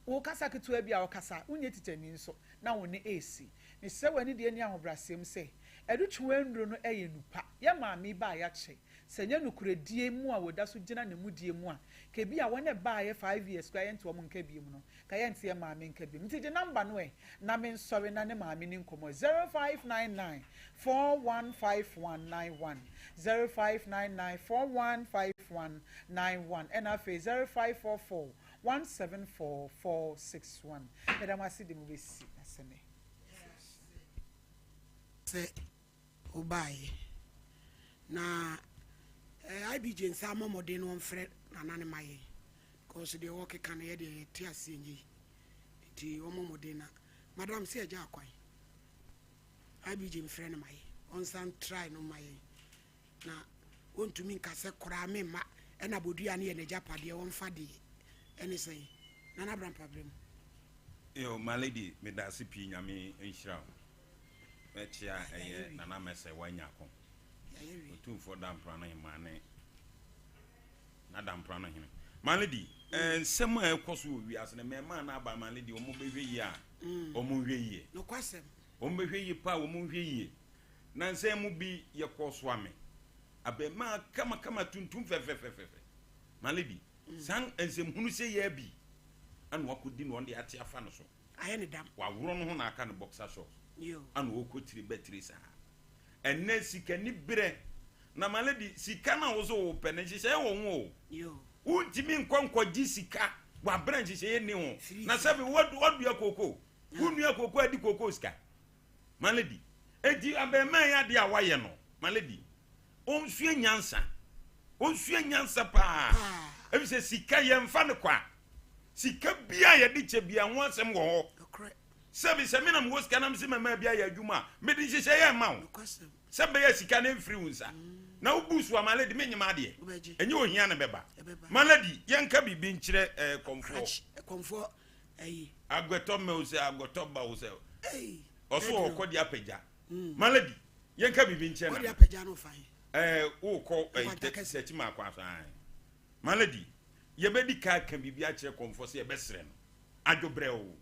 Wo kasa ketewa bi a ɔkasa, wonyɛ tikyani nso, na wo nne resi. Mesrɛ wo anidie ne ahobrɛaseɛ mu sɛ, adutwewa nnuro no yɛ nnu pa. Yɛn maame yi baeɛ akyɛ. Sɛ ɛnyɛ nokorɛdie mu a wɔda so gyina ne mudie mu a, ka ebia wɔn a ɛbaeɛ 5 years koraa yɛnte wɔn nka biom no, ka yɛnte yɛn maame nka biom. Nti gye number no ɛ na mensɔre na ne maame ni nkɔmmɔ. 0599 415191, 0599 415191, ɛna afei 0544 174461. Meda mo ase de mo bɛsi asɛmɛ. Sɛ wobaeɛ na eh, IBJ nsa mmɔ mmɔden na wɔmfrɛ nana no ma yɛn because deɛ wɔkeka no yɛ deɛ yɛte aseɛ nyɛ yi nti wɔmmɔ mmɔden na madam sɛ agya akwan IBJ mfrɛ no ma yɛn ɔnsan try no ma yɛn Na wɔntumi nka sɛ koraa memma ɛna bodua no yɛ n'agyapadeɛ wɔmfa deɛ ɛne sɛn? Nana bra mpabrɛ mu. Yo my lady medase pii nyame nhyira wo mɛkyea ɛyɛ nana mɛsɛ wanya ko otumfoɔ dampra no hemaa ne na dampra no hene my lady eh, nsɛm a ɛkɔ so wɔ wiase no mɛmaa no aba my lady wɔn bɛhwɛ yie a wɔn nhwɛ yie nokwasɛm wɔn bɛhwɛ yie paa wɔn nhwɛ yie Nansa yi mu bi yɛkɔɔ Soame, abarimaa kamakama tuntum fɛfɛfɛfɛ. My lady, saa nsɛmhunu sɛ yɛ bi ana wakɔdi na ɔde ate afa no so. Ayɛ ne dam. Waworɔ no ho na aka no boxer shorts. Yo. Ana ɔkɔ tiri bɛ tiri saa. Ɛnnɛ sikani berɛ. Na my lady, sika no a wo so wopɛ no nhyehyɛeɛ wɔ ho o. Yo. Wontumi nkɔ nkɔgye sika wɔ aberɛ a nhyehyɛeɛ nni ho. Na sɛbe woadua kookoo. Wonua kookoo adi kookoo sika. My lady, enti abarimaa yi adeɛ a wayɛ no, my lady, ɔnsua nyansa. Ɔnsua nyansa paa. Ɛfiri sɛ sika yɛmfa no kwa. Sika bia yɛde kyɛ bia ho asɛm wɔ hɔ. Sɛbi sɛ me na mewɔ sika na mese mɛma bi ayɛ adwuma a, mede nhyehyɛeɛ ɛma wo. Sɛ bɛyɛ sika no mfiri wo nsa. Na wobu so a, my lady, menyem adeɛ. Ɛnyɛ ohia na bɛba. My lady, yɛnka biribi nkyerɛ eh, kɔmfoɔ. Kɔmfoɔ ayi. Aguɛtɔ mɛ o sɛ aguɛtɔ ba o sɛ. Ɔso ɔkɔ di apagya. Mm. Malady, yɛn ka biribi nkyɛn na. Ɔdi apagya no fa yi. Ɛɛ wokɔ ɛɛ tɛkyi maa kɔ asan. Malady, yɛbɛdi ka ka biribi akyerɛ kɔnfɔ sɛ yɛbɛsrɛ no. Adwobrɛ o,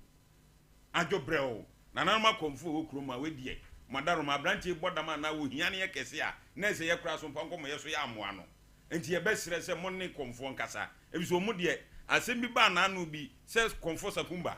adwobrɛ o. Nananom akɔnfo wɔ kurom a wadiɛ. Madarom aberanteɛ bɔ dam anaa ohia no yɛ kɛse a na ɛsɛ yɛ koraa so mpa nkɔmɔ yɛ so yɛ amoa no. Nti yɛbɛsrɛ sɛ mo ne kɔnfoɔ nkasa. Efisɛ wɔn deɛ, asɛm bi baa n'ano bi sɛ Kɔmfɔ Sakumba baam.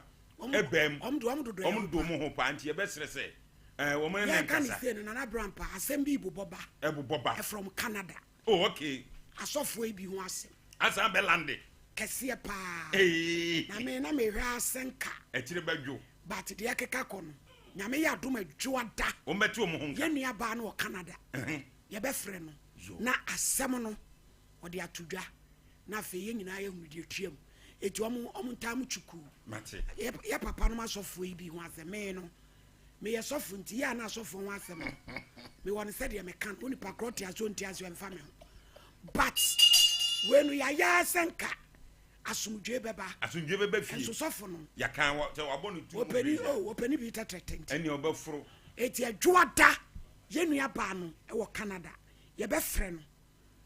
Wɔn de wɔn dodɔ yɛn ho Wɔn dɔ wɔn ho paa, nti yɛbɛsrɛ sɛ ɛɛ wɔn ne no Yɛreka ne nkasa. sei no, Nana Brown pa, asɛm bi rebobɔ ba. Ɛbobɔ ba. From Canada. Oh, okay. Asɔfoɔ yi bi ho asɛm. Asan bɛ lande. Kɛseɛ paa. Ee. Na me na mehwɛ ara sɛ nka. Akyire bɛdwo. But deɛ ɛkeka kɔ no, Nyame yɛ adom a Dwoada. Wɔn bɛte wɔn ho nka. Yɛn nua baa no wɔ Canada. Yɛbɛfrɛ no. Na asɛm no. ɔde ato dwa na afei yɛn nyinaa yɛhunu deɛ ɛtua mu eti wɔn wɔn ntaa mu kyukuu mate yɛ yɛ papa nom asɔfoɔ yi bi ho asɛm mee no meyɛ sɔfo nti yɛ a na asɔfoɔ ho asɛm no mewɔ no sɛdeɛ meka no onipa korɔ te ase ɔnte ase ɛmfa me ho but wei no yɛayɛ sɛ nka. Asomdwoe bɛba. Asomdwoe bɛba fie. Nso sɔfo no. Yɛka wɔ sɛ wabɔ no tu mu Ɔpɛni o, ɔpɛni bi tɛtrɛtɛ nti. Ɛnneɛ ɔbɛforo. Eti Adwoada, yɛn nua baa no wɔ Canada, yɛbɛfrɛ no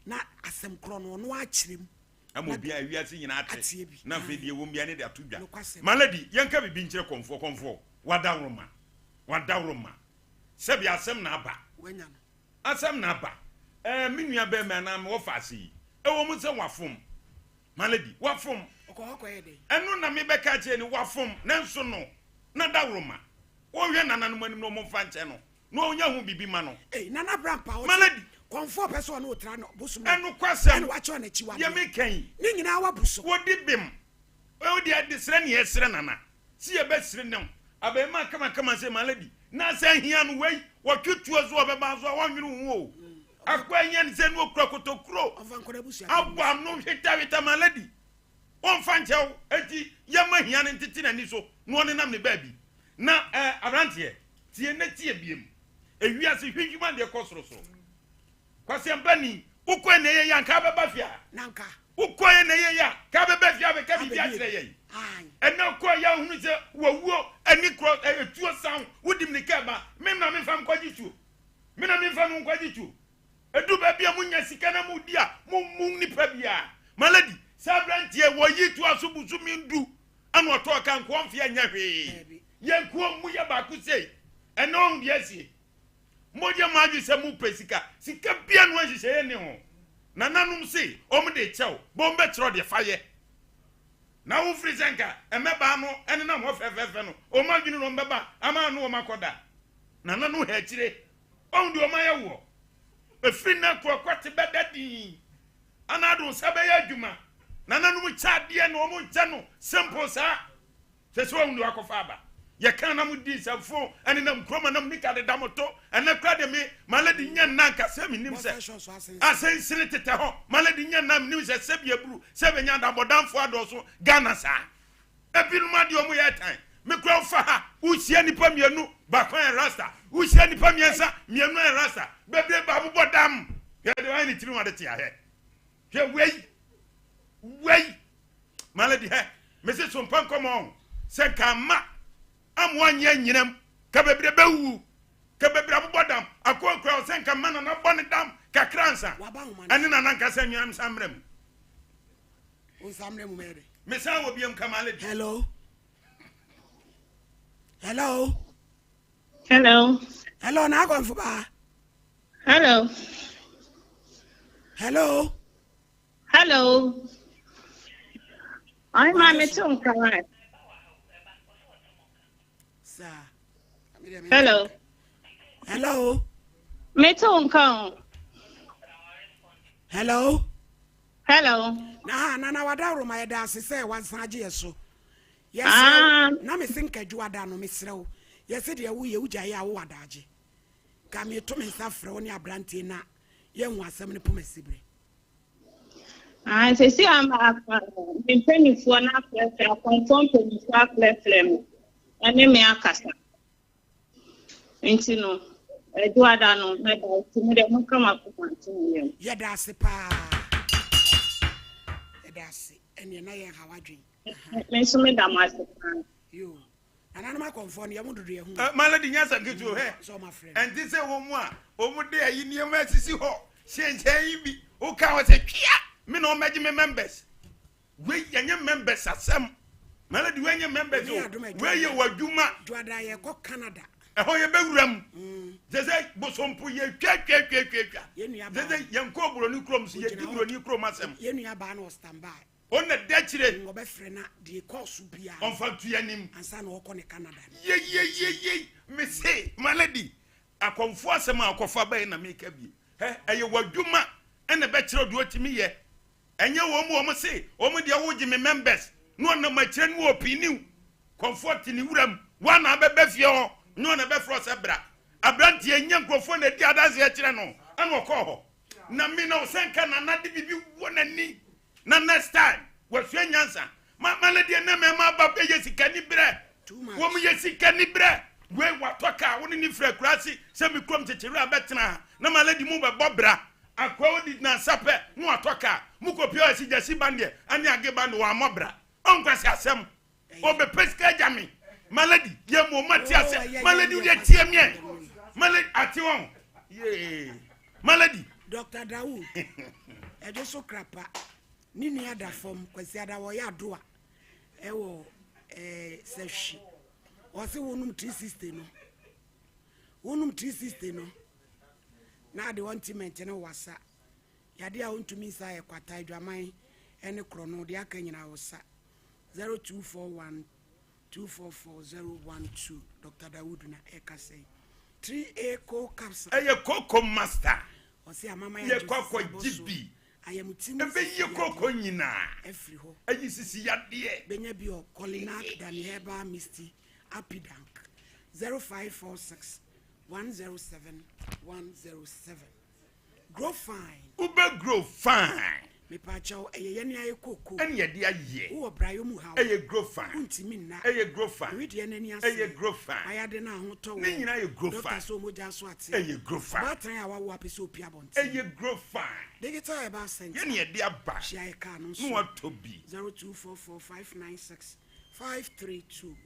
na asɛm korɔ no ɔno ara akyerɛ mu. Ama obiara, wiase nyinaa ate. Ateɛ bi. Na afei deɛ ɛwɔ mu biara ne de ato dwa. Nokwasɛm. Malady, yɛnka biribi nkyerɛ kɔmfoɔ. Kɔmfoɔ, wadaworoma, wadaworoma. Sɛbi asɛm na aba. Wanya no. Asɛm na aba. Ɛɛ, me nua barima anaa me wɔfaase yi, ɛwɔ mu sɛ wafom. Malady, wafom. Ɔkɔ hɔ kɔyɛ dɛn? Ɛno na mebɛka akyerɛ ni, wafom. Nanso no, n'adaworoma, ɔnhwɛ nananom anim na wɔmfa nkyɛ no, na ɔnya ho biribi ma no. Ei, Nana bra mpa, ɔte Malady. kɔmfoɔ pɛ sɛ ɔne wo tra no bosom no, Ɛnokwasɛm, ɛna wakyɛ ɔno akyiwadeɛ. deɛ meka yi. Ne nyinaa wabu so. Wɔdi bem. Wo deɛ adesrɛ ne yɛsrɛ Nana se yɛbɛsre no abarimaa kamakama sɛ my lady na sɛ ahia no wei wɔtwe tuo so ɔbɛba so a wɔnwene wo ho o akɔ ahia no sɛ ne ɔkura kotokuro abɔ ano hwetahweta my lady wɔmfa nkyɛ wo enti yɛma hia no ntete n'ani so na ɔnenam ne baabi na eh, aberanteɛ tie na tie biem ewiase hwihwim adeɛ kɔ sorosoro Kwasiampani, wokɔe na ɛyɛ yɛ a nka abɛba fie a? Na nka. Wokɔe na ɛyɛ yɛ a ka abɛba fie abɛka biribi akyerɛ yɛn. Ɛnɛ wokɔe yɛ ahunu sɛ wawuo ani korɔ ɛtuo san wodi mirika ɛba me na memfa nkɔgye tuo. Me na memfa no nkɔgye tuo. Ɛdu baabi a monya sika na modi a mommu nipa biara. My lady, saa aberanteɛ wɔyi toa so bosome du ɛna ɔtɔɔ ka nkoa mfeɛ nyɛ hwee. Yɛn nkoa mu yɛ baako sei. Ɛnɛ ɔhu deɛ asie. Moyɛ mo adwene sɛ mopɛ sika. Sika bia no nhyehyɛeɛ nni ho. Nananom se wɔn de kyɛ wo, bɔ wɔn bɛkyerɛ wo deɛ fa yɛ. Na wo firi sɛ nka mmɛbaa no nenam hɔ fɛfɛɛfɛ no, wɔn adwene na wɔn bɛba ama ano wɔn akɔda. Nananom ha akyire, wɔn deɛ wɔn ayɛ woɔ. Ɛfiri nnɛ korɔ kwate bɛda din. Ana ade wo nsa bɛyɛ adwuma. Nananom kyɛ adeɛ na wɔn nkyɛ no simple saa. Hwɛ sɛ wahu deɛ wakɔfa aba. Yɛka na modi nsɛmfo ɛnenam kurom a na mo nika deda mo to. Ɛnɛ koraa deɛ me my lady nyɛ nna nka sɛ menim sɛ asɛnsini tetɛ hɔ. My lady nyɛ nna menim sɛ sɛbi aburu sɛ bɛnya adabɔdanfoɔ adɔɔso Ghana saa. Ebinom adeɛ ɔmo yɛ tan. Me koraa wofa ha wohyia nnipa mmienu baako ayɛ rasta wohyia nnipa mmiɛnsa mmienu ayɛ rasta bebree ba abobɔ dam. Hwɛ deɛ wayɛ ne tiri ho ade te ahwɛ. Hwɛ wei wei malady hɛ mese so mpa nkɔmɔ ho sɛ nka ama ama wanyɛ anyinam ka bebree bɛwu ka bebree abobɔ dam akɔ akura sɛ nka ma nana bɔ ne dam kakra nsa ɛne nana nkasa nwia nsa mmerɛ mu nsa mmerɛ mu mɛyɛ dɛ mesan wɔ biam ka malady hello hello hello hello na akɔmfo baa Hello. Hello. Hello. Ɔyɛ maa mi to nka wa. Hello. Hello. Mi to nka o. Hello. Hello. Na ha nana wadaworo ma yɛda ase sɛ wansan agye yɛ so. Yɛsrɛ wo na mese nkadwo no mesrɛ wo yɛse deɛ woyɛ wogyae a wowɔ adagye. Ka meto me nsa frɛ wo ne aberanteɛ na yɛahu asɛm no poma siberɛ. Ah, sɛsi ama me mpanimfoɔ no afrɛfrɛ akɔmfoɔ mpanimfoɔ afrɛfrɛ me ɛne me akasa nti no ɛduada no mɛba nti mo deɛ monka mo akoma nto mo yam. Yɛda ase paa yɛda ase ɛneɛ na yɛn haw adwen. Me nso meda mo ase paa. Yoo. Nananom akɔmfoɔ no, yɛn mo dodo yɛn ho. Eh, Malady nyɛ asɛm ketewa o, hɛ. Ɛnte sɛ wɔn mu a wɔn de ayi nneɛma asisi hɔ hyɛnhyɛn yi bi. Woka wɔ sɛ twia, me na wɔmmɛgye me members. Wei yɛnyɛ members asɛm. Malady wei nyɛ members o. Wei yɛ w'adwuma. Dwada yɛkɔ Canada. Ɛhɔ yɛbɛwura mu. Sɛ sɛ bosompo yɛ twa twa twa twa twa. Sɛ sɛ yɛnkɔ buroni kurom so yɛdi buroni kurom asɛm. Yɛn nua baa no wɔ stand by. Ɔno na ɛda akyire. Ɔbɛfrɛ na deɛ ɛkɔɔ so biara. Ɔmfa nto yɛn anim. Ansa na ɔrekɔ ne Canada no. Yeyeyeyei mese my lady akɔmfoɔ asɛm a ɔkɔfa bae na meka bie hɛ ɛyɛ w'adwuma ɛna ɛbɛkyerɛ deɛ ɔtumi yɛ ɛnyɛ wɔn mu wɔn se wɔn deɛ wogye me members na ɔnam akyire no ɔpiniw kɔmfoɔ te ne wuram wɔn na abɛbɛ fie hɔ ne ɔna ɛbɛfrɛ sɛ bra aberanteɛ nyɛ nkurɔfoɔ na ɛdi adanseɛ kyerɛ no ɛna ɔkɔɔ hɔ na me na ɔsɛ nka nana de biribi wɔ n'ani Na next time wasua nyansa. Ma ma lady ɛnɛ mɛma aba bɛyɛ sikani berɛ. Wɔn yɛ sikani berɛ. Wei watɔ kaa wo ne ne firi akuraase sɛ me kurom kyekyere a bɛtena ha na ma lady mu bɛbɔ bra. Akoa odi nansa pɛ na watɔ kaa. Mokɔ pie ɔsi gyasi ban deɛ ɛne age ban deɛ wammɔ bra. Ɔnkwasi asɛm. Ɔbɛpɛ sika agya me. Malady yɛ mo ma te asɛ. Malady wodeɛ tie meɛ. Malady ate wɔn. Yee. Malady. Doctor Dawood ɛdwo so krapa ne nua da fam Kwasiada wɔyɛ adoa ɛwɔ ɛɛ sɛhwi ɔse wonom 360 no wonom 360 no na ade ɔntiment no wasa yade a wontumi nsa yɛ kwata adwaman ɛne korɔno deɛ aka nyinaa wosa 0241 244012 Doctor Dawood na ɛkasa yi 3A co capsule Ɛyɛ koko master. Ɔse amama yɛ Yɛkɔ akɔgye bi. Ayamtim ne Ɛbɛyi sisi koko yadeɛ nyinaa. afiri hɔ. Ayi sisi yadeɛ. Bɛnya bi wɔ Kolinak Dani Herbal Misty Apidank 0546 107 107. Grow fine. Wobɛ grow fine. Mepaakyɛw, ɛyɛ yɛne ayɛ kooko. Ɛne yɛde ayɛ. Wowɔ brayɔ mu haw. Ɛyɛ grow fine. Wontumi nna. Ɛyɛ grow fine. Wedeɛ n'ani ase. Ɛyɛ grow fine. Ayade no ahotɔ wɔ. Ne nyinaa yɛ grow fine. Doctor sɛ omogya so ate. Ɛyɛ grow fine. Ɔbaatan a wawo apɛ sɛ opia abɔnten. Ɛyɛ grow fine. Digital Herbal Center. Yɛne yɛde aba. Hyia yɛ kaa no nso. Na watɔ bi. 0244 596 532.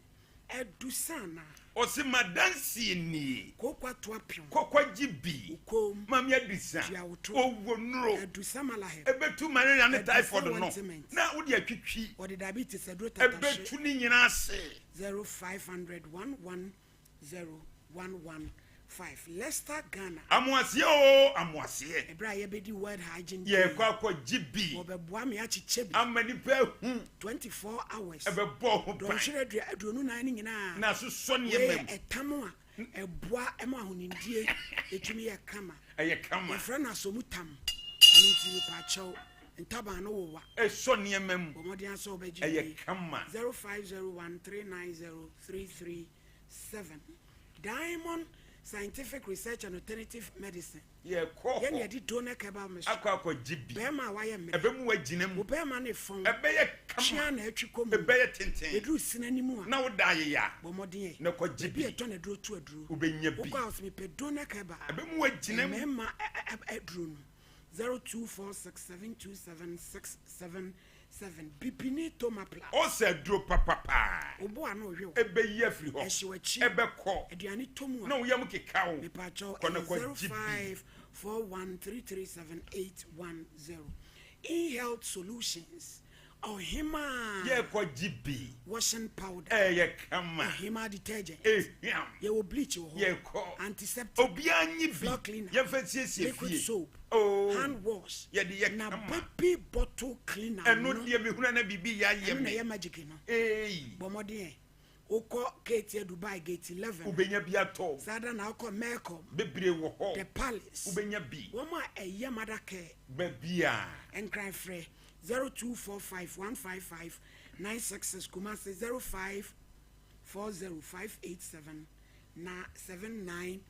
Ɛdu sana. Ɔse madansie nie. Kooko ato apem. Kɔkɔ gye bi. Okom. Mami adusa. Tua wo to. Owó nuro. Adusa malahɛ. Ebetu malaria ne Adusa typhoid no. ointment. Na wode atwitwi. Wɔde diabetes aduro tatahye. Ebetu ne nyinaa ase. 0500 110 115 Leicester Ghana. Amoaseɛ o amoaseɛ. Ɛberɛ a yɛbɛdi World Hygiene Day. Yɛkɔ akɔgye bi. Wɔbɛboa me akyekyɛ bi. Ama nipa ehu. 24 hours. Ɛbɛbɔ ho ban. Dɔnhwere 24 no nyinaa. Na asosɔ nneɛma Wei mu. yɛ ɛtam a ɛboa ma ahonidie ɛtumi yɛ kama. Ɛyɛ kama. Yɛfrɛ no asomu tam. Ɛno nti mepaakyɛw ntaban no wowa. Ɛsɔ nneɛma mu. Bɔ mmɔden asɛ wobɛgye Ɛyɛ bi. kama. 0501 390 337 Diamond Scientific Research and Alternative Medicine. Yɛkɔ Yɛne hɔ. yɛde Donor Herbal Mixture. Akɔ akɔgye bi. Bɛrima a wayɛ mmerɛ. Ɛbɛmu wagyina mu. Wo bɛrima ne fɔn. Ɛbɛyɛ kama. Twea na atwi kɔ mu. Ɛbɛyɛ tenten. Ɛduru sina no mu a. Na woda ayeya. Bɔ mmɔden ɛ. Na kɔgye Baabi bi. a ɛtɔ na aduro to aduro. Wobɛnya bi. Wokɔ a wɔsɛ mepɛ Donor Herbal. Ɛbɛmu wagyina mu. Mmarima aduro no. 0246727677 Bibini Toma Plus. Ɔsɛ aduro papapaa. Obo ano hwɛ wo. Ɛbɛyi afiri hɔ. Ɛhye w'akyi. Ɛbɛkɔ. Aduane tɔ mu a. Na wo yam keka wo. Mepaakyɛw Kɔ na ɛyɛ kɔgye bi. 0541337810. E-Health Solutions. Ɔhemaa. Yɛkɔgye bi. Washing powder. Ɛyɛ kama. Ɔhemaa detergent. Ehiam. Yɛwɔ bleach wɔ hɔ. Yɛkɔ. Antiseptic. Obiara nyi bi. Floor cleaner. Yɛmfa nsiesie Liquid fie. soap. Oh. Hand wash. Yɛde yɛ Na kama. baby bottle cleaner Ɛno no. deɛ mehunu na biribi yɛ ayɛ Ɛno na me. ɛyɛ magic no. Ei. Bɔ mmɔden ɛ. Wokɔ Ketia Dubai gate 11. Wobɛnya bi atɔ. Saa da na wokɔ Melcom. Bebree wɔ hɔ. The Palace. Wobɛnya bi. Wɔn a ɛyɛ mother care. Baabi a. Nkran frɛ 0245 155 966 Kumasi 0540 587 na 790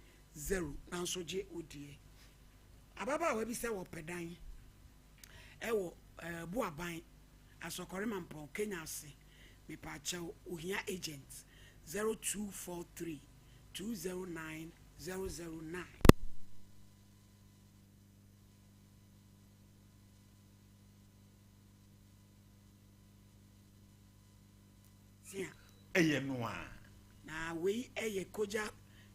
nanso gye wo deɛ. Ababaawa bi sɛ wɔpɛ dan ɛwɔ ɛɛ Boaban Asɔkɔre Mampɔn Kenya ase. Mepaakyɛw ohia agent 0243 209 009. Sia. Ɛyɛ no a. Na wei ɛyɛ kogya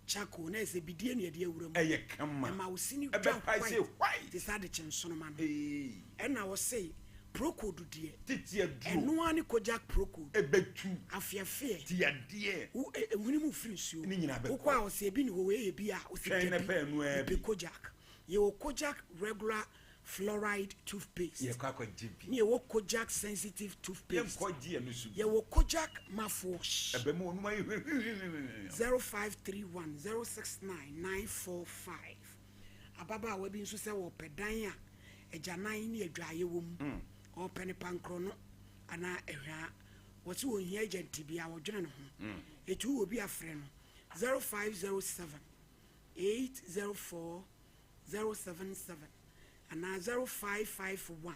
charcoal na ɛsɛ bidie na yɛde awura mu. Ɛyɛ kama. Ɛma wo sini twa Ɛbɛpae sɛ white. Te sɛ adekye nsonoma no. Ee. Ɛna wɔse procold deɛ. Tete aduro. Ɛnoa ne kogya procold. Ɛbɛtu. Afeɛfeɛ. Tiadeɛ. Wo ehwene mu firi nsuo. Ne nyinaa bɛkɔ. Wokɔ a wɔsɛ ebi ne hɔ wei yɛ bi a wɔsɛ Twɛn na dabi. pɛ ɛnoa bi. Mepɛ kojak. Yɛwɔ kojak regular fluoride toothpaste. Yɛkɔ akɔgye bi. Ne yɛwɔ kojak sensitive toothpaste. Yɛnkɔ gye ɛno so bi. Yɛwɔ kojak mouthwash. Ɛbɛmu onum ayɛ hwehwehwehwehwehweh. 0531 069 945 ababaawa bi nso sɛ wɔpɛ dan a agyanan ne adwaeɛ wɔ mu ɔpɛ ne pankorɔ no anaa ahwaa wɔse wɔhia agent bi a wɔdwene ne ho ɛtu wɔ bi afrɛ no 0507 804 077 anaa 0551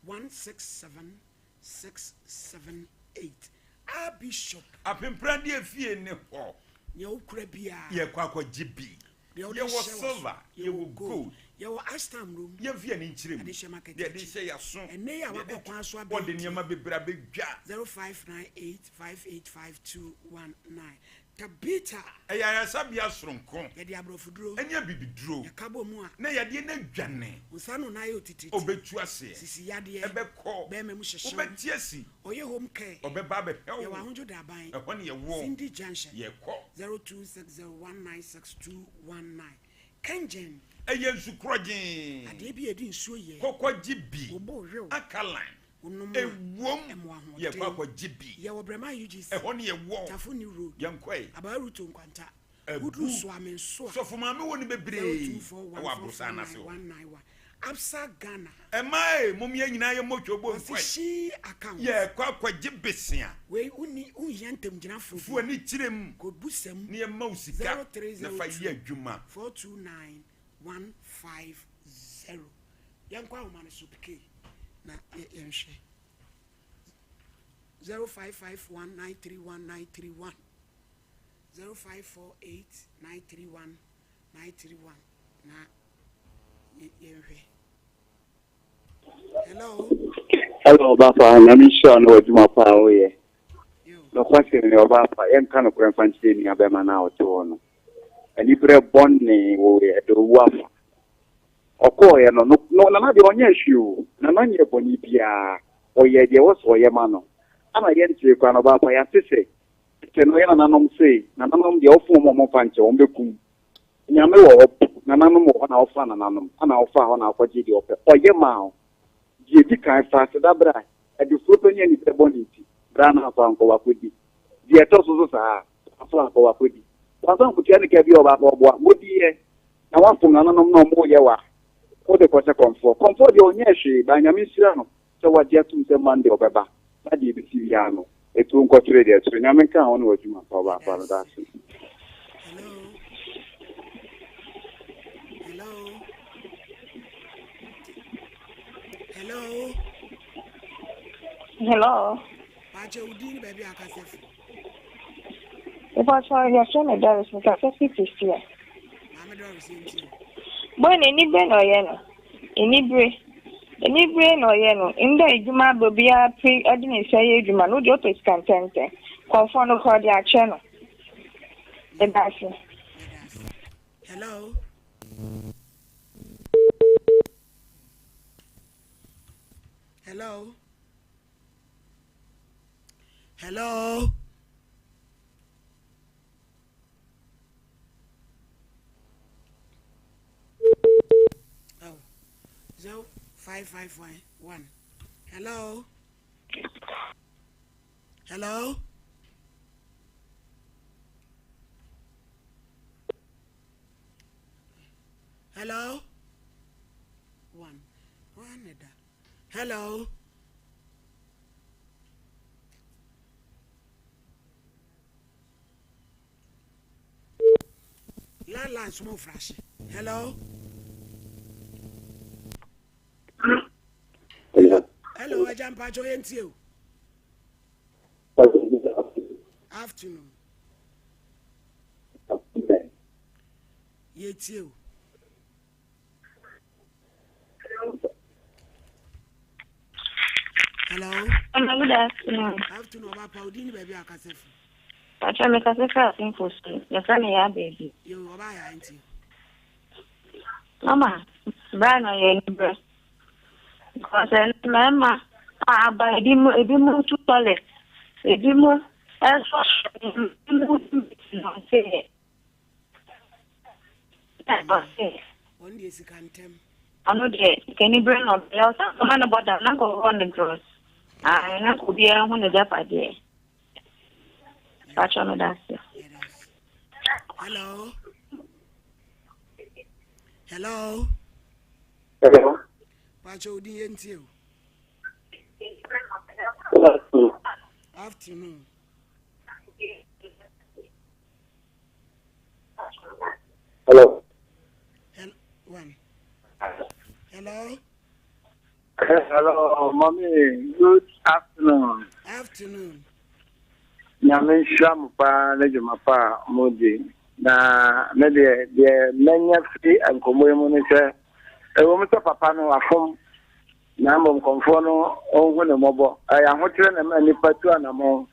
167 678 a bishop Apempradeɛ fie ne hɔ. Nea wokura biara. Yɛkɔ akɔgye bi. Deɛ wode Yɛwɔ hyɛ w'aso, silver, yɛwɔ yɛwɔ gold, gold. yɛwɔ ashtam rom. Yɛmfa yɛn ani nkyerɛ mu. Adehyɛ market Deɛ yɛde akyi. hyɛ yɛn aso. Ɛnnɛ yi a Deɛ wakɔ yɛde kwan so wɔde abɛn nneɛma bebree abɛdwa. 0598585219. Tabitha. Ɛyɛ ayaresabea soronko. Yɛde aborɔfoduro. Ɛne abibiduro. Yɛka bɔ mu a. Na yadeɛ no adwane. Wo nsa ano nan ayɛ otitiritii. Ɔbɛtu aseɛ. Sisi yadeɛ. Ɛbɛkɔ. Bɛrima mu hyehye wo. Wobɛte asi. Ɔyɛ home care. Ɔbɛba abɛhwɛ wo. Yɛwɔ Ahodwo Daban. Ɛhɔ ne yɛwɔ. Cindy Junction. Yɛkɔ. 0260196219. Kengen. Ɛyɛ nsu korɔgyee. Adeɛ bi a yɛde nsuo yɛ. Kɔkɔgye bi. Wo bo hwe wo. Alkaline. Wonom a. Ɛwom. Ɛma wo ahoɔden. Yɛkɔ akɔgye bi. Yɛwɔ Brɛma UGC. Ɛhɔ ne yɛwɔ. Tafo New Road. Yɛnkɔ ɛ. Abaa Ruto Nkwanta. Abu. Woduru Suame nso a. Sɔfo maame wɔ no bebree wɔ aborosan no ase hɔ. 0241449911. Absa Ghana. Ɛmaa e, mom yɛn nyinaa yɛmmɔ twɛ bɔ Ɔse nkɔe. she account. Yɛrekɔ akɔgye besea. Wei wonni wonhia ntamgyinafoɔ Fo ani kyerɛ mu. Kɔbu sɛm. Na yɛmma wo sika na fa yɛ adwuma. 0302 429 150. Yɛnkɔ ahoma no so PK na yɛnhwɛ. 0551 931 931. 0548 931 931 na yɛnhwɛ. Hello. Hello ɔbaafa, Nyame nhyira wo ne w'adwuma pa a woyɛ. Nokwasɛm ni ɔbaafa, yɛnka nokorɛ mfa nkyerɛ nua bɛma no a ɔte hɔ no. Aniberɛ bɔne wɔ ɛdɔ owu afa. Ɔkɔɔeɛ no, no, no, Nana deɛ ɔnyɛɛ hwee o. Nana nyɛɛ bɔne biara. Ɔyɛɛ deɛ ɛwɔ sɛ ɔyɛ ma no. Ana yɛntee koraa no ɔbaafa, yɛate sɛ tete no yɛ nananom se, nananom deɛ wofom wɔn a wɔmfa nkyɛ wɔn, bɛkum. Nyame wɔ hɔ, nananom wɔ hɔ na ɔfa nananom, ana ɔfaa hɔ na ɔkɔgyee deɛ ɔpɛ. Ɔyɛ maa wo. Deɛ ɛdi kan, fa aseda bra. Adufuo pɛ ne anibere bɔne nti, bra na fa nkɔ w'akɔdi. Deɛ ɛtɔ so nso saa ara, fa nkɔ w'akɔdi. Wamfa ankotua ne ka bi a ɔba akɔboa. Modiiɛ, na woafom nananom na wɔreyɛ wo a, wode kɔhyɛ kɔmfoɔ. Kɔmfoɔ deɛ ɔnyɛɛ hwee, but Nyame nhyira no sɛ wagye atom sɛ Monday ɔbɛba, na deɛ ɛbɛsi biara no, ɛtuo nkɔkyere deɛ ɛkyere. Nyame nka ho ne w'adwuma pa ɔbaapa. Meda ase. Hello. Hello. Hello. Hello. Paakyɛ wo din ne baabi a akasa fi. Mepakyɛw yɛfrɛ me Doris mekasa fi Prestea. Maame Doris yɛntie o. Boy no anibere na ɔyɛ no anibere anibere na ɔyɛ no ndɛ adwuma aba obiara pere ɔde ne nsa yɛ adwuma no wodeɛ wopɛ sika ntɛntɛn kɔmfoɔ no koraa ɔde akyɛ no medase. Hello. Hello. Hello. Oh, 0551. Hello. Hello. Hello. One. One. Hello. Landline soma ofrahye. Hello. Hello. Hello, Agya Mpacho yɛntie o. Afternoon. Yɛtie o. Hello. Hello, good afternoon. Afternoon, ọba pa odi ni baabi a akasa fi. Pàtó mi kasa fún àfínfò so, yɛfrɛ me yaa baabi. Yo, ọba yà nti. Mama, bra na yɛ ni brɛ. Because mmarima a aba ebi mu ebi mu tu toilet, ebi mu ɛsɔ ebi mu nante yɛ. Ɔno deɛ sika ntɛm. Ɔno deɛ sikani bere na ɔbɛyɛ ɔsan kɔma no bɔda na nka ɔwɔ no drɔs. Ae na nka obiara hu n'agyapadeɛ. Patrɔ meda ase. Hello. Hello. Hello. Patrɔ odi yɛ ntie o. Afternoon. Hello. Hello. One. Hello. Hello, mommy. Good afternoon. Afternoon. Nyame nhyira mo paa ne dwuma pa a modi. Na me deɛ, deɛ manya firi nkɔmmɔ yi mu ne sɛ, ɛwom sɛ papa no wafom, na mmom kɔmfoɔ no ɔnhu no mmɔbɔ. Ɛyɛ ahokyerɛ na ɛma nnipa tu anammɔn.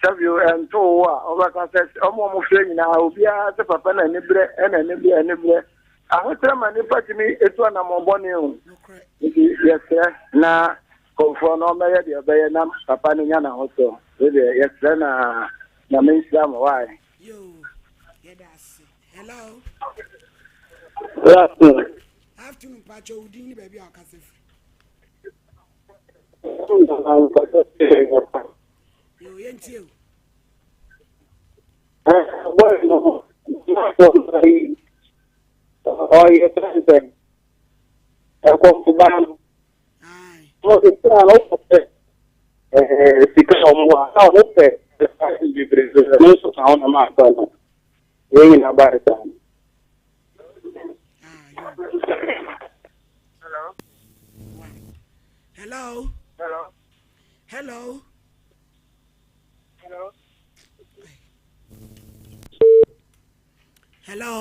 Sɛbio ɛntoo wo a, wobɛka sɛ wɔn a wɔfrɛ nyinaa, obiara sɛ papa no aniberɛ, ɛna aniberɛ, aniberɛ. Ahokyerɛ ma nnipa tumi tu anammɔn bɔne o. Nti yɛsrɛ na kɔmfoɔ no ɔmmɛyɛ deɛ ɔbɛyɛ na papa no nya n'ahotɔ. Wei deɛ yɛsrɛ na Nyame nhyira mo wae. Yoo, yɛda ase. Hello. Good afternoon. Afternoon, Pacho, wo din ne baabi a ɔkasa firi. Yoo, yɛntie o. Boy no, ɔyɛ fɛn sɛ ɛkɔmfoba no. Ɔsesa no wopɛ sika a wɔn wɔ a na wɔpɛ spices bebree ɛno nso ka ho na ma asa no yɛn nyinaa ba saa no. Hello. Hello. Hello. Hello. Hello. Hello.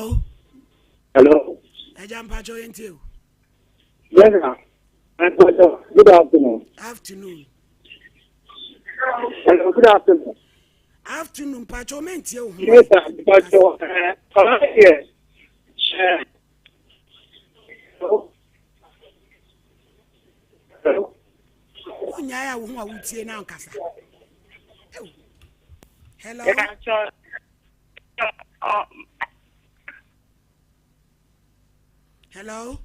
Hello. Ẹja mpatsọ yẹn ti o. Yes, sir. Good afternoon. Afternoon. Hello, good afternoon. Afternoon, Pacho, mentie wo ho. Yes, sir. Pacho, eh, yes. Wonyae a wo ho a wotie na ankasa. Hello. Hello.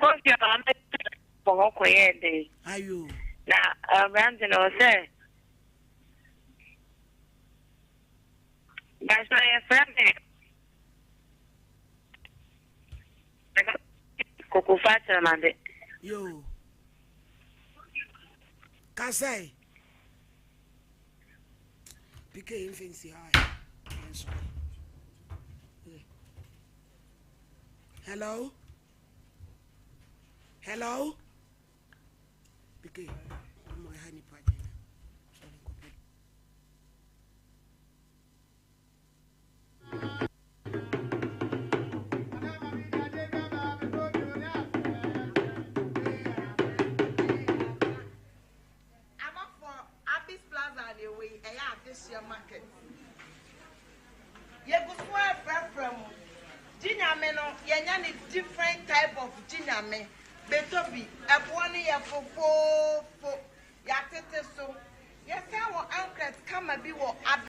Kofi maame bɔ hɔ kɔyɛɛ den. Ayo. Na aberante no ɔsɛ Bàtà yɛfrɛ me Kokofa Kyerɛmade. Yo. Kasɛe. PK mfe nsi ha. Hello? Hello? PK, mo ha nipa gyina. Sorry, nkɔpɛ. Abɔfoɔ, Abis Plaza na ɛwɔ yi, ɛyɛ adehyeɛ market. Yɛgu so ara frɛfrɛ mo. Gye Nyame no, yɛanya no different type of Gye Nyame. Bɛtɔ bi, ɛboɔ no yɛ fofoofo. Yɛatete so. Yɛsan wɔ ankret kama bi wɔ Abis.